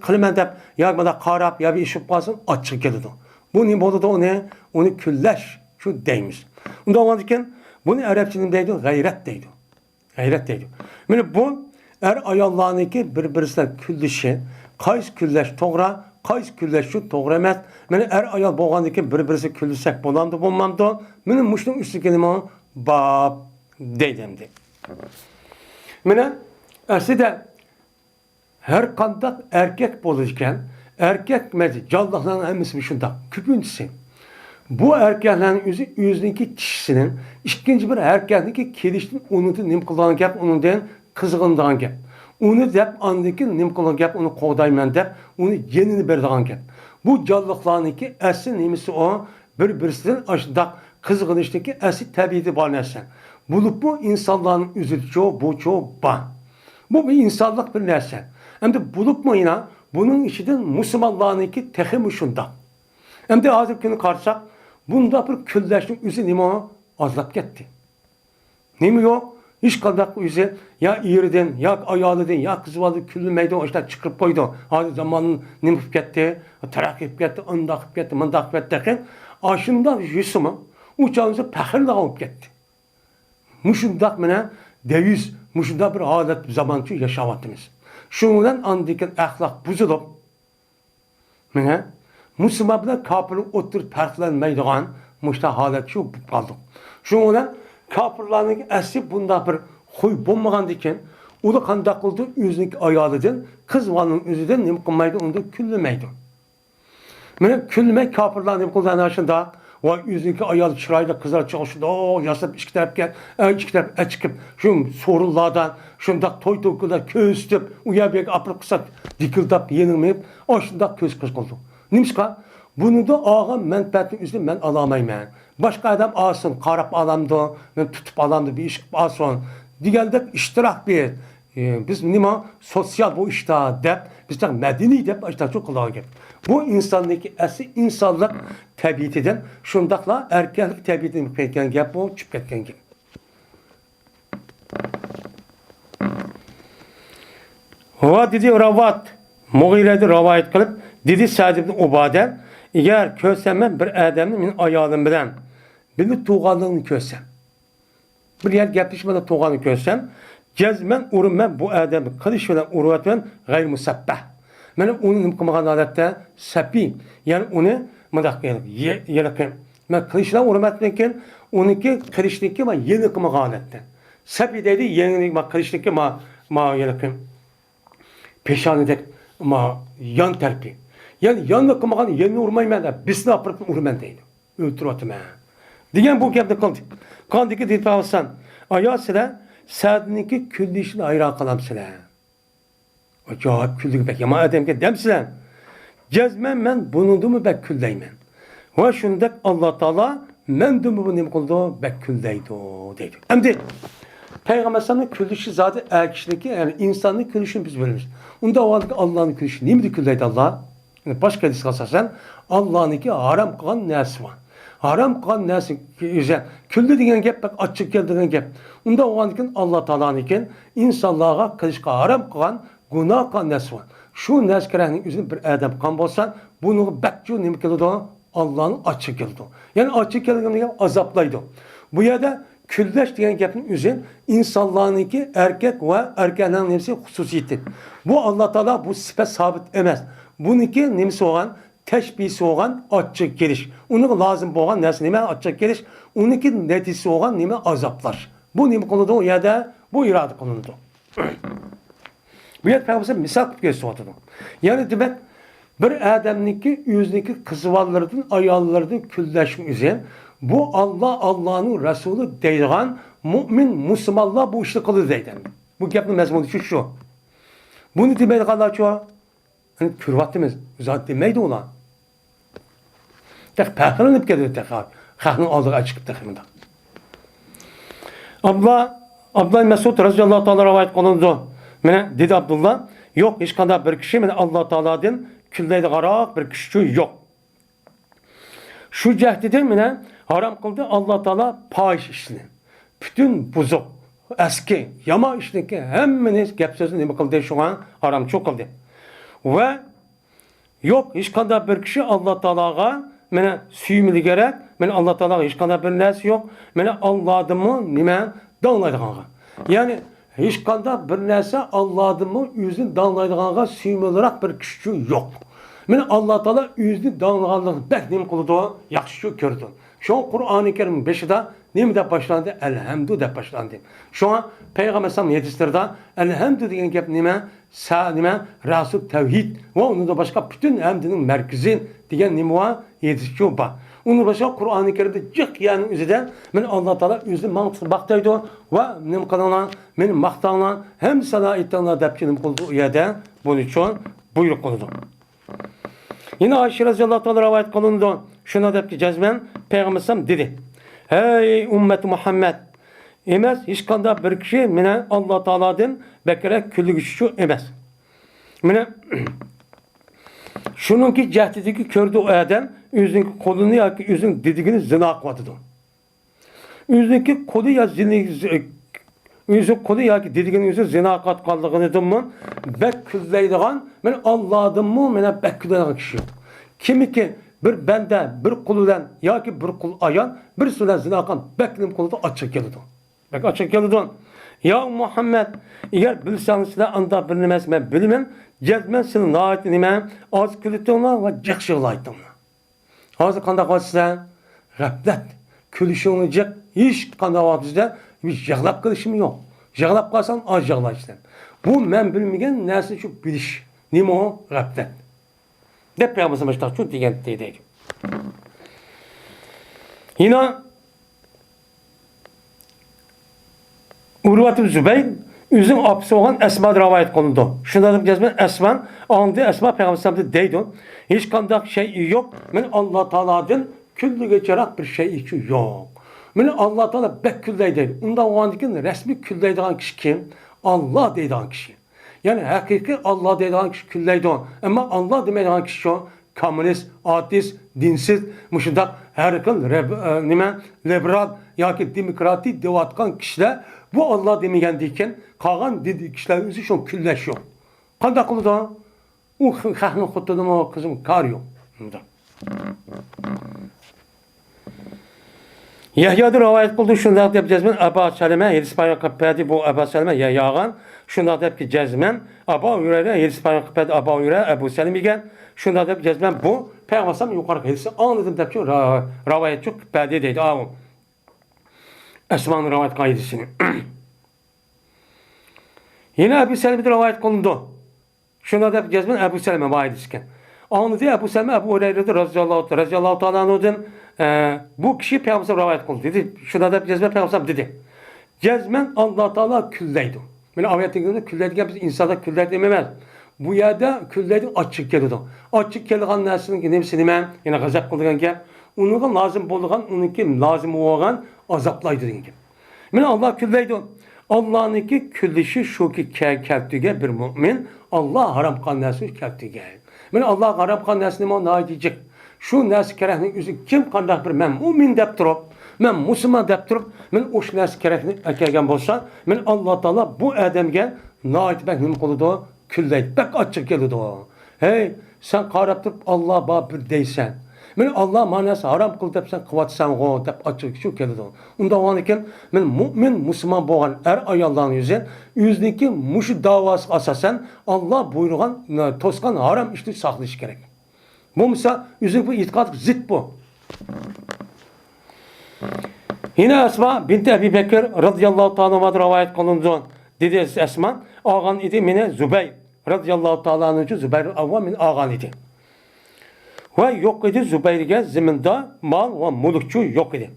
قىلىمەن دەپ، يا مانا قاراپ، يا بىر ئىش بولۇپ قالسۇن، ئاچچىقى كېلىدۇ. بۇ نېمە بولىدۇ ئۇنى؟ ئۇنى كۈنلەش شۇ دەيمىز. ئۇنداق بولغاندىكىن بۇنى ئەرەبچە نېمە دەيدۇ؟ غەيرەت دەيدۇ. غەيرەت دەيدۇ. مانا بۇ ئەر-ئاياللارنىڭكى بىر-بىرسىدە كۈللىشى، قايسى كۈللەش توغرا، قايسى كۈللەش شۇ توغرا ئەمەس. مانا ئەر-ئايال بولغاندىكىن بىر-بىرسىگە كۈللىسەك بولامدۇ، بولمامدۇ؟ مانا مۇشۇنىڭ ئۈستىدىكى نېمە؟ باب دەيدۇ ئەمدى. مانا ئەسلىدە ھەر قانداق ئەركەك بولىدىكەن، ئەركەك مەيلى، جانلىقلارنىڭ ھەممىسى شۇنداق، كۆپىنچىسى. بۇ ئەركەكلەرنىڭ ئۆزى ئۆزىنىڭكى چىشىسىنىڭ ئىككىنچى بىر ئەركەكنىڭكى كېلىشىدىن ئۇنىڭدىن نېمە قىلىدىغان گەپ، ئۇنىڭدىن قىزغىنىدىغان گەپ. ئۇنى دەپ ئاندىن كېيىن نېمە قىلىدىغان گەپ، ئۇنى قوغدايمەن دەپ، ئۇنى جېنىنى بېرىدىغان گەپ. بۇ جانلىقلارنىڭكى ئەسلى نېمىسى ئۇ؟ بىر-بىرسىدىن ئاشۇنداق قىزغىنىشتىكى ئەسلى تەبىئىتى بار نەرسە. بولۇپمۇ ئىنسانلارنىڭ ئۆزىدىچۇ، بۇچۇ بار. بۇ بىر ئىنسانلىق بىر نەرسە. ئەمدى بولۇپمۇ يەنە بۇنىڭ ئىچىدىن مۇسۇلمانلارنىڭكى تېخىمۇ شۇنداق. ئەمدى ھازىرقى كۈنى قارىساق، بۇنداق بىر كۈنلەشنىڭ ئۆزى نېمە ئازلاپ كەتتى. نېمە يوق؟ ھېچقانداق ئۆزى يا ئېرىدىن، يا ئايالىدىن، يا قىز بالىدىن كۈنلىمەيدۇ، ئاشۇنداق چىقىرىپ قويىدۇ. ھازىر زامان نېمە قىلىپ كەتتى؟ تەرەققىي قىلىپ كەتتى، ئۇنداق قىلىپ كەتتى، مۇنداق قىلىپ كەتتى. ئاشۇنداق يۈسىمۇ ئۇ چاغدا پەخىرلىگەن بولۇپ كەتتى. مۇشۇنداق مانا دەۋىس، مۇشۇنداق بىر ھالەت زامانچە ياشاۋاتىمىز. شۇنىڭ بىلەن ئاندىن كېيىن ئەخلاق بۇزۇلۇپ، مانا مۇسۇلمان بىلەن كاپىرنىڭ ئوتتۇرىسى پەرقلەنمەيدىغان مۇشۇنداق ھالەتكە چۈشۈپ قالدۇق. شۇنىڭ بىلەن كاپىرلارنىڭ ئەسلى بۇنداق بىر خۇي بولمىغاندىكىن، ئۇلار قانداق قىلىدۇ؟ ئۆزىنىڭكى ئايالىدىن، قىز بالىنىڭ ئۆزىدىن نېمە قىلمايدۇ؟ ئۇنى كۈنلىمەيدۇ. مانا كۈنلىمەي كاپىرلار نېمە قىلىدۇ ئەنە شۇنداق؟ ۋاي، ئۆزىنىڭكى ئايالى چىرايلىق قىزلار چوقۇشىدۇ ياساپ ئىككى تەرەپكە، ئە، ئىككى تەرەپ ئەچىقىپ، شۇ سورۇنلاردا شۇنداق توي توكۇلار كۆرسىتىپ، ئۇ يەر بۇ يەرگە ئاپىرىپ قىلسا، دىكىلداپ يېنىڭ مېڭىپ، ئاشۇنداق كۆز قىز قىلىدۇ. نېمىشقا؟ بۇنىڭدا ئالغان مەنپەئەتنى ئۆزى مەن ئالالمايمەن. باشقا ئادەم ئالسۇن، قاراپ ئالامدۇ، مەن تۇتۇپ ئالامدۇ، بىر ئىش قىلىپ ئالسۇن دېگەندەك ئىشتىراك بېرىپ، ئى، بىز نېمە، سوتسىيال بۇ ئىشتا دەپ، بىز تېخى مەدەنىي دەپ ئاشۇنداق قىلىدىغان گەپ. بۇ ئىنساننىڭكى ئەسلى ئىنسانلىق تەبىئىتىدىن، شۇنداقلا ئەركەكلىك تەبىئىتىدىن كەتكەن گەپ، بۇ چۈشۈپ كەتكەن گەپ. ۋە دېدى راۋات، مۇغىرەدىن رىۋايەت قىلىپ، دېدى سەئد ئىبن ئۇبادە، ئەگەر كۆرسەم مەن بىر ئادەمنى مېنىڭ ئايالىم بىلەن بىللە تۇرغانلىقىنى كۆرسەم، بىر يەردە گەپلىشىپ مانا تۇرغاننى كۆرسەم، جەزمەن ئۇرىمەن بۇ ئادەمنى، قىلىچ بىلەن ئۇرۇۋاتىمەن، غەيرىي مۇسەببەھ. مانا ئۇنى نېمە قىلمىغان ھالەتتە؟ سەپىي، يەنى ئۇنى مۇنداق يېنىقى، مەن قىلىچ بىلەن ئۇرۇۋاتىمەنكىن، ئۇنىڭكى قىلىچنىڭكى مانا يېنىنى قىلمىغان ھالەتتە. سەپىي دەيدۇ، يېنىنى، مانا قىلىچنىڭكى مانا، مانا يېنىقى. پېشانىدەك، ما، يان تەرىپى. يەنى ياننى قىلمىغان يەننى ئۇرمايمەن دەپ، بىسنى ئاپىرىپ ئۇرىمەن دەيدۇ. ئۆلتۈرۈۋاتىمەن. دېگەن بۇ گەپنى قىلدى. قاندىكى دېتالسان، ئايا سىلەر سەدىنىڭكى كۈنلىشىنى ھەيران قالامسىلەر. ئاجايىپ كۈنلۈكى بەك يامان ئادەمكەن دەمسىلەر. جەزمەن مەن بۇنىڭدىنمۇ بەك كۈنلەيمەن. ۋە شۇنداق ئاللا تائالا مەندىنمۇ بۇ نېمە قىلىدۇ؟ بەك كۈنلەيدۇ دەيدۇ. ئەمدى پەيغەمبەر ئەلەيھىسسالامنىڭ كۈلۈشى زادى ئەر كىشىنىڭكى، يەنى ئىنساننىڭ كۈلۈشىنى بىز بىلىمىز. ئۇنداق ۋاقىتتا ئاللانىڭ كۈلۈشى نېمىدە كۈنلەيدۇ ئاللا؟ يەنى باشقا ھەدىسكە ئاساسەن، ئاللانىڭكى ھارام قىلغان نەرسە بار. ھارام قىلغان نەرسە ئۆزى كۈلدى دېگەن گەپ، بەك ئاچچىق كەلدى دېگەن گەپ. ئۇنداق بولغاندىكىن ئاللا تائالانىڭكى ئىنسانلارغا قىلىشقا ھارام قىلغان گۇناھ قىلغان نەرسە بار. شۇ نەرسە كېرەكنىڭ ئۆزىنى بىر ئادەم قىلغان بولسا، بۇنىڭغا بەكچۇ نېمە كېلىدۇ؟ ئاللانىڭ ئاچچىقى كېلىدۇ. يەنى ئاچچىقى كەلگەندىن كېيىن ئازابلايدۇ. بۇ يەردە كۈنلەش دېگەن گەپنىڭ ئۆزى ئىنسانلارنىڭكى ئەركەك ۋە ئەركەكنىڭ نېمىسى خۇسۇسىيىتى. بۇ ئاللا تائالا بۇ سۈپەت سابىت ئەمەس. بۇنىڭكى نېمىسى بولغان؟ تەشبىھىسى بولغان ئاچچىقى كېلىش. ئۇنىڭغا لازىم بولغان نەرسە نېمە؟ ئاچچىقى كېلىش. ئۇنىڭكى نەتىجىسى بولغان نېمە؟ ئازابلاش. بۇ نېمە قىلىنىدۇ؟ ئۇ يەردە بۇ ئىرادە قىلىنىدۇ. بۇ يەردە پەيغەمبەر مىسال قىلىپ كۆرسىتىۋاتىدۇ. يەنى دېمەك، بىر ئادەمنىڭكى ئۆزىنىڭكى قىز بالىلىرىدىن، ئاياللىرىدىن كۈنلەشنىڭ ئۆزى، بۇ ئاللا، ئاللانىڭ رەسۇلى دەيدىغان مۇئمىن، مۇسۇلمانلار بۇ ئىشنى قىلىدۇ دەيدۇ. بۇ گەپنىڭ مەزمۇنى شۇ، شۇ. بۇنى دېمەيدىغانلارچۇ؟ ئەنە كۆرۈۋاتىمىز، زادى دېمەيدۇ ئۇلار. تېخى پەخىرلىنىپ كېتىدۇ تېخى. خەقنىڭ ئالدىغا چىقىپ تېخى مۇنداق. ئابدۇللا، ئابدۇللا مەسئۇد رەزىياللاھۇ تائالا رىۋايەت قىلىنىدۇ. مانا دېدى ئابدۇللا، يوق، ھېچقانداق بىر كىشى مانا ئاللا تائالادىن كۈنلەيدىغانراق بىر كىشىچۇ يوق. شۇ جەھەتتىن مانا ھارام قىلدى ئاللا تائالا پاھىش ئىشنى. پۈتۈن بۇزۇق، ئەسكى، يامان ئىشنىڭكى ھەممىنى گەپ سۆزنى نېمە قىلدى؟ شۇڭا ھارامچۇ قىلدى. ۋە يوق، ھېچقانداق بىر كىشى ئاللا تائالاغا مانا سۆيمىلىگۈدەك، مانا ئاللا تائالاغا ھېچقانداق بىر نەرسە يوق، مانا ئاللادىنمۇ نېمە داڭلايدىغانغا. يەنى ھېچقانداق بىر نەرسە ئاللادىنمۇ ئۆزىنى داڭلايدىغانغا سۆيۈملۈكرەك بىر كىشىچۇ يوق. مانا ئاللا تائالا ئۆزىنى داڭلىغانلىقنى بەك نېمە قىلىدۇ؟ ياخشىچۇ كۆرىدۇ. شۇڭا قۇرئانى كەرىم بېشىدا نېمە دەپ باشلاندى؟ ئەلھەمدۇ دەپ باشلاندى. شۇڭا پەيغەمبەر ئەلەيھىسسالام ھەدىسلىرىدە ئەلھەمدۇ دېگەن گەپ نېمە؟ سە-، نېمە؟ رەسۇ تەۋھىد ۋە ئۇنىڭدىن باشقا پۈتۈن ھەمدىنىڭ مەركىزى دېگەن نېمە بار؟ ھەدىسچۇ بار. ئۇنىڭدىن باشقا قۇرئانى كەرىمدە جىق يەرنىڭ ئۆزىدە مانا ئاللا تائالا ئۆزىنى ماڭا ماختايدۇ ۋە نېمە قىلىڭلار، مېنى ماختاڭلار، ھەممە سانا ئېيتىڭلار دەپ نېمە قىلىدۇ؟ ئۇ يەردە بۇنى ئۈچۈن بۇيرۇق قىلىدۇ. يەنە ئائىشە رەزىياللاھۇ تائالا رىۋايەت قىلىنىدۇ. شۇنداق دەپتۇ، جەزمەن پەيغەمبەر دېدى، ھەي ئۈممەت مۇھەممەد! ئەمەس، ھېچقانداق بىر كىشى مانا ئاللا تائالادىن بەكرەك كۈنلىگۈچىچۇ ئەمەس. مانا شۇنىڭكى جەھىتىدىكى كۆردى ئۇ ئادەم ئۆزىنىڭكى قولىنى ياكى ئۆزىنىڭ دېدىكىنى زىنا قىلىۋاتىدۇ. ئۆزىنىڭكى قولى يا زىنى-، ئۆزى قولى ياكى دېدىكىنى ئۆزى زىنا قىلىۋاتقانلىقىدىنمۇ بەك كۈنلەيدىغان، مانا ئاللادىنمۇ مانا بەك كۈنلەيدىغان كىشى يوق. كىمكى بىر بەندە بىر قۇل بىلەن ياكى بىر قۇل ئايال بىرسى بىلەن زىنا قىلغان بەك نېمە قىلىدۇ؟ ئاچچىقى كېلىدۇ. بەك ئاچچىقى كېلىدۇ. يا مۇھەممەد، ئەگەر بىلسەڭ سىلەر ئانداق بىر نېمە ئەمەس، مەن بىلىمەن، جەزمەن سىلەر ناھايىتى نېمە ئاز كۈلىتىڭلار ۋە جىق يىغلايتىڭلار. ھازىر قانداق قىلىسىلەر؟ غەپلەت. كۈلۈشۈڭلار جىق، ھېچقانداق ۋاقتىدا يىغلاپ قېلىشىم يوق. يىغلاپ قالساڭ ئاز يىغلايسىلەر. بۇ مەن بىلمىگەن نەرسىنى شۇ بىلىش. نېمە ئۇ؟ غەپلەت. دەپ پەيغەمبەر مۇشۇنداق دېگەن دەيدۇ. يەنە ئۇرۋەت ئىبن زۇبەير ئۆزىنىڭ ئاپىسى بولغان ئەسمادىن رىۋايەت قىلىنىدۇ. شۇنداق دەپ جەزمەن ئەسما، ئاڭلىدى ئەسما پەيغەمبەر ئەلەيھىسسالام دەيدۇ، ھېچقانداق شەيئى يوق، مەن ئاللا تائالادىن كۈنلىگۈچىراق بىر شەيئىچۇ يوق. مېنى ئاللا تائالا بەك كۈنلەيدۇ دەيدۇ. ئۇنداق بولغاندىكىن رەسمىي كۈنلەيدىغان كىشى كىم؟ ئاللا دەيدىغان كىشى. يەنى ھەقىقىي ئاللا دەيدىغان كىشى كۈنلەيدۇ. ئەمما ئاللا دېمەيدىغان كىشىچۇ؟ كوممۇنىست، ئاتېئىست، دىنسىز، مۇشۇنداق ھەر خىل رەب-، ئە، نېمە، لىبېرال ياكى دېموكراتىك دەۋاتقان كىشىلەر بۇ ئاللا دېمىگەندىكىن قالغان دىن كىشىلەر ئۆزى شۇ كۈنلەش يوق. قانداق قىلىدۇ؟ ئۇ خەقنىڭ خوتۇنىمۇ، قىزىمۇ كارى يوق. مۇنداق. يەھيادىن رىۋايەت قىلدى، شۇنداق دەپ جەزمەن ئەبا سەلەمە ھەدىس بايان قىلىپ بەردى. بۇ ئەبا سەلەمە يەھياغا شۇنداق دەپكى جەزمەن ئەبا ھۇرەيرە ھەدىس بايان قىلىپ بەردى. ئەبا ھۇرەيرە ئەبۇ سەلەمىگە شۇنداق دەپ جەزمەن بۇ پەيغەمبەر يۇقىرىقى ھەدىسنى ئاڭلىدىم دەپ را-، رىۋايەت قىلىپ بەردى دەيدۇ. ئاۋۇ ئەسمانىڭ رىۋايەت قىلغان ھەدىسىنى. يەنە ئەبۇ سەلەمىدىن رىۋايەت قىلىنىدۇ. شۇنداق دەپ جەزمەن ئەبۇ سەلەمە ماۋۇ ھەدىسكەن. ئاڭلىدى ئەبۇ سەلەمە ئەبۇ ھۇرەيرىدىن رەزىياللاھۇ، رەزىياللاھۇ تائالا ئەنھۇدىن، ئە، بۇ كىشى پەيغەمبەر رىۋايەت قىلدى دېدى. شۇنداق دەپ جەزمەن پەيغەمبەر دېدى. جەزمەن ئاللا تائالا كۈنلەيدۇ. مانا ئايەتتە كۈنلەيدىگەن بىز ئىنسانلار كۈنلەيدۇ دېمەيمەن. بۇ يەردە كۈنلەيدۇ ئاچچىقى كېلىدۇ. ئاچچىقى كېلىدىغان نەرسىنىڭ نېمىسى نېمە؟ يەنە غەزەپ قىلىدىغان گەپ. ئۇنىڭغا لازىم بولىدىغان ئۇنىڭكى لازىمى بولغان ئازابلايدۇ دېگەن گەپ. مانا ئاللا كۈنلەيدۇ. ئاللانىڭكى كۈنلىشى شۇكى، كە-، كەلتۈرگەن بىر مۆمىن ئاللا ھارام قىلغان نەرسىنى كەلتۈرگەن. مانا ئاللا ھارام قىلغان نەرسە نېمە؟ ناھايىتى جىق. شۇ نەرسە كېرەكنىڭ ئۆزى كىم قانداق بىر مەن مۆمىن دەپ تۇرۇپ، مەن مۇسۇلمان دەپ تۇرۇپ، مانا ئوشۇ نەرسە كېرەكنى ئەكەلگەن بولسا، مانا ئاللا تائالا بۇ ئادەمگە ناھايىتى بەك نېمە قىلىدۇ؟ كۈنلەيدۇ، بەك ئاچچىقى كېلىدۇ. ھەي، سەن قاراپ تۇرۇپ، «ئاللا بار بىر» دەيسەن. مېنى «ئاللا ما نەرسە ھارام قىل دەپ سەن قىلىۋاتىسەنغۇ» دەپ ئاچچىقى شۇ كېلىدۇ. ئۇنداق بولغاندىكىن، مېنى مۇئمىن، مۇسۇلمان بولغان ئەر-ئاياللارنىڭ يۈزى ئۆزىنىڭكى مۇشۇ داۋاسىغا ئاساسەن، ئاللا بۇيرۇغان، توسقان ھارام ئىشتىن ساقلىنىشى كېرەك. بولمىسا، ئۆزىنىڭ بۇ ئېتىقادىغا زىت بۇ. يەنە ئەسما بىنتى ئەبى بەكر رەزىياللاھۇ تائالا ئەنھۇدىن رىۋايەت قىلىنىدۇ. دېدى ئەسما، «ئالغان ئىدى مېنى زۇبەير رەزىياللاھۇ تائالا ئەنھۇ، زۇبەير ئەۋۋام مېنى ئالغان ئىدى. ۋە يوق ئىدى زۇبەيرگە زېمىندا مال ۋە مۈلۈكچۇ يوق ئىدى.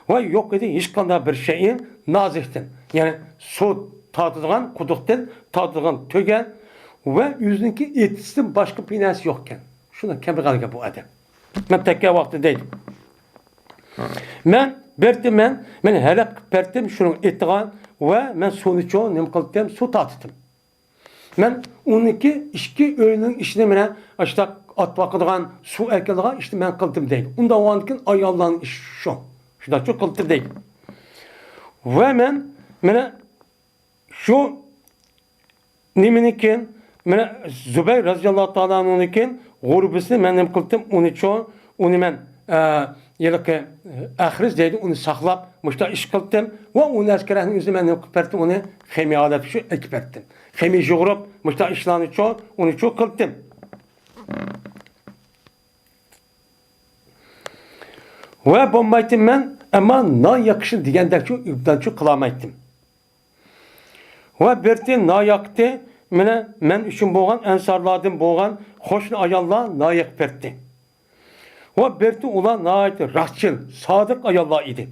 ۋە يوق ئىدى ھېچقانداق بىر شەيئى نازىكتىن، يەنى سۇ تارتىدىغان قۇدۇقتىن تارتىدىغان تۆگە ۋە ئۆزىنىڭكى ئېتىسىدىن باشقا بىر نەرسە يوق ئىكەن.» شۇنداق كەمبەغەل گەپ بۇ ئادەم. مەن تەككە ۋاقتى دەيدۇ. مەن بەرتىم، مەن، مەن ھەلەپ قىلىپ بەرتىم شۇنىڭ ئېتىغا ۋە مەن سۇنىچۇ نېمە قىلتىم، سۇ تارتتىم. مەن ئۇنىڭكى ئىككى ئۆينىڭ ئىشىنى مانا ئاشۇنداق ئات باقىدىغان، سۇ ئەكېلىدىغان ئىشنى مەن قىلدىم دەيدۇ. ئۇنداق بولغاندىكىن ئاياللارنىڭ ئىشى شۇ. شۇنداقچۇ قىلدىم دەيدۇ. ۋە مەن مانا شۇ نېمىنىكىن، مانا زۇبەير رەزىياللاھۇ تائالا ئەنھۇنىڭكىن غۇربىسىنى مەن نېمە قىلدىم، ئۇنىچۇ، ئۇنى مەن، ئە، ھېلىقى، ئە، ئەخرىز دەيدۇ، ئۇنى ساقلاپ، مۇشۇنداق ئىش قىلدىم. ۋە ئۇنى ئەسكەرەكنىڭ ئۆزىنى مەن نېمە قىلىپ بەردىم، ئۇنى خېمىيە ئادەپ شۇ ئەكىپ بەردىم. خېمىيە يۇغۇرۇپ، مۇشۇنداق ئىشلارنىچۇ، ئۇنىچۇ قىلدىم. ۋە بولمايتتىم مەن، ئەمما نان ياقىشنى دېگەندەكچۇ، ئوبدانچۇ قىلالمايتتىم. ۋە بىرتى ناياقتى، مانا مەن ئۈچۈن بولغان ئەنسارلاردىن بولغان قوشنا ئاياللار ناياق بىرتى. ۋە بىرتى ئۇلار ناھايىتى راستچىل، سادىق ئاياللار ئىدى.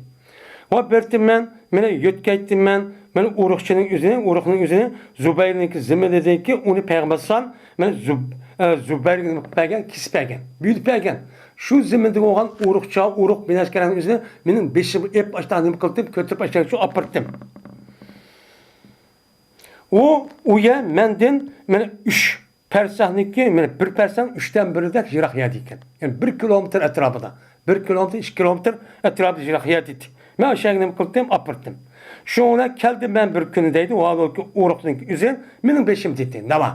ۋە بىرتى مەن، مانا يۆتكەيتتىم مەن، مانا ئۇرۇقچىنىڭ ئۆزىنى، ئۇرۇقنىڭ ئۆزىنى زۇبەيرنىڭكى زىممىلىدىكى ئۇنى پەيغەمبەر ئەلەيھىسسالام، مانا زۇب-، ئە، زۇبەيرگە نېمە قىلىپ بەرگەن، كېسىپ بەرگەن. بۈيرۈپ بەرگەن. شۇ زىممىدىكى بولغان ئۇرۇقچا، ئۇرۇق بىنەسكەرنىڭ ئۆزىنى مېنىڭ بېشىمغا ئېپ ئاشتا نېمە قىلدىم، كۆتۈرۈپ ئاشتاقچۇ ئاپىرىتتىم. ئۇ، ئۇ يەر مەندىن مانا ئۈچ پەرسەخنىكى، مانا بىر پەرسەخ ئۈچتىن بىرىدەك يىراق يەردە ئىكەن. يەنى بىر كىلومېتىر ئەتراپىدا. بىر كىلومېتىر، ئىككى كىلومېتىر ئەتراپىدا يىراق يەردە ئىدى. مەن ئاشۇ يەرگە نېمە قىلدىم، ئاپىرىتتىم. شۇنىڭ بىلەن كەلدىم مەن بىر كۈنى دەيدۇ، ۋالىكى ئۇرۇقنىڭ ئۆزى مېنىڭ بېشىمدا ئىدى. ناۋا.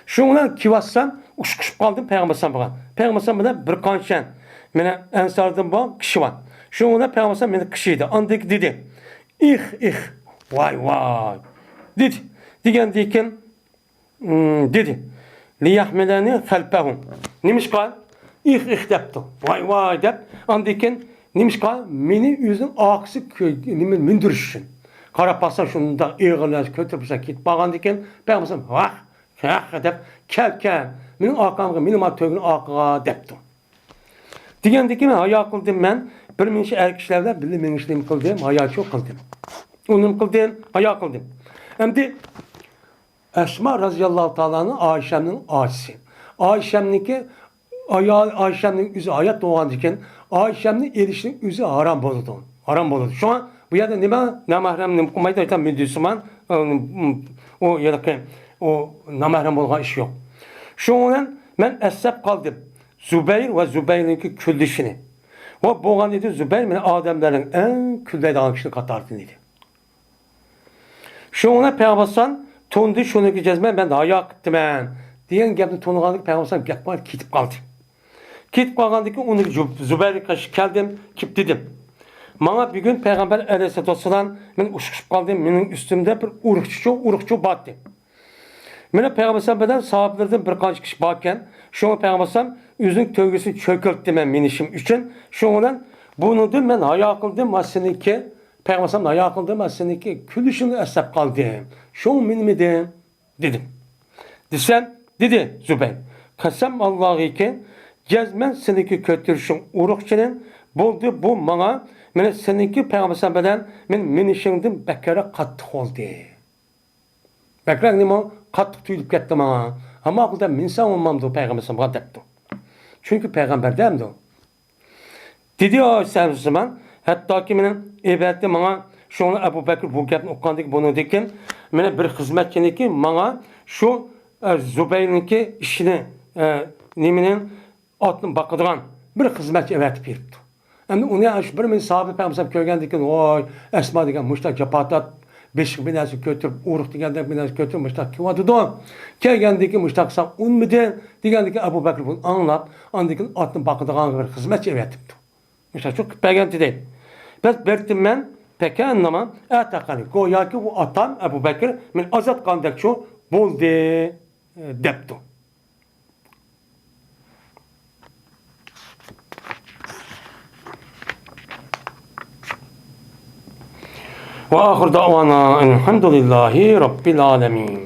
شۇنىڭ بىلەن كېلىۋاتسام، ئۇچرىشىپ قالدىم پەيغەمبەر ئەلەيھىسسالام بىلەن. پەيغەمبەر ئەلەيھىسسالام بىلەن بىر قانچە مانا ئەنساردىن بار كىشى بار. شۇنىڭ بىلەن پەيغەمبەر ئەلەيھىسسالام مېنى قىچىيدى. ئاندىن كېيىن دېدى، «ئىخ، ئىخ، ۋاي، ۋاي» دېدى. دېگەندىن كېيىن، ئىم، دېدى، «لىيەھمىلەنى خەلپەھۇ.» نېمىشقا؟ «ئىخ، ئىخ» دەپتۇ. «ۋاي، ۋاي» دەپ. ئاندىن كېيىن نېمىشقا؟ مېنى ئۆزىنىڭ ئارقىسىغا كۆ-، نېمە، مىندۈرۈش ئۈچۈن. قاراپ باقسا، شۇنداق ئېغىر نەرسە كۆتۈرۈپ كېتىپ بارغاندىكىن، پەيغەمبەر ۋاھ، ۋاھ دەپ، «كەل، كەل، مېنىڭ ئارقامغا، مېنىڭ مانا تۆگىنىڭ ئارقىغا» دەپتۇ. دېگەندىكىن ھايا قىلدىم مەن، بىر مۇنچە ئەر كىشىلەر بىلەن بىللە مېڭىشنى نېمە قىلدىم، ھاياچۇ قىلدىم. ئۇ نېمە قىلدىم؟ ھايا قىلدىم. ئەمدى ئەسما رەزىياللاھۇ تائالا ئانھا ئائىشەمنىڭ ئاچىسى. ئائىشەمنىڭكى ئايال، ئائىشەمنىڭ ئۆزى ھايات بولغاندىكىن، ئائىشەمنى ئېلىشنىڭ ئۆزى ھارام بولىدۇ. ھارام بولىدۇ. شۇڭا بۇ يەردە نېمە؟ نامەھرەم نېمە قىلمايدۇ؟ ئېيتام، مىندۈرسىمان، ئۇ يەردىكى، ئۇ نامەھرەم بولغان ئىش يوق. شۇنىڭ بىلەن مەن ئەسلەپ قالدىم زۇبەير ۋە زۇبەيرنىڭكى كۈللىشىنى. ۋە بولغان ئىدى، زۇبەير مېنى ئادەملەرنىڭ ئەڭ كۈللەيدىغان كىشىنىڭ قاتارىدىن ئىدى. شۇنىڭ بىلەن پەيغەمبەر ئەلەيھىسسالام تونۇدى، شۇنىڭكى جەزمەن مەن ھايا قىپتىمەن دېگەن گەپنى تونۇغاندىكىن پەيغەمبەر ئەلەيھىسسالام گەپ قىلماي كېتىپ قالدى. كېتىپ قالغاندىن كېيىن ئۇنى زۇ-، زۇبەيرگە قارشى كەلدىم، كېلىپ دېدىم، ماڭا بۈگۈن پەيغەمبەر ئەلەيھىسسالاتۇ ۋەسسالام، مەن ئۇچرىشىپ قالدىم، مېنىڭ ئۈستۈمدە بىر ئۇرۇقچۇ، ئۇرۇقچۇ بار ئىدى. مانا پەيغەمبەر ئەلەيھىسسالام بىلەن ساھابىلىرىدىن بىر قانچە كىشى باركەن، شۇڭا پەيغەمبەر ئەلەيھىسسالام ئۆزىنىڭ تۆگىسىنى چۆكۈلتتى مەن مېڭىشىم ئۈچۈن. شۇنىڭ بىلەن بۇنىڭدىن مەن ھايا قىلدىم ۋە سېنىڭكى پەيغەمبەر ئەلەيھىسسالام ھايا قىلدىم ۋە سېنىڭكى كۈلۈشۈڭنى ئەسلەپ قالدىم. شۇڭا مېڭىمىدىم. دېدىم. دېسەم، دېدى زۇبەير، قەسەم ئاللاھىكى، جەزمەن سېنىڭكى كۆتۈرۈشۈڭ ئۇرۇقچىنىڭ بولدى، بۇ ماڭا، مانا سېنىڭكى پەيغەمبەر بىلەن مېنىڭ مىنىشىڭدىن بەكرەك قاتتىق بولدى. بەكرەك نېمە؟ قاتتىق تۇيۇلۇپ كەتتى ماڭا. ئەمما ئاقىلدا مىنسەڭ بولمامدۇ پەيغەمبەر ئەلەيھىسسالامغا دەپتۇ. چۈنكى پەيغەمبەر دەمدۇ. دېدى ئائىشە رەزىياللاھۇ ئانھا، ھەتتاكى مېنىڭ ئەلۋەتتە ماڭا شۇڭا ئەبۇ بەكرى بۇ گەپنى ئۇققاندىكىن، بۇنىڭدىكىن مېنىڭ بىر خىزمەتچىنىكى ماڭا شۇ، ئە، زۇبەيرنىڭكى ئىشىنى، ئە، نېمىنىڭ ئاتنى باقىدىغان بىر خىزمەتچى ئەۋەتىپ بېرىپتۇ. ئەمدى ئۇنى شۇ بىر مىنچە ساھابە پەيغەمبەر كۆرگەندىكىن، ۋاي، ئەسما دېگەن مۇشۇنداق جاپا تارت-، بېشىغا بىر نەرسە كۆتۈرۈپ، ئۇرۇق دېگەندەك بىر نەرسە كۆتۈرۈپ مۇشتاق كېلىۋاتىدۇ. كەلگەندىن كېيىن مۇشتاق قىلساڭ ئۇنىمىدى دېگەندىن كېيىن ئەبۇ بەكرى بۇنى ئاڭلاپ، ئاندىن كېيىن ئاتنى باقىدىغان بىر خىزمەتچى ئەۋەتىپتۇ. مۇشۇنداق قىلىپ بەرگەنتى دەيدۇ. بەس بەرتىممەن پەكەننەما ئەتەقەنى. گوياكى ئۇ ئاتام ئەبۇ بەكرى مېنى ئازاد قىلغاندەك شۇ بولدى، دەپتۇ. وآخر دعوانا أن الحمد لله رب العالمين.